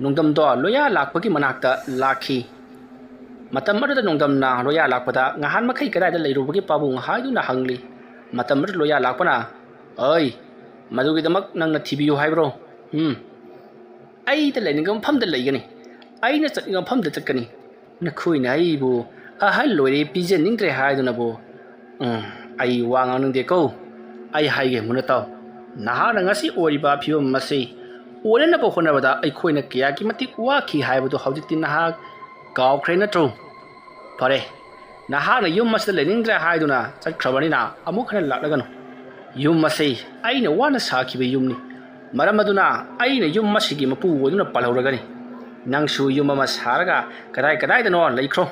ꯅꯣꯡꯗꯝꯗꯣ ꯂꯣꯌꯥ ꯂꯥꯛꯄꯒꯤ ꯃꯅꯥꯛꯇ ꯂꯥꯛꯈꯤ꯫ ꯃꯇꯝ ꯑꯗꯨꯗ ꯅꯣꯡꯗꯝꯅ ꯂꯣꯌꯥ ꯂꯥꯛꯄꯗ ꯉꯍꯥꯟ ꯃꯈꯩ ꯀꯗꯥꯏꯗ ꯂꯩꯔꯨꯕꯒꯦ ꯄꯥꯕꯨꯡ ꯍꯥꯏꯗꯨꯅ ꯍꯪꯂꯤ꯫ ꯃꯇꯝ ꯑꯗꯨꯗ ꯂꯣꯌꯥ ꯂꯥꯛꯄꯅ, "ꯑꯩ, ꯃꯗꯨꯒꯤꯗꯃꯛ ꯅꯪꯅ ꯊꯤꯕꯤꯌꯨ ꯍꯥꯏꯕ꯭ꯔꯣ? ꯎꯝ, ꯑꯩꯗ ꯂꯩꯅꯤꯡꯕ ꯃꯐꯝꯗ ꯂꯩꯒꯅꯤ, ꯑꯩꯅ ꯆꯠꯅꯤꯡꯕ ꯃꯐꯝꯗ ꯆꯠꯀꯅꯤ꯫ ꯅꯈꯣꯏꯅ ꯑꯩꯕꯨ ꯑꯍꯜ ꯑꯣꯏꯔꯦ ꯄꯤꯖꯅꯤꯡꯗ꯭ꯔꯦ ꯍꯥꯏꯗꯨꯅꯕꯨ, ꯎꯝ, ꯑꯩ ꯋꯥ ꯉꯥꯡꯅꯤꯡꯗꯦꯀꯣ꯫ ꯑꯩ ꯍꯥꯏꯒꯦ ꯃꯨꯟꯅ ꯇꯥꯎ꯫ ꯅꯍꯥꯛꯅ ꯉꯁꯤ ꯑꯣꯏꯔꯤꯕ ꯐꯤꯕꯝ ꯑꯁꯤ ꯑꯣꯏꯅꯅꯕ ꯍꯣꯠꯅꯕꯗ ꯑꯩꯈꯣꯏꯅ ꯀꯌꯥꯒꯤ ꯃꯇꯤꯛ ꯋꯥꯈꯤ ꯍꯥꯏꯕꯗꯨ ꯍꯧꯖꯤꯛꯇꯤ ꯅꯍꯥꯛ ꯀꯥꯎꯈ꯭ꯔꯦ ꯅꯠꯇ꯭ꯔꯣ? ꯐꯔꯦ, ꯅꯍꯥꯛꯅ ꯌꯨꯝ ꯑꯁꯤꯗ ꯂꯩꯅꯤꯡꯗ꯭ꯔꯦ ꯍꯥꯏꯗꯨꯅ ꯆꯠꯈ꯭ꯔꯕꯅꯤꯅ ꯑꯃꯨꯛ ꯍꯟꯅ ꯂꯥꯛꯂꯒꯅꯨ꯫ ꯌꯨꯝ ꯑꯁꯤ ꯑꯩꯅ ꯋꯥꯅ ꯁꯥꯈꯤꯕ ꯌꯨꯝꯅꯤ꯫ ꯃꯔꯝ ꯑꯗꯨꯅ ꯑꯩꯅ ꯌꯨꯝ ꯑꯁꯤꯒꯤ ꯃꯄꯨ ꯑꯣꯏꯗꯨꯅ ꯄꯥꯜꯍꯧꯔꯒꯅꯤ꯫ ꯅꯪꯁꯨ ꯌꯨꯝ ꯑꯃ ꯁꯥꯔꯒ ꯀꯗꯥꯏ ꯀꯗꯥꯏꯗꯅꯣ ꯂꯩꯈ꯭ꯔꯣ꯫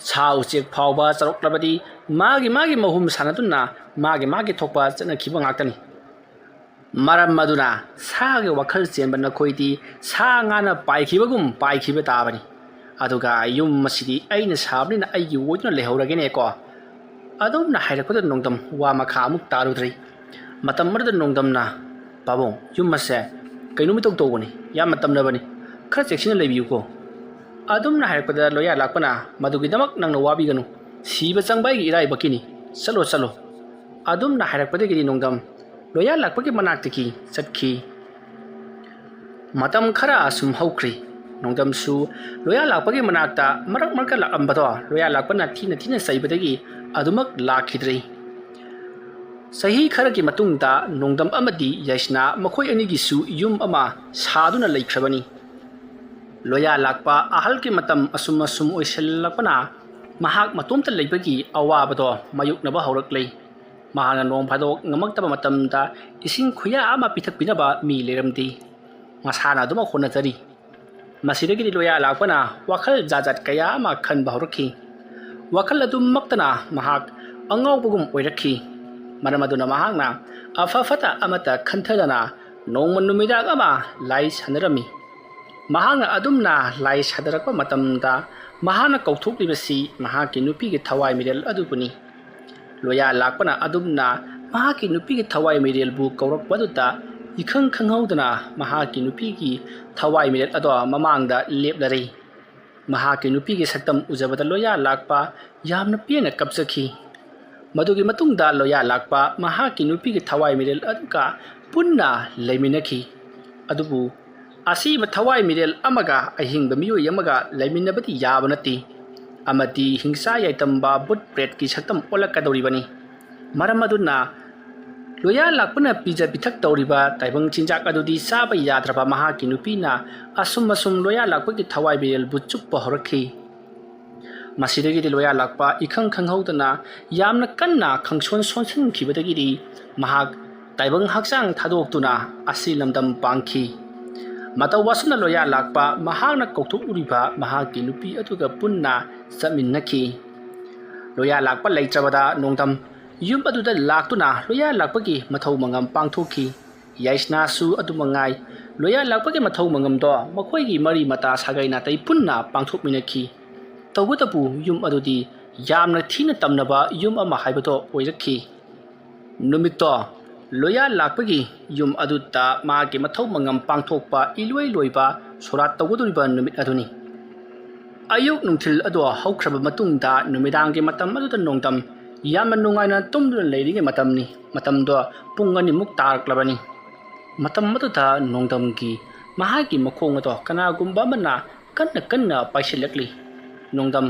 ꯁꯥ ꯎꯆꯦꯛ ꯐꯥꯎꯕ ꯆꯥꯎꯔꯛꯂꯕꯗꯤ ꯃꯥꯒꯤ ꯃꯥꯒꯤ ꯃꯍꯨꯝ ꯁꯥꯟꯅꯗꯨꯅ ꯃꯥꯒꯤ ꯃꯥꯒꯤ ꯊꯣꯛꯄ ꯆꯠꯅꯈꯤꯕ ꯉꯥꯛꯇꯅꯤ꯫ ꯃꯔꯝ ꯑꯗꯨꯅ ꯁꯥꯒꯤ ꯋꯥꯈꯜ ꯆꯦꯟꯕ ꯅꯈꯣꯏꯗꯤ ꯁꯥ ꯉꯥꯅ ꯄꯥꯏꯈꯤꯕꯒꯨꯝ ꯄꯥꯏꯈꯤꯕ ꯇꯥꯕꯅꯤ꯫ ꯑꯗꯨꯒ ꯌꯨꯝ ꯑꯁꯤꯗꯤ ꯑꯩꯅ ꯁꯥꯕꯅꯤꯅ ꯑꯩꯒꯤ ꯑꯣꯏꯗꯨꯅ ꯂꯩꯍꯧꯔꯒꯦꯅꯦꯀꯣ꯫ ꯑꯗꯨꯝꯅ ꯍꯥꯏꯔꯛꯄꯗ ꯅꯣꯡꯗꯝ ꯋꯥ ꯃꯈꯥ ꯑꯃꯨꯛ ꯇꯥꯔꯨꯗ꯭ꯔꯦ꯫ ꯃꯇꯝ ꯑꯃꯗ ꯅꯣꯡꯗꯝꯅ, "ꯄꯥꯕꯨꯡ, ꯌꯨꯝ ꯑꯁꯦ ꯀꯩꯅꯣꯝ ꯏꯇꯧ ꯇꯧꯕꯅꯤ, ꯌꯥꯝꯅ ꯇꯝꯅꯕꯅꯤ, ꯈꯔ ꯆꯦꯛꯁꯤꯟꯅ ꯂꯩꯕꯤꯌꯨꯀꯣ"꯫ ꯑꯗꯨꯝꯅ ꯍꯥꯏꯔꯛꯄꯗ ꯂꯣꯌꯥ ꯂꯥꯛꯄꯅ, "ꯃꯗꯨꯒꯤꯗꯃꯛ ꯅꯪꯅ ꯋꯥꯕꯤꯒꯅꯨ, ꯁꯤꯕ ꯆꯪꯕ ꯑꯩꯒꯤ ꯏꯔꯥꯏꯕꯛꯀꯤꯅꯤ, ꯆꯠꯂꯣ ꯆꯠꯂꯣ"꯫ ꯑꯗꯨꯝꯅ ꯍꯥꯏꯔꯛꯄꯗꯒꯤꯗꯤ ꯅꯣꯡꯗꯝ ꯂꯣꯌꯥ ꯂꯥꯛꯄꯒꯤ ꯃꯅꯥꯛꯇꯒꯤ ꯆꯠꯈꯤ꯫ ꯃꯇꯝ ꯈꯔ ꯑꯁꯨꯝ ꯍꯧꯈ꯭ꯔꯤ꯫ ꯅꯣꯡꯗꯝꯁꯨ ꯂꯣꯌꯥ ꯂꯥꯛꯄꯒꯤ ꯃꯅꯥꯛꯇ ꯃꯔꯛ ꯃꯔꯛꯇ ꯂꯥꯛꯂꯝꯕꯗꯣ ꯂꯣꯌꯥ ꯂꯥꯛꯄꯅ ꯊꯤꯅ ꯊꯤꯅ ꯆꯩꯕꯗꯒꯤ ꯑꯗꯨꯃꯛ ꯂꯥꯛꯈꯤꯗ꯭ꯔꯦ꯫ ꯆꯍꯤ ꯈꯔꯒꯤ ꯃꯇꯨꯡꯗ ꯅꯣꯡꯗꯝ ꯑꯃꯗꯤ ꯌꯥꯏꯁꯅꯥ ꯃꯈꯣꯏ ꯑꯅꯤꯒꯤꯁꯨ ꯌꯨꯝ ꯑꯃ ꯁꯥꯗꯨꯅ ꯂꯩꯈ꯭ꯔꯕꯅꯤ꯫ ꯂꯣꯌꯥ ꯂꯥꯛꯄ ꯑꯍꯜꯒꯤ ꯃꯇꯝ ꯑꯁꯨꯝ ꯑꯁꯨꯝ ꯑꯣꯏꯁꯤꯜꯂꯛꯄꯅ ꯃꯍꯥꯛ ꯃꯇꯣꯝꯇ ꯂꯩꯕꯒꯤ ꯑꯋꯥꯕꯗꯣ ꯃꯥꯌꯣꯛꯅꯕ ꯍꯧꯔꯛꯂꯦ꯫ ꯃꯍꯥꯛꯅ ꯅꯣꯡ ꯐꯥꯗꯣꯛ ꯉꯝꯃꯛꯇꯕ ꯃꯇꯝꯗ ꯏꯁꯤꯡ ꯈꯨꯌꯥ ꯑꯃ ꯄꯤꯊꯛꯄꯤꯅꯕ ꯃꯤ ꯂꯩꯔꯝꯗꯦ꯫ ꯃꯁꯥꯅ ꯑꯗꯨꯃꯛ ꯍꯣꯠꯅꯖꯔꯤ꯫ ꯃꯁꯤꯗꯒꯤꯗꯤ ꯂꯣꯌꯥ ꯂꯥꯛꯄꯅ ꯋꯥꯈꯜ ꯖꯥꯠ ꯖꯥꯠ ꯀꯌꯥ ꯑꯃ ꯈꯟꯕ ꯍꯧꯔꯛꯈꯤ꯫ ꯋꯥꯈꯜ ꯑꯗꯨꯃꯛꯇꯅ ꯃꯍꯥꯛ ꯑꯉꯥꯎꯕꯒꯨꯝ ꯑꯣꯏꯔꯛꯈꯤ꯫ ꯃꯔꯝ ꯑꯗꯨꯅ ꯃꯍꯥꯛꯅ ꯑꯐ ꯐꯠꯇ ꯑꯃꯠꯇ ꯈꯟꯊꯗꯅ ꯅꯣꯡꯃ ꯅꯨꯃꯤꯗꯥꯡ ꯑꯃ ꯂꯥꯏ ꯁꯥꯟꯅꯔꯝꯃꯤ꯫ ꯃꯍꯥꯛꯅ ꯑꯗꯨꯝꯅ ꯂꯥꯏ ꯁꯥꯟꯅꯔꯛꯄ ꯃꯇꯝꯗ ꯃꯍꯥꯛꯅ ꯀꯧꯊꯣꯛꯂꯤꯕꯁꯤ ꯃꯍꯥꯛꯀꯤ ꯅꯨꯄꯤꯒꯤ ꯊꯋꯥꯏ ꯃꯤꯔꯦꯜ ꯑꯗꯨꯕꯨꯅꯤ꯫ ꯂꯣꯌꯥ ꯂꯥꯛꯄꯅ ꯑꯗꯨꯝꯅ ꯃꯍꯥꯛꯀꯤ ꯅꯨꯄꯤꯒꯤ ꯊꯋꯥꯏ ꯃꯤꯔꯦꯜꯕꯨ ꯀꯧꯔꯛꯄꯗꯨꯗ ꯏꯈꯪ ꯈꯪꯍꯧꯗꯅ ꯃꯍꯥꯛꯀꯤ ꯅꯨꯄꯤꯒꯤ ꯊꯋꯥꯏ ꯃꯤꯔꯦꯜ ꯑꯗꯣ ꯃꯃꯥꯡꯗ ꯂꯦꯞꯂꯔꯦ꯫ ꯃꯍꯥꯛꯀꯤ ꯅꯨꯄꯤꯒꯤ ꯁꯛꯇꯝ ꯎꯖꯕꯗ ꯂꯣꯌꯥ ꯂꯥꯛꯄ ꯌꯥꯝꯅ ꯄꯦꯟꯅ ꯀꯞꯆꯈꯤ꯫ ꯃꯗꯨꯒꯤ ꯃꯇꯨꯡꯗ ꯂꯣꯌꯥ ꯂꯥꯛꯄ ꯃꯍꯥꯛꯀꯤ ꯅꯨꯄꯤꯒꯤ ꯊꯋꯥꯏ ꯃꯤꯔꯦꯜ ꯑꯗꯨꯒ ꯄꯨꯟꯅ ꯂꯩꯃꯤꯟꯅꯈꯤ꯫ ꯑꯗꯨꯕꯨ ꯑꯁꯤꯕ ꯊꯋꯥꯏ ꯃꯤꯔꯦꯜ ꯑꯃꯒ ꯑꯍꯤꯡꯕ ꯃꯤꯑꯣꯏ ꯑꯃꯒ ꯂꯩꯃꯤꯟꯅꯕꯗꯤ ꯌꯥꯕ ꯅꯠꯇꯦ, ꯑꯃꯗꯤ ꯍꯤꯡꯁꯥ ꯌꯥꯏꯇꯝꯕ ꯕꯨꯠ ꯄ꯭ꯔꯦꯠꯀꯤ ꯁꯛꯇꯝ ꯑꯣꯜꯂꯛꯀꯗꯧꯔꯤꯕꯅꯤ꯫ ꯃꯔꯝ ꯑꯗꯨꯅ ꯂꯣꯌꯥ ꯂꯥꯛꯄꯅ ꯄꯤꯖ ꯄꯤꯊꯛ ꯇꯧꯔꯤꯕ ꯇꯥꯏꯕꯪ ꯆꯤꯟꯖꯥꯛ ꯑꯗꯨꯗꯤ ꯆꯥꯕ ꯌꯥꯗ꯭ꯔꯕ ꯃꯍꯥꯛꯀꯤ ꯅꯨꯄꯤꯅ ꯑꯁꯨꯝ ꯑꯁꯨꯝ ꯂꯣꯌꯥ ꯂꯥꯛꯄꯒꯤ ꯊꯋꯥꯏ ꯃꯤꯔꯦꯜꯕꯨ ꯆꯨꯞꯄ ꯍꯧꯔꯛꯈꯤ꯫ ꯃꯁꯤꯗꯒꯤꯗꯤ ꯂꯣꯌꯥ ꯂꯥꯛꯄ ꯏꯈꯪ ꯈꯪꯍꯧꯗꯅ ꯌꯥꯝꯅ ꯀꯟꯅ ꯈꯪꯁꯣꯟ ꯁꯣꯟꯁꯤꯟꯈꯤꯕꯗꯒꯤꯗꯤ ꯃꯍꯥꯛ ꯇꯥꯏꯕꯪ ꯍꯛꯆꯥꯡ ꯊꯥꯗꯣꯛꯇꯨꯅ ꯑꯁꯤ ꯂꯝꯗꯝ ꯄꯥꯡꯈꯤ꯫ ꯃꯇꯧ ꯑꯁꯨꯝꯅ ꯂꯣꯌꯥ ꯂꯥꯛꯄ ꯃꯍꯥꯛꯅ ꯀꯧꯊꯣꯛꯂꯨꯔꯤꯕ ꯃꯍꯥꯛꯀꯤ ꯅꯨꯄꯤ ꯑꯗꯨꯒ ꯄꯨꯟꯅ ꯆꯠꯃꯤꯟꯅꯈꯤ꯫ ꯂꯣꯌꯥ ꯂꯥꯛꯄ ꯂꯩꯇ꯭ꯔꯕꯗ ꯅꯣꯡꯗꯝ ꯌꯨꯝ ꯑꯗꯨꯗ ꯂꯥꯛꯇꯨꯅ ꯂꯣꯌꯥ ꯂꯥꯛꯄꯒꯤ ꯃꯊꯧ ꯃꯉꯝ ꯄꯥꯡꯊꯣꯛꯈꯤ꯫ ꯌꯥꯏꯁꯅꯥꯁꯨ ꯑꯗꯨꯃꯉꯥꯏ꯫ ꯂꯣꯌꯥ ꯂꯥꯛꯄꯒꯤ ꯃꯊꯧ ꯃꯉꯝꯗꯣ ꯃꯈꯣꯏꯒꯤ ꯃꯔꯤ ꯃꯇꯥ ꯁꯥꯒꯩ ꯅꯥꯇꯩ ꯄꯨꯟꯅ ꯄꯥꯡꯊꯣꯛꯃꯤꯟꯅꯈꯤ꯫ ꯇꯧꯕꯇꯕꯨ ꯌꯨꯝ ꯑꯗꯨꯗꯤ ꯌꯥꯝꯅ ꯊꯤꯅ ꯇꯝꯅꯕ ꯌꯨꯝ ꯑꯃ ꯍꯥꯏꯕꯗꯣ ꯑꯣꯏꯔꯛꯈꯤ꯫ ꯅꯨꯃꯤꯠꯇꯣ ꯂꯣꯌꯥ ꯂꯥꯛꯄꯒꯤ ꯌꯨꯝ ꯑꯗꯨꯗ ꯃꯥꯒꯤ ꯃꯊꯧ ꯃꯉꯝ ꯄꯥꯡꯊꯣꯛꯄ ꯏꯂꯣꯏ ꯂꯣꯏꯕ ꯁꯣꯔꯥꯠ ꯇꯧꯒꯗꯧꯔꯤꯕ ꯅꯨꯃꯤꯠ ꯑꯗꯨꯅꯤ꯫ ꯑꯌꯨꯛ ꯅꯨꯡꯊꯤꯜ ꯑꯗꯨ ꯍꯧꯈ꯭ꯔꯕ ꯃꯇꯨꯡꯗ ꯅꯨꯃꯤꯗꯥꯡꯒꯤ ꯃꯇꯝ ꯑꯗꯨꯗ ꯅꯣꯡꯗꯝ ꯌꯥꯝꯅ ꯅꯨꯡꯉꯥꯏꯅ ꯇꯨꯝꯗꯨꯅ ꯂꯩꯔꯤꯉꯩ ꯃꯇꯝꯅꯤ꯫ ꯃꯇꯝꯗꯣ ꯄꯨꯡ ꯑꯅꯤꯃꯨꯛ ꯇꯥꯔꯛꯂꯕꯅꯤ꯫ ꯃꯇꯝ ꯑꯗꯨꯗ ꯅꯣꯡꯗꯝꯒꯤ ꯃꯍꯥꯛꯀꯤ ꯃꯈꯣꯡ ꯑꯗꯣ ꯀꯅꯥꯒꯨꯝꯕ ꯑꯃꯅ ꯀꯟꯅ ꯀꯟꯅ ꯄꯥꯏꯁꯤꯜꯂꯛꯂꯤ꯫ ꯅꯣꯡꯗꯝ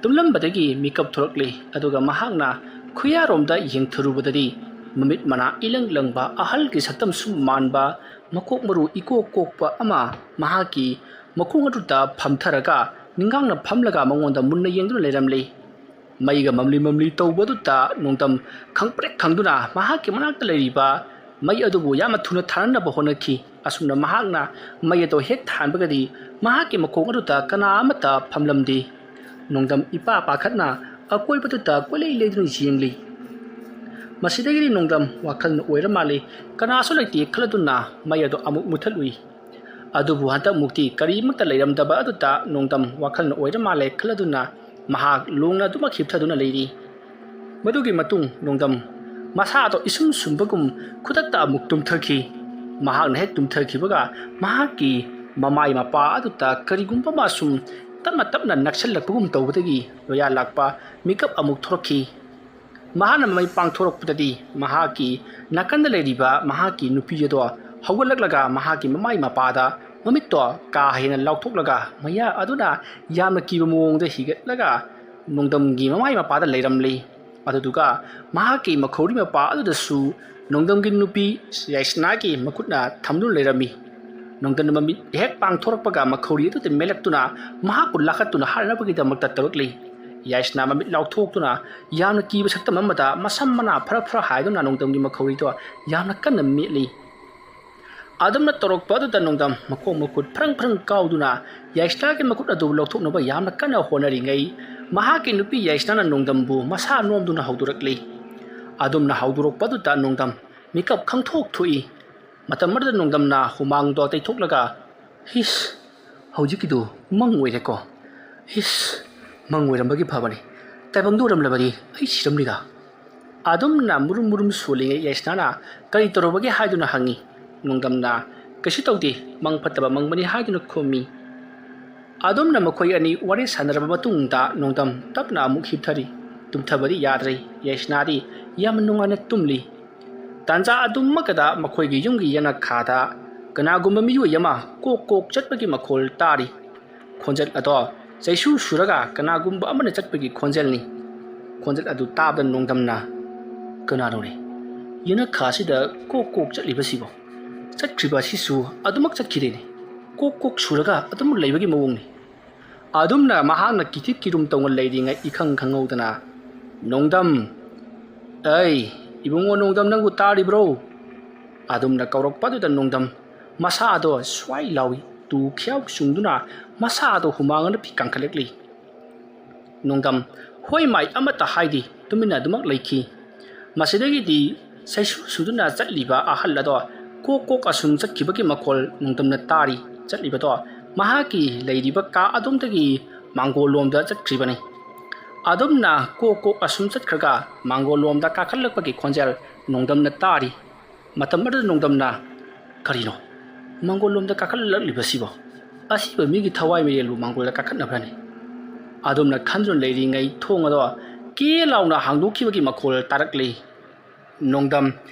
ꯇꯨꯝꯂꯝꯕꯗꯒꯤ ꯃꯤꯀꯞ ꯊꯣꯔꯛꯂꯤ꯫ ꯑꯗꯨꯒ ꯃꯍꯥꯛꯅ ꯈꯨꯌꯥꯔꯣꯝꯗ ꯌꯦꯡꯊꯔꯨꯕꯗꯗꯤ ꯃꯃꯤꯠ ꯃꯅꯥ ꯏꯂꯪ ꯂꯪꯕ ꯑꯍꯜꯒꯤ ꯁꯛꯇꯝꯁꯨ ꯃꯥꯟꯕ ꯃꯀꯣꯛ ꯃꯔꯨ ꯏꯀꯣꯛ ꯀꯣꯛꯄ ꯑꯃ ꯃꯍꯥꯛꯀꯤ ꯃꯈꯣꯡ ꯑꯗꯨꯗ ꯐꯝꯊꯔꯒ ꯅꯤꯡꯒꯥꯡꯅ ꯐꯝꯂꯒ ꯃꯉꯣꯟꯗ ꯃꯨꯟꯅ ꯌꯦꯡꯗꯨꯅ ꯂꯩꯔꯝꯂꯤ꯫ ꯃꯩꯒ ꯃꯝꯂꯤ ꯃꯝꯂꯤ ꯇꯧꯕꯗꯨꯗ ꯅꯣꯡꯗꯝ ꯈꯪꯄ꯭ꯔꯦꯛ ꯈꯪꯗꯨꯅ ꯃꯍꯥꯛꯀꯤ ꯃꯅꯥꯛꯇ ꯂꯩꯔꯤꯕ ꯃꯩ ꯑꯗꯨꯕꯨ ꯌꯥꯝꯅ ꯊꯨꯅ ꯊꯥꯅꯅꯕ ꯍꯣꯠꯅꯈꯤ꯫ ꯑꯁꯨꯝꯅ ꯃꯍꯥꯛꯅ ꯃꯩ ꯑꯗꯨ ꯍꯦꯛ ꯊꯥꯟꯕꯒꯗꯤ ꯃꯍꯥꯛꯀꯤ ꯃꯈꯣꯡ ꯑꯗꯨꯗ ꯀꯅꯥ ꯑꯃꯠꯇ ꯐꯝꯂꯝꯗꯦ꯫ ꯅꯣꯡꯗꯝ ꯏꯄꯥ ꯄꯥꯈꯠꯅ ꯑꯀꯣꯏꯕꯗꯨꯗ ꯀꯣꯏꯂꯩ ꯂꯩꯗꯨꯅ ꯌꯦꯡꯂꯤ꯫ ꯃꯁꯤꯗꯒꯤꯗꯤ ꯅꯣꯡꯗꯝ ꯋꯥꯈꯜꯅ ꯑꯣꯏꯔ ꯃꯥꯜꯂꯤ, ꯀꯅꯥꯁꯨ ꯂꯩꯇꯦ ꯈꯜꯂꯗꯨꯅ ꯃꯩ ꯑꯗꯨ ꯑꯃꯨꯛ ꯃꯨꯊꯠꯂꯨꯏ꯫ ꯑꯗꯨꯕꯨ ꯍꯟꯗꯛ ꯃꯨꯛꯇꯤ ꯀꯔꯤꯃꯠꯇ ꯂꯩꯔꯝꯗꯕ ꯑꯗꯨꯗ ꯅꯣꯡꯗꯝ ꯋꯥꯈꯜꯅ ꯑꯣꯏꯔ ꯃꯥꯜꯂꯦ ꯈꯜꯂꯗꯨꯅ ꯃꯍꯥꯛ ꯂꯣꯡꯅ ꯑꯗꯨꯃꯛ ꯍꯤꯞꯊꯗꯨꯅ ꯂꯩꯔꯤ꯫ ꯃꯗꯨꯒꯤ ꯃꯇꯨꯡ ꯅꯣꯡꯗꯝ ꯃꯁꯥꯗꯣ ꯏꯁꯨꯝ ꯁꯨꯝꯕꯒꯨꯝ ꯈꯨꯗꯛꯇ ꯑꯃꯨꯛ ꯇꯨꯝꯊꯈꯤ꯫ ꯃꯍꯥꯛꯅ ꯍꯦꯛ ꯇꯨꯝꯊꯈꯤꯕꯒ ꯃꯍꯥꯛꯀꯤ ꯃꯃꯥꯏ ꯃꯄꯥ ꯑꯗꯨꯗ ꯀꯔꯤꯒꯨꯝꯕ ꯑꯃ ꯁꯨꯝ ꯇꯞꯅ ꯇꯞꯅ ꯅꯛꯁꯜꯂꯛꯄꯒꯨꯝ ꯇꯧꯕꯗꯒꯤ ꯂꯣꯌꯥ ꯂꯥꯛꯄ ꯃꯤꯀꯞ ꯑꯃꯨꯛ ꯊꯣꯔꯛꯈꯤ꯫ ꯃꯍꯥꯛꯅ ꯃꯃꯩ ꯄꯥꯡꯊꯣꯔꯛꯄꯗꯗꯤ ꯃꯍꯥꯛꯀꯤ ꯅꯥꯀꯟꯗ ꯂꯩꯔꯤꯕ ꯃꯍꯥꯛꯀꯤ ꯅꯨꯄꯤ ꯑꯗꯣ ꯍꯧꯒꯠꯂꯛꯂꯒ ꯃꯍꯥꯛꯀꯤ ꯃꯃꯥꯏ ꯃꯄꯥꯗ ꯃꯃꯤꯠꯇꯣ ꯀꯥ ꯍꯦꯟꯅ ꯂꯥꯎꯊꯣꯛꯂꯒ ꯃꯌꯥ ꯑꯗꯨꯅ ꯌꯥꯝꯅ ꯀꯤꯕ ꯃꯑꯣꯡꯗ ꯍꯤꯒꯠꯂꯒ ꯅꯣꯡꯗꯝꯒꯤ ꯃꯃꯥꯏ ꯃꯄꯥꯗ ꯂꯩꯔꯝꯂꯤ꯫ ꯑꯗꯨꯗꯨꯒ ꯃꯍꯥꯛꯀꯤ ꯃꯈꯧꯔꯤ ꯃꯄꯥ ꯑꯗꯨꯗꯁꯨ ꯅꯣꯡꯗꯝꯒꯤ ꯅꯨꯄꯤ ꯌꯥꯏꯁꯅꯥꯒꯤ ꯃꯈꯨꯠꯅ ꯊꯝꯗꯨꯅ ꯂꯩꯔꯝꯃꯤ꯫ ꯅꯣꯡꯗꯝꯅ ꯃꯃꯤꯠ ꯍꯦꯛ ꯄꯥꯡꯊꯣꯔꯛꯄꯒ ꯃꯈꯧꯔꯤ ꯑꯗꯨꯗ ꯃꯦꯜꯂꯛꯇꯨꯅ ꯃꯍꯥꯛꯄꯨ ꯂꯥꯈꯠꯇꯨꯅ ꯍꯥꯠꯅꯕꯒꯤꯗꯃꯛꯇ ꯇꯧꯔꯛꯂꯤ꯫ ꯌꯥꯏꯁꯅꯥ ꯃꯃꯤꯠ ꯂꯥꯎꯊꯣꯛꯇꯨꯅ ꯌꯥꯝꯅ ꯀꯤꯕ ꯁꯛꯇꯝ ꯑꯃꯗ ꯃꯁꯝ ꯃꯅꯥ ꯐꯔ ꯐꯔ ꯍꯥꯏꯗꯨꯅ ꯅꯣꯡꯗꯝꯒꯤ ꯃꯈꯧꯔꯤꯗꯣ ꯌꯥꯝꯅ ꯀꯟꯅ ꯃꯦꯠꯂꯤ꯫ ꯑꯗꯨꯝꯅ ꯇꯧꯔꯛꯄ ꯑꯗꯨꯗ ꯅꯣꯡꯗꯝ ꯃꯈꯣꯡ ꯃꯈꯨꯠ ꯐ꯭ꯔꯪ ꯐ꯭ꯔꯪ ꯀꯥꯎꯗꯨꯅ ꯌꯥꯏꯁꯅꯥꯒꯤ ꯃꯈꯨꯠ ꯑꯗꯨ ꯂꯧꯊꯣꯛꯅꯕ ꯌꯥꯝꯅ ꯀꯟꯅ ꯍꯣꯠꯅꯔꯤꯉꯩ, ꯃꯍꯥꯛꯀꯤ ꯅꯨꯄꯤ ꯌꯥꯏꯁꯅꯥꯅ ꯅꯣꯡꯗꯝꯕꯨ ꯃꯁꯥ ꯅꯣꯝꯗꯨꯅ ꯍꯧꯗꯣꯔꯛꯂꯤ꯫ ꯑꯗꯨꯝꯅ ꯍꯧꯗꯣꯔꯛꯄ ꯑꯗꯨꯗ ꯅꯣꯡꯗꯝ ꯃꯤꯀꯞ ꯈꯪꯊꯣꯛ ꯊꯣꯛꯏ꯫ ꯃꯇꯝ ꯑꯗꯨꯗ ꯅꯣꯡꯗꯝꯅ ꯍꯨꯃꯥꯡꯗꯣ ꯇꯩꯊꯣꯛꯂꯒ, "ꯍꯤꯁ, ꯍꯧꯖꯤꯛꯀꯤꯗꯨ ꯃꯪ ꯑꯣꯏꯔꯦꯀꯣ꯫ ꯍꯤꯁ, ꯃꯪ ꯑꯣꯏꯔꯝꯕꯒꯤ ꯐꯕꯅꯤ꯫ ꯇꯥꯏꯕꯪꯗ ꯑꯣꯏꯔꯝꯂꯕꯗꯤ ꯑꯩ ꯁꯤꯔꯝꯂꯤꯗ꯫" ꯑꯗꯨꯝꯅ ꯃꯨꯔꯨꯝ ꯃꯨꯔꯨꯝ ꯁꯣꯜꯂꯤꯉꯩ ꯌꯥꯏꯁꯅꯥꯅ "ꯀꯔꯤ ꯇꯧꯔꯕꯒꯦ?" ꯍꯥꯏꯗꯨꯅ ꯍꯪꯉꯤ꯫ ꯅꯣꯡꯗꯝꯅ "ꯀꯩꯁꯨ ꯇꯧꯗꯦ, ꯃꯪ ꯐꯠꯇꯕ ꯃꯪꯕꯅꯤ" ꯍꯥꯏꯗꯨꯅ ꯈꯨꯝꯃꯤ꯫ ꯑꯗꯨꯝꯅ ꯃꯈꯣꯏ ꯑꯅꯤ ꯋꯥꯔꯤ ꯁꯥꯟꯅꯔꯕ ꯃꯇꯨꯡꯗ ꯅꯣꯡꯗꯝ ꯇꯞꯅ ꯑꯃꯨꯛ ꯍꯤꯞꯊꯔꯤ꯫ ꯇꯨꯝꯊꯕꯗꯤ ꯌꯥꯗ꯭ꯔꯦ꯫ ꯌꯥꯏꯁꯅꯥꯗꯤ ꯌꯥꯝꯅ ꯅꯨꯡꯉꯥꯏꯅ ꯇꯨꯝꯂꯤ꯫ ꯇꯥꯟꯖꯥ ꯑꯗꯨꯃꯛꯇꯗ ꯃꯈꯣꯏꯒꯤ ꯌꯨꯝꯒꯤ ꯌꯦꯅꯈꯥꯗ ꯀꯅꯥꯒꯨꯝꯕ ꯃꯤꯑꯣꯏ ꯑꯃ ꯀꯣꯛ ꯀꯣꯛ ꯆꯠꯄꯒꯤ ꯃꯈꯣꯜ ꯇꯥꯔꯤ꯫ ꯈꯣꯟꯖꯦꯜ ꯑꯗꯣ ꯆꯩꯁꯨ ꯁꯨꯔꯒ ꯀꯅꯥꯒꯨꯝꯕ ꯑꯃꯅ ꯆꯠꯄꯒꯤ ꯈꯣꯟꯖꯦꯜꯅꯤ꯫ ꯈꯣꯟꯖꯦꯜ ꯑꯗꯨ ꯇꯥꯕꯗ ꯅꯣꯡꯗꯝꯅ, "ꯀꯅꯥꯅꯣꯅꯦ ꯌꯦꯅꯈꯥꯁꯤꯗ ꯀꯣꯛ ꯀꯣꯛ ꯆꯠꯂꯤꯕꯁꯤꯕꯣ? ꯆꯠꯈ꯭ꯔꯤꯕ ꯑꯁꯤꯁꯨ ꯑꯗꯨꯃꯛ ꯆꯠꯈꯤꯗꯦꯅꯦ꯫ ꯀꯣꯛ ꯀꯣꯛ ꯁꯨꯔꯒ ꯑꯗꯨꯃꯛ ꯂꯩꯕꯒꯤ ꯃꯑꯣꯡꯅꯤ꯫" ꯑꯗꯨꯝꯅ ꯃꯍꯥꯛꯅ ꯀꯤꯊꯤ ꯀꯤꯔꯨꯝ ꯇꯧꯅ ꯂꯩꯔꯤꯉꯩ ꯏꯈꯪ ꯈꯪꯍꯧꯗꯅ, "ꯅꯣꯡꯗꯝ! ꯑꯩ, ꯏꯕꯨꯡꯉꯣ ꯅꯣꯡꯗꯝ, ꯅꯪꯕꯨ ꯇꯥꯔꯤꯕ꯭ꯔꯣ?" ꯑꯗꯨꯝꯅ ꯀꯧꯔꯛꯄꯗꯨꯗ ꯅꯣꯡꯗꯝ ꯃꯁꯥꯗꯣ ꯁ꯭ꯋꯥꯏ ꯂꯥꯎꯏ꯫ ꯇꯨ ꯈ꯭ꯌꯥꯎ ꯆꯨꯡꯗꯨꯅ ꯃꯁꯥꯗꯣ ꯍꯨꯃꯥꯡ ꯑꯅꯞꯄꯤ ꯀꯥꯡꯈꯠꯂꯛꯂꯤ꯫ ꯅꯣꯡꯗꯝ ꯍꯣꯏ ꯃꯥꯏ ꯑꯃꯠꯇ ꯍꯥꯏꯗꯦ, ꯇꯨꯃꯤꯟꯅ ꯑꯗꯨꯃꯛ ꯂꯩꯈꯤ꯫ ꯃꯁꯤꯗꯒꯤꯗꯤ ꯁꯩꯁꯨ ꯁꯨꯗꯨꯅ ꯆꯠꯂꯤꯕ ꯑꯍꯜ ꯑꯗꯣ ꯀꯣꯛ ꯀꯣꯛ ꯑꯁꯨꯝ ꯆꯠꯈꯤꯕꯒꯤ ꯃꯈꯣꯜ ꯅꯣꯡꯗꯝꯅ ꯇꯥꯔꯤ꯫ ꯆꯠꯂꯤꯕꯗꯣ ꯃꯍꯥꯛꯀꯤ ꯂꯩꯔꯤꯕ ꯀꯥ ꯑꯗꯣꯝꯗꯒꯤ ꯃꯥꯡꯒꯣꯜꯂꯣꯝꯗ ꯆꯠꯈ꯭ꯔꯤꯕꯅꯤ꯫ ꯑꯗꯨꯝꯅ ꯀꯣꯛ ꯀꯣꯛ ꯑꯁꯨꯝ ꯆꯠꯈ꯭ꯔꯒ ꯃꯥꯡꯒꯣꯜꯂꯣꯝꯗ ꯀꯥꯈꯠꯂꯛꯄꯒꯤ ꯈꯣꯟꯖꯦꯜ ꯅꯣꯡꯗꯝꯅ ꯇꯥꯔꯤ꯫ ꯃꯇꯝ ꯑꯗꯨꯗ ꯅꯣꯡꯗꯝꯅ, "ꯀꯔꯤꯅꯣ? ꯃꯥꯡꯒꯣꯜꯂꯣꯝꯗ ꯀꯥꯈꯠꯂꯛꯂꯤꯕꯁꯤꯕꯣ? ꯑꯁꯤꯕ ꯃꯤꯒꯤ ꯊꯋꯥꯏ ꯃꯤꯔꯦꯜꯕꯨ ꯃꯥꯡꯒꯣꯜꯗ ꯀꯥꯈꯠꯅꯕ꯭ꯔꯅꯦ?" ꯑꯗꯨꯝꯅ ꯈꯟꯗꯨꯅ ꯂꯩꯔꯤꯉꯩ ꯊꯣꯡ ꯑꯗꯣ ꯀꯦ ꯂꯥꯎꯅ ꯍꯥꯡꯗꯣꯛꯈꯤꯕꯒꯤ ꯃꯈꯣꯜ ꯇꯥꯔꯛꯂꯤ꯫ ꯅꯣꯡꯗꯝ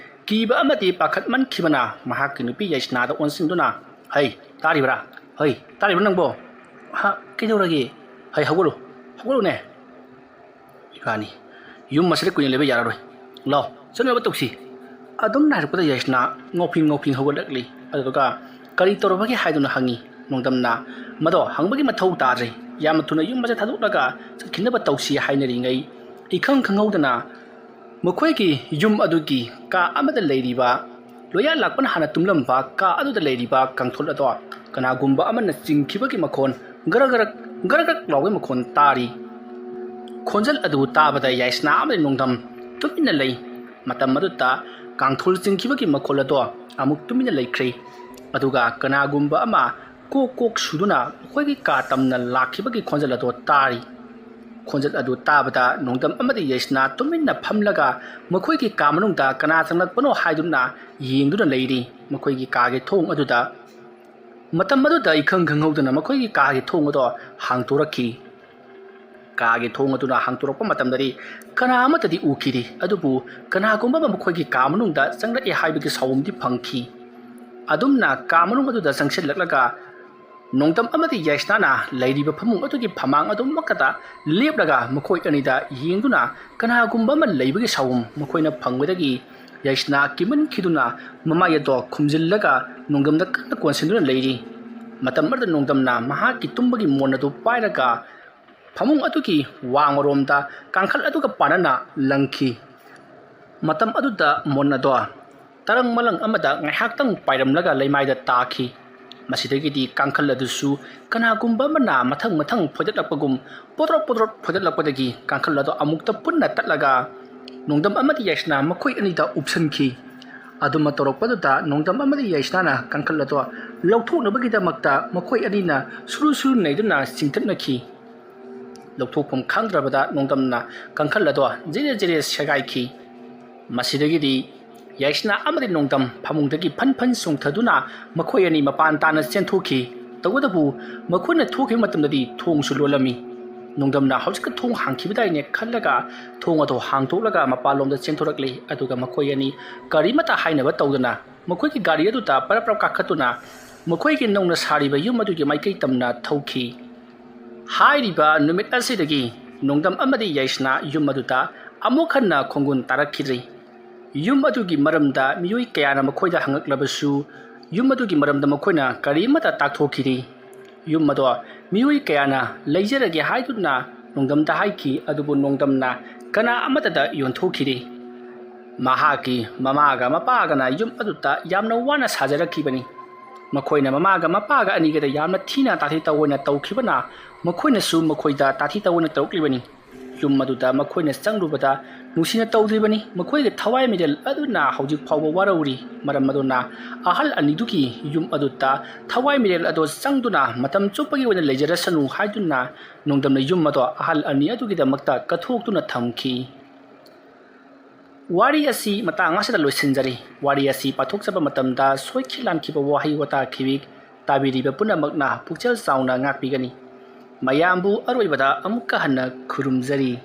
ꯀꯤꯕ ꯑꯃꯗꯤ ꯄꯥꯈꯠꯃꯟꯈꯤꯕꯅ ꯃꯍꯥꯛꯀꯤ ꯅꯨꯄꯤ ꯌꯥꯏꯁꯅꯥꯗ ꯑꯣꯟꯁꯤꯟꯗꯨꯅ, "ꯍꯩ, ꯇꯥꯔꯤꯕ꯭ꯔꯥ? ꯍꯩ, ꯇꯥꯔꯤꯕ꯭ꯔꯥ ꯅꯪꯕꯣ? ꯍꯥ, ꯀꯩꯗꯧꯔꯒꯦ? ꯍꯩ, ꯍꯧꯒꯠꯂꯨ, ꯍꯧꯒꯠꯂꯨꯅꯦ꯫ ꯏꯕꯥꯅꯤ ꯌꯨꯝ ꯑꯁꯤꯗ ꯀꯨꯏꯅ ꯂꯩꯕ ꯌꯥꯔꯔꯣꯏ꯫ ꯂꯥꯎ, ꯆꯠꯅꯕ ꯇꯧꯁꯤ꯫" ꯑꯗꯨꯝꯅ ꯍꯥꯏꯔꯛꯄꯗ ꯌꯥꯏꯁꯅꯥ ꯉꯥꯎꯐꯤꯡ ꯉꯥꯎꯐꯤꯡ ꯍꯧꯒꯠꯂꯛꯂꯤ꯫ ꯑꯗꯨꯗꯨꯒ "ꯀꯔꯤ ꯇꯧꯔꯕꯒꯦ?" ꯍꯥꯏꯗꯨꯅ ꯍꯪꯉꯤ꯫ ꯅꯣꯡꯗꯝꯅ, "ꯃꯗꯣ ꯍꯪꯕꯒꯤ ꯃꯊꯧ ꯇꯥꯗ꯭ꯔꯦ, ꯌꯥꯝꯅ ꯊꯨꯅ ꯌꯨꯝ ꯑꯁꯦ ꯊꯥꯗꯣꯛꯂꯒ ꯆꯠꯈꯤꯅꯕ ꯇꯧꯁꯤ" ꯍꯥꯏꯅꯔꯤꯉꯩ, ꯏꯈꯪ ꯈꯪꯍꯧꯗꯅ ꯃꯈꯣꯏꯒꯤ ꯌꯨꯝ ꯑꯗꯨꯒꯤ ꯀꯥ ꯑꯃꯗ ꯂꯩꯔꯤꯕ, ꯂꯣꯌꯥ ꯂꯥꯛꯄꯅ ꯍꯥꯟꯅ ꯇꯨꯝꯂꯝꯕ ꯀꯥ ꯑꯗꯨꯗ ꯂꯩꯔꯤꯕ ꯀꯥꯡꯊꯣꯜ ꯑꯗꯣ ꯀꯅꯥꯒꯨꯝꯕ ꯑꯃꯅ ꯆꯤꯡꯈꯤꯕꯒꯤ ꯃꯈꯣꯟ, ꯒꯔ ꯒꯔꯛ, ꯒꯔ ꯒꯔꯛ ꯂꯥꯎꯕꯒꯤ ꯃꯈꯣꯟ ꯇꯥꯔꯤ꯫ ꯈꯣꯟꯖꯦꯜ ꯑꯗꯨ ꯇꯥꯕꯗ ꯌꯥꯏꯁꯅꯥ ꯑꯃꯗꯤ ꯅꯣꯡꯗꯝ ꯇꯨꯃꯤꯟꯅ ꯂꯩ꯫ ꯃꯇꯝ ꯑꯗꯨꯗ ꯀꯥꯡꯊꯣꯜ ꯆꯤꯡꯈꯤꯕꯒꯤ ꯃꯈꯣꯜ ꯑꯗꯣ ꯑꯃꯨꯛ ꯇꯨꯃꯤꯟꯅ ꯂꯩꯈ꯭ꯔꯦ꯫ ꯑꯗꯨꯒ ꯀꯅꯥꯒꯨꯝꯕ ꯑꯃ ꯀꯣꯛ ꯀꯣꯛ ꯁꯨꯗꯨꯅ ꯃꯈꯣꯏꯒꯤ ꯀꯥ ꯇꯝꯅ ꯂꯥꯛꯈꯤꯕꯒꯤ ꯈꯣꯟꯖꯦꯜ ꯑꯗꯣ ꯇꯥꯔꯤ꯫ ꯈꯣꯟꯖꯦꯜ ꯑꯗꯨ ꯇꯥꯕꯗ ꯅꯣꯡꯗꯝ ꯑꯃꯗꯤ ꯌꯥꯏꯁꯅꯥ ꯇꯨꯃꯤꯟꯅ ꯐꯝꯂꯒ ꯃꯈꯣꯏꯒꯤ ꯀꯥ ꯃꯅꯨꯡꯗ ꯀꯅꯥ ꯆꯪꯂꯛꯄꯅꯣ ꯍꯥꯏꯗꯨꯅ ꯌꯦꯡꯗꯨꯅ ꯂꯩꯔꯤ꯫ ꯃꯈꯣꯏꯒꯤ ꯀꯥꯒꯤ ꯊꯣꯡ ꯑꯗꯨꯗ, ꯃꯇꯝ ꯑꯗꯨꯗ ꯏꯈꯪ ꯈꯪꯍꯧꯗꯅ ꯃꯈꯣꯏꯒꯤ ꯀꯥꯒꯤ ꯊꯣꯡ ꯑꯗꯣ ꯍꯥꯡꯗꯣꯔꯛꯈꯤ꯫ ꯀꯥꯒꯤ ꯊꯣꯡ ꯑꯗꯨꯅ ꯍꯥꯡꯗꯣꯔꯛꯄ ꯃꯇꯝꯗꯗꯤ ꯀꯅꯥ ꯑꯃꯠꯇꯗꯤ ꯎꯈꯤꯗꯦ, ꯑꯗꯨꯕꯨ ꯀꯅꯥꯒꯨꯝꯕ ꯑꯃ ꯃꯈꯣꯏꯒꯤ ꯀꯥ ꯃꯅꯨꯡꯗ ꯆꯪꯂꯛꯑꯦ ꯍꯥꯏꯕꯒꯤ ꯁꯥꯎꯝꯗꯤ ꯐꯪꯈꯤ꯫ ꯑꯗꯨꯝꯅ ꯀꯥ ꯃꯅꯨꯡ ꯑꯗꯨꯗ ꯆꯪꯁꯤꯜꯂꯛꯂꯒ ꯅꯣꯡꯗꯝ ꯑꯃꯗꯤ ꯌꯥꯏꯁꯅꯥꯅ ꯂꯩꯔꯤꯕ ꯐꯃꯨꯡ ꯑꯗꯨꯒꯤ ꯐꯃꯥꯡ ꯑꯗꯨꯃꯛꯇꯗ ꯂꯦꯞꯂꯒ ꯃꯈꯣꯏ ꯑꯅꯤꯗ ꯌꯦꯡꯗꯨꯅ ꯀꯅꯥꯒꯨꯝꯕ ꯑꯃ ꯂꯩꯕꯒꯤ ꯁꯥꯎꯝ ꯃꯈꯣꯏꯅ ꯐꯪꯕꯗꯒꯤ ꯌꯥꯏꯁꯅꯥ ꯀꯤꯃꯟꯈꯤꯗꯨꯅ ꯃꯃꯥꯏ ꯑꯗꯣ ꯈꯨꯝꯖꯤꯜꯂꯒ ꯅꯣꯡꯗꯝꯗ ꯀꯟꯅ ꯀꯣꯟꯁꯤꯟꯗꯨꯅ ꯂꯩꯔꯤ꯫ ꯃꯇꯝ ꯑꯗꯨꯗ ꯅꯣꯡꯗꯝꯅ ꯃꯍꯥꯛꯀꯤ ꯇꯨꯝꯕꯒꯤ ꯃꯣꯟ ꯑꯗꯨ ꯄꯥꯏꯔꯒ ꯐꯃꯨꯡ ꯑꯗꯨꯒꯤ ꯋꯥꯡꯃꯔꯣꯝꯗ ꯀꯥꯡꯈꯜ ꯑꯗꯨꯒ ꯄꯥꯟꯅꯅ ꯂꯪꯈꯤ꯫ ꯃꯇꯝ ꯑꯗꯨꯗ ꯃꯣꯟ ꯑꯗꯣ ꯇꯔꯪ ꯃꯂꯪ ꯑꯃꯗ ꯉꯥꯏꯍꯥꯛꯇꯪ ꯄꯥꯏꯔꯝꯂꯒ ꯂꯩꯃꯥꯏꯗ ꯇꯥꯈꯤ꯫ ꯃꯁꯤꯗꯒꯤꯗꯤ ꯀꯥꯡꯈꯜ ꯑꯗꯨꯁꯨ ꯀꯅꯥꯒꯨꯝꯕ ꯑꯃꯅ ꯃꯊꯪ ꯃꯊꯪ ꯐꯣꯏꯗꯠꯂꯛꯄꯒꯨꯝ ꯄꯣꯗ꯭ꯔꯣꯞ ꯄꯣꯗ꯭ꯔꯣꯞ ꯐꯣꯏꯗꯠꯂꯛꯄꯗꯒꯤ ꯀꯥꯡꯈꯜ ꯑꯗꯣ ꯑꯃꯨꯛꯇ ꯄꯨꯟꯅ ꯇꯠꯂꯒ ꯅꯣꯡꯗꯝ ꯑꯃꯗꯤ ꯌꯥꯏꯁꯅꯥ ꯃꯈꯣꯏ ꯑꯅꯤꯗ ꯎꯞꯁꯟꯈꯤ꯫ ꯑꯗꯨꯃ ꯇꯧꯔꯛꯄꯗꯨꯗ ꯅꯣꯡꯗꯝ ꯑꯃꯗꯤ ꯌꯥꯏꯁꯅꯥꯅ ꯀꯥꯡꯈꯜ ꯑꯗꯣ ꯂꯧꯊꯣꯛꯅꯕꯒꯤꯗꯃꯛꯇ ꯃꯈꯣꯏ ꯑꯅꯤꯅ ꯁꯨꯔꯨ ꯁꯨꯔꯨ ꯅꯩꯗꯨꯅ ꯆꯤꯡꯊꯠꯅꯈꯤ꯫ ꯂꯧꯊꯣꯛꯐꯝ ꯈꯪꯗ꯭ꯔꯕꯗ ꯅꯣꯡꯗꯝꯅ ꯀꯥꯡꯈꯜ ꯑꯗꯣ ꯖꯤꯔꯦ ꯖꯤꯔꯦ ꯁꯦꯒꯥꯏꯈꯤ꯫ ꯃꯁꯤꯗꯒꯤꯗꯤ ꯌꯥꯏꯁꯅꯥ ꯑꯃꯗꯤ ꯅꯣꯡꯗꯝ ꯐꯃꯨꯡꯗꯒꯤ ꯐꯟ ꯐꯟ ꯆꯣꯡꯊꯗꯨꯅ ꯃꯈꯣꯏ ꯑꯅꯤ ꯃꯄꯥꯟ ꯇꯥꯅ ꯆꯦꯟꯊꯣꯛꯈꯤ꯫ ꯇꯧꯕꯇꯕꯨ ꯃꯈꯣꯏꯅ ꯊꯣꯛꯈꯤꯕ ꯃꯇꯝꯗꯗꯤ ꯊꯣꯡꯁꯨ ꯂꯣꯜꯂꯝꯃꯤ꯫ ꯅꯣꯡꯗꯝꯅ ꯍꯧꯖꯤꯛꯇ ꯊꯣꯡ ꯍꯥꯡꯈꯤꯕꯗꯥꯏꯅꯦ ꯈꯜꯂꯒ ꯊꯣꯡ ꯑꯗꯨ ꯍꯥꯡꯗꯣꯛꯂꯒ ꯃꯄꯥꯟꯂꯣꯝꯗ ꯆꯦꯟꯊꯣꯔꯛꯂꯤ꯫ ꯑꯗꯨꯒ ꯃꯈꯣꯏ ꯑꯅꯤ ꯀꯔꯤꯃꯇ ꯍꯥꯏꯅꯕ ꯇꯧꯗꯅ ꯃꯈꯣꯏꯒꯤ ꯒꯥꯔꯤ ꯑꯗꯨꯗ ꯄꯔꯞ ꯄꯔꯞ ꯀꯥꯈꯠꯇꯨꯅ ꯃꯈꯣꯏꯒꯤ ꯅꯧꯅ ꯁꯥꯔꯤꯕ ꯌꯨꯝ ꯑꯗꯨꯒꯤ ꯃꯥꯏꯀꯩ ꯇꯝꯅ ꯊꯧꯈꯤ꯫ ꯍꯥꯏꯔꯤꯕ ꯅꯨꯃꯤꯠ ꯑꯁꯤꯗꯒꯤ ꯅꯣꯡꯗꯝ ꯑꯃꯗꯤ ꯌꯥꯏꯁꯅꯥ ꯌꯨꯝ ꯑꯗꯨꯗ ꯑꯃꯨꯛ ꯍꯟꯅ ꯈꯣꯡꯒꯨꯟ ꯇꯥꯔꯛꯈꯤꯗ꯭ꯔꯤ꯫ ꯌꯨꯝ ꯑꯗꯨꯒꯤ ꯃꯔꯝꯗ ꯃꯤꯑꯣꯏ ꯀꯌꯥꯅ ꯃꯈꯣꯏꯗ ꯍꯪꯂꯛꯂꯕꯁꯨ, ꯌꯨꯝ ꯑꯗꯨꯒꯤ ꯃꯔꯝꯗ ꯃꯈꯣꯏꯅ ꯀꯔꯤꯃꯠꯇ ꯇꯥꯛꯊꯣꯛꯈꯤꯗꯦ꯫ ꯌꯨꯝ ꯑꯗꯣ ꯃꯤꯑꯣꯏ ꯀꯌꯥꯅ ꯂꯩꯖꯔꯒꯦ ꯍꯥꯏꯗꯨꯅ ꯅꯣꯡꯗꯝꯗ ꯍꯥꯏꯈꯤ, ꯑꯗꯨꯕꯨ ꯅꯣꯡꯗꯝꯅ ꯀꯅꯥ ꯑꯃꯠꯇꯗ ꯌꯣꯟꯊꯣꯛꯈꯤꯗꯦ꯫ ꯃꯍꯥꯛꯀꯤ ꯃꯃꯥꯒ ꯃꯄꯥꯒꯅ ꯌꯨꯝ ꯑꯗꯨꯗ ꯌꯥꯝꯅ ꯋꯥꯅ ꯁꯥꯖꯔꯛꯈꯤꯕꯅꯤ꯫ ꯃꯈꯣꯏꯅ ꯃꯃꯥꯒ ꯃꯄꯥꯒ ꯑꯅꯤꯒꯗ ꯌꯥꯝꯅ ꯊꯤꯅ ꯇꯥꯊꯤ ꯇꯧꯑꯣꯏꯅ ꯇꯧꯈꯤꯕꯅ ꯃꯈꯣꯏꯅꯁꯨ ꯃꯈꯣꯏꯗ ꯇꯥꯊꯤ ꯇꯧꯑꯣꯏꯅ ꯇꯧꯔꯛꯂꯤꯕꯅꯤ꯫ ꯌꯨꯝ ꯑꯗꯨꯗ ꯃꯈꯣꯏꯅ ꯆꯪꯂꯨꯕꯗ ꯅꯨꯡꯁꯤꯅ ꯇꯧꯗ꯭ꯔꯤꯕꯅꯤ꯫ ꯃꯈꯣꯏꯒꯤ ꯊꯋꯥꯏ ꯃꯤꯔꯦꯜ ꯑꯗꯨꯅ ꯍꯧꯖꯤꯛ ꯐꯥꯎꯕ ꯋꯥꯔꯧꯔꯤ꯫ ꯃꯔꯝ ꯑꯗꯨꯅ ꯑꯍꯜ ꯑꯅꯤꯗꯨꯒꯤ ꯌꯨꯝ ꯑꯗꯨꯗ ꯊꯋꯥꯏ ꯃꯤꯔꯦꯜ ꯑꯗꯣ ꯆꯪꯗꯨꯅ ꯃꯇꯝ ꯆꯨꯞꯄꯒꯤ ꯑꯣꯏꯅ ꯂꯩꯖꯔꯁꯅꯨ ꯍꯥꯏꯗꯨꯅ ꯅꯣꯡꯗꯝꯅ ꯌꯨꯝ ꯑꯗꯣ ꯑꯍꯜ ꯑꯅꯤ ꯑꯗꯨꯒꯤꯗꯃꯛꯇ ꯀꯠꯊꯣꯛꯇꯨꯅ ꯊꯝꯈꯤ꯫ ꯋꯥꯔꯤ ꯑꯁꯤ ꯃꯇꯥꯡ ꯑꯁꯤꯗ ꯂꯣꯏꯁꯤꯟꯖꯔꯤ꯫ ꯋꯥꯔꯤ ꯑꯁꯤ ꯄꯥꯊꯣꯛꯆꯕ ꯃꯇꯝꯗ ꯁꯣꯏꯈꯤ ꯂꯥꯟꯈꯤꯕ ꯋꯥꯍꯩ ꯋꯥꯇꯥ ꯈꯤꯕꯤꯛ ꯇꯥꯕꯤꯔꯤꯕ ꯄꯨꯝꯅꯃꯛꯅ ꯄꯨꯛꯆꯦꯜ ꯆꯥꯎꯅ ꯉꯥꯛꯄꯤꯒꯅꯤ꯫ ꯃꯌꯥꯝꯕꯨ ꯑꯔꯣꯏꯕꯗ ꯑꯃꯨꯛꯀ ꯍꯟꯅ ꯈꯨꯔꯨꯝꯖꯔꯤ꯫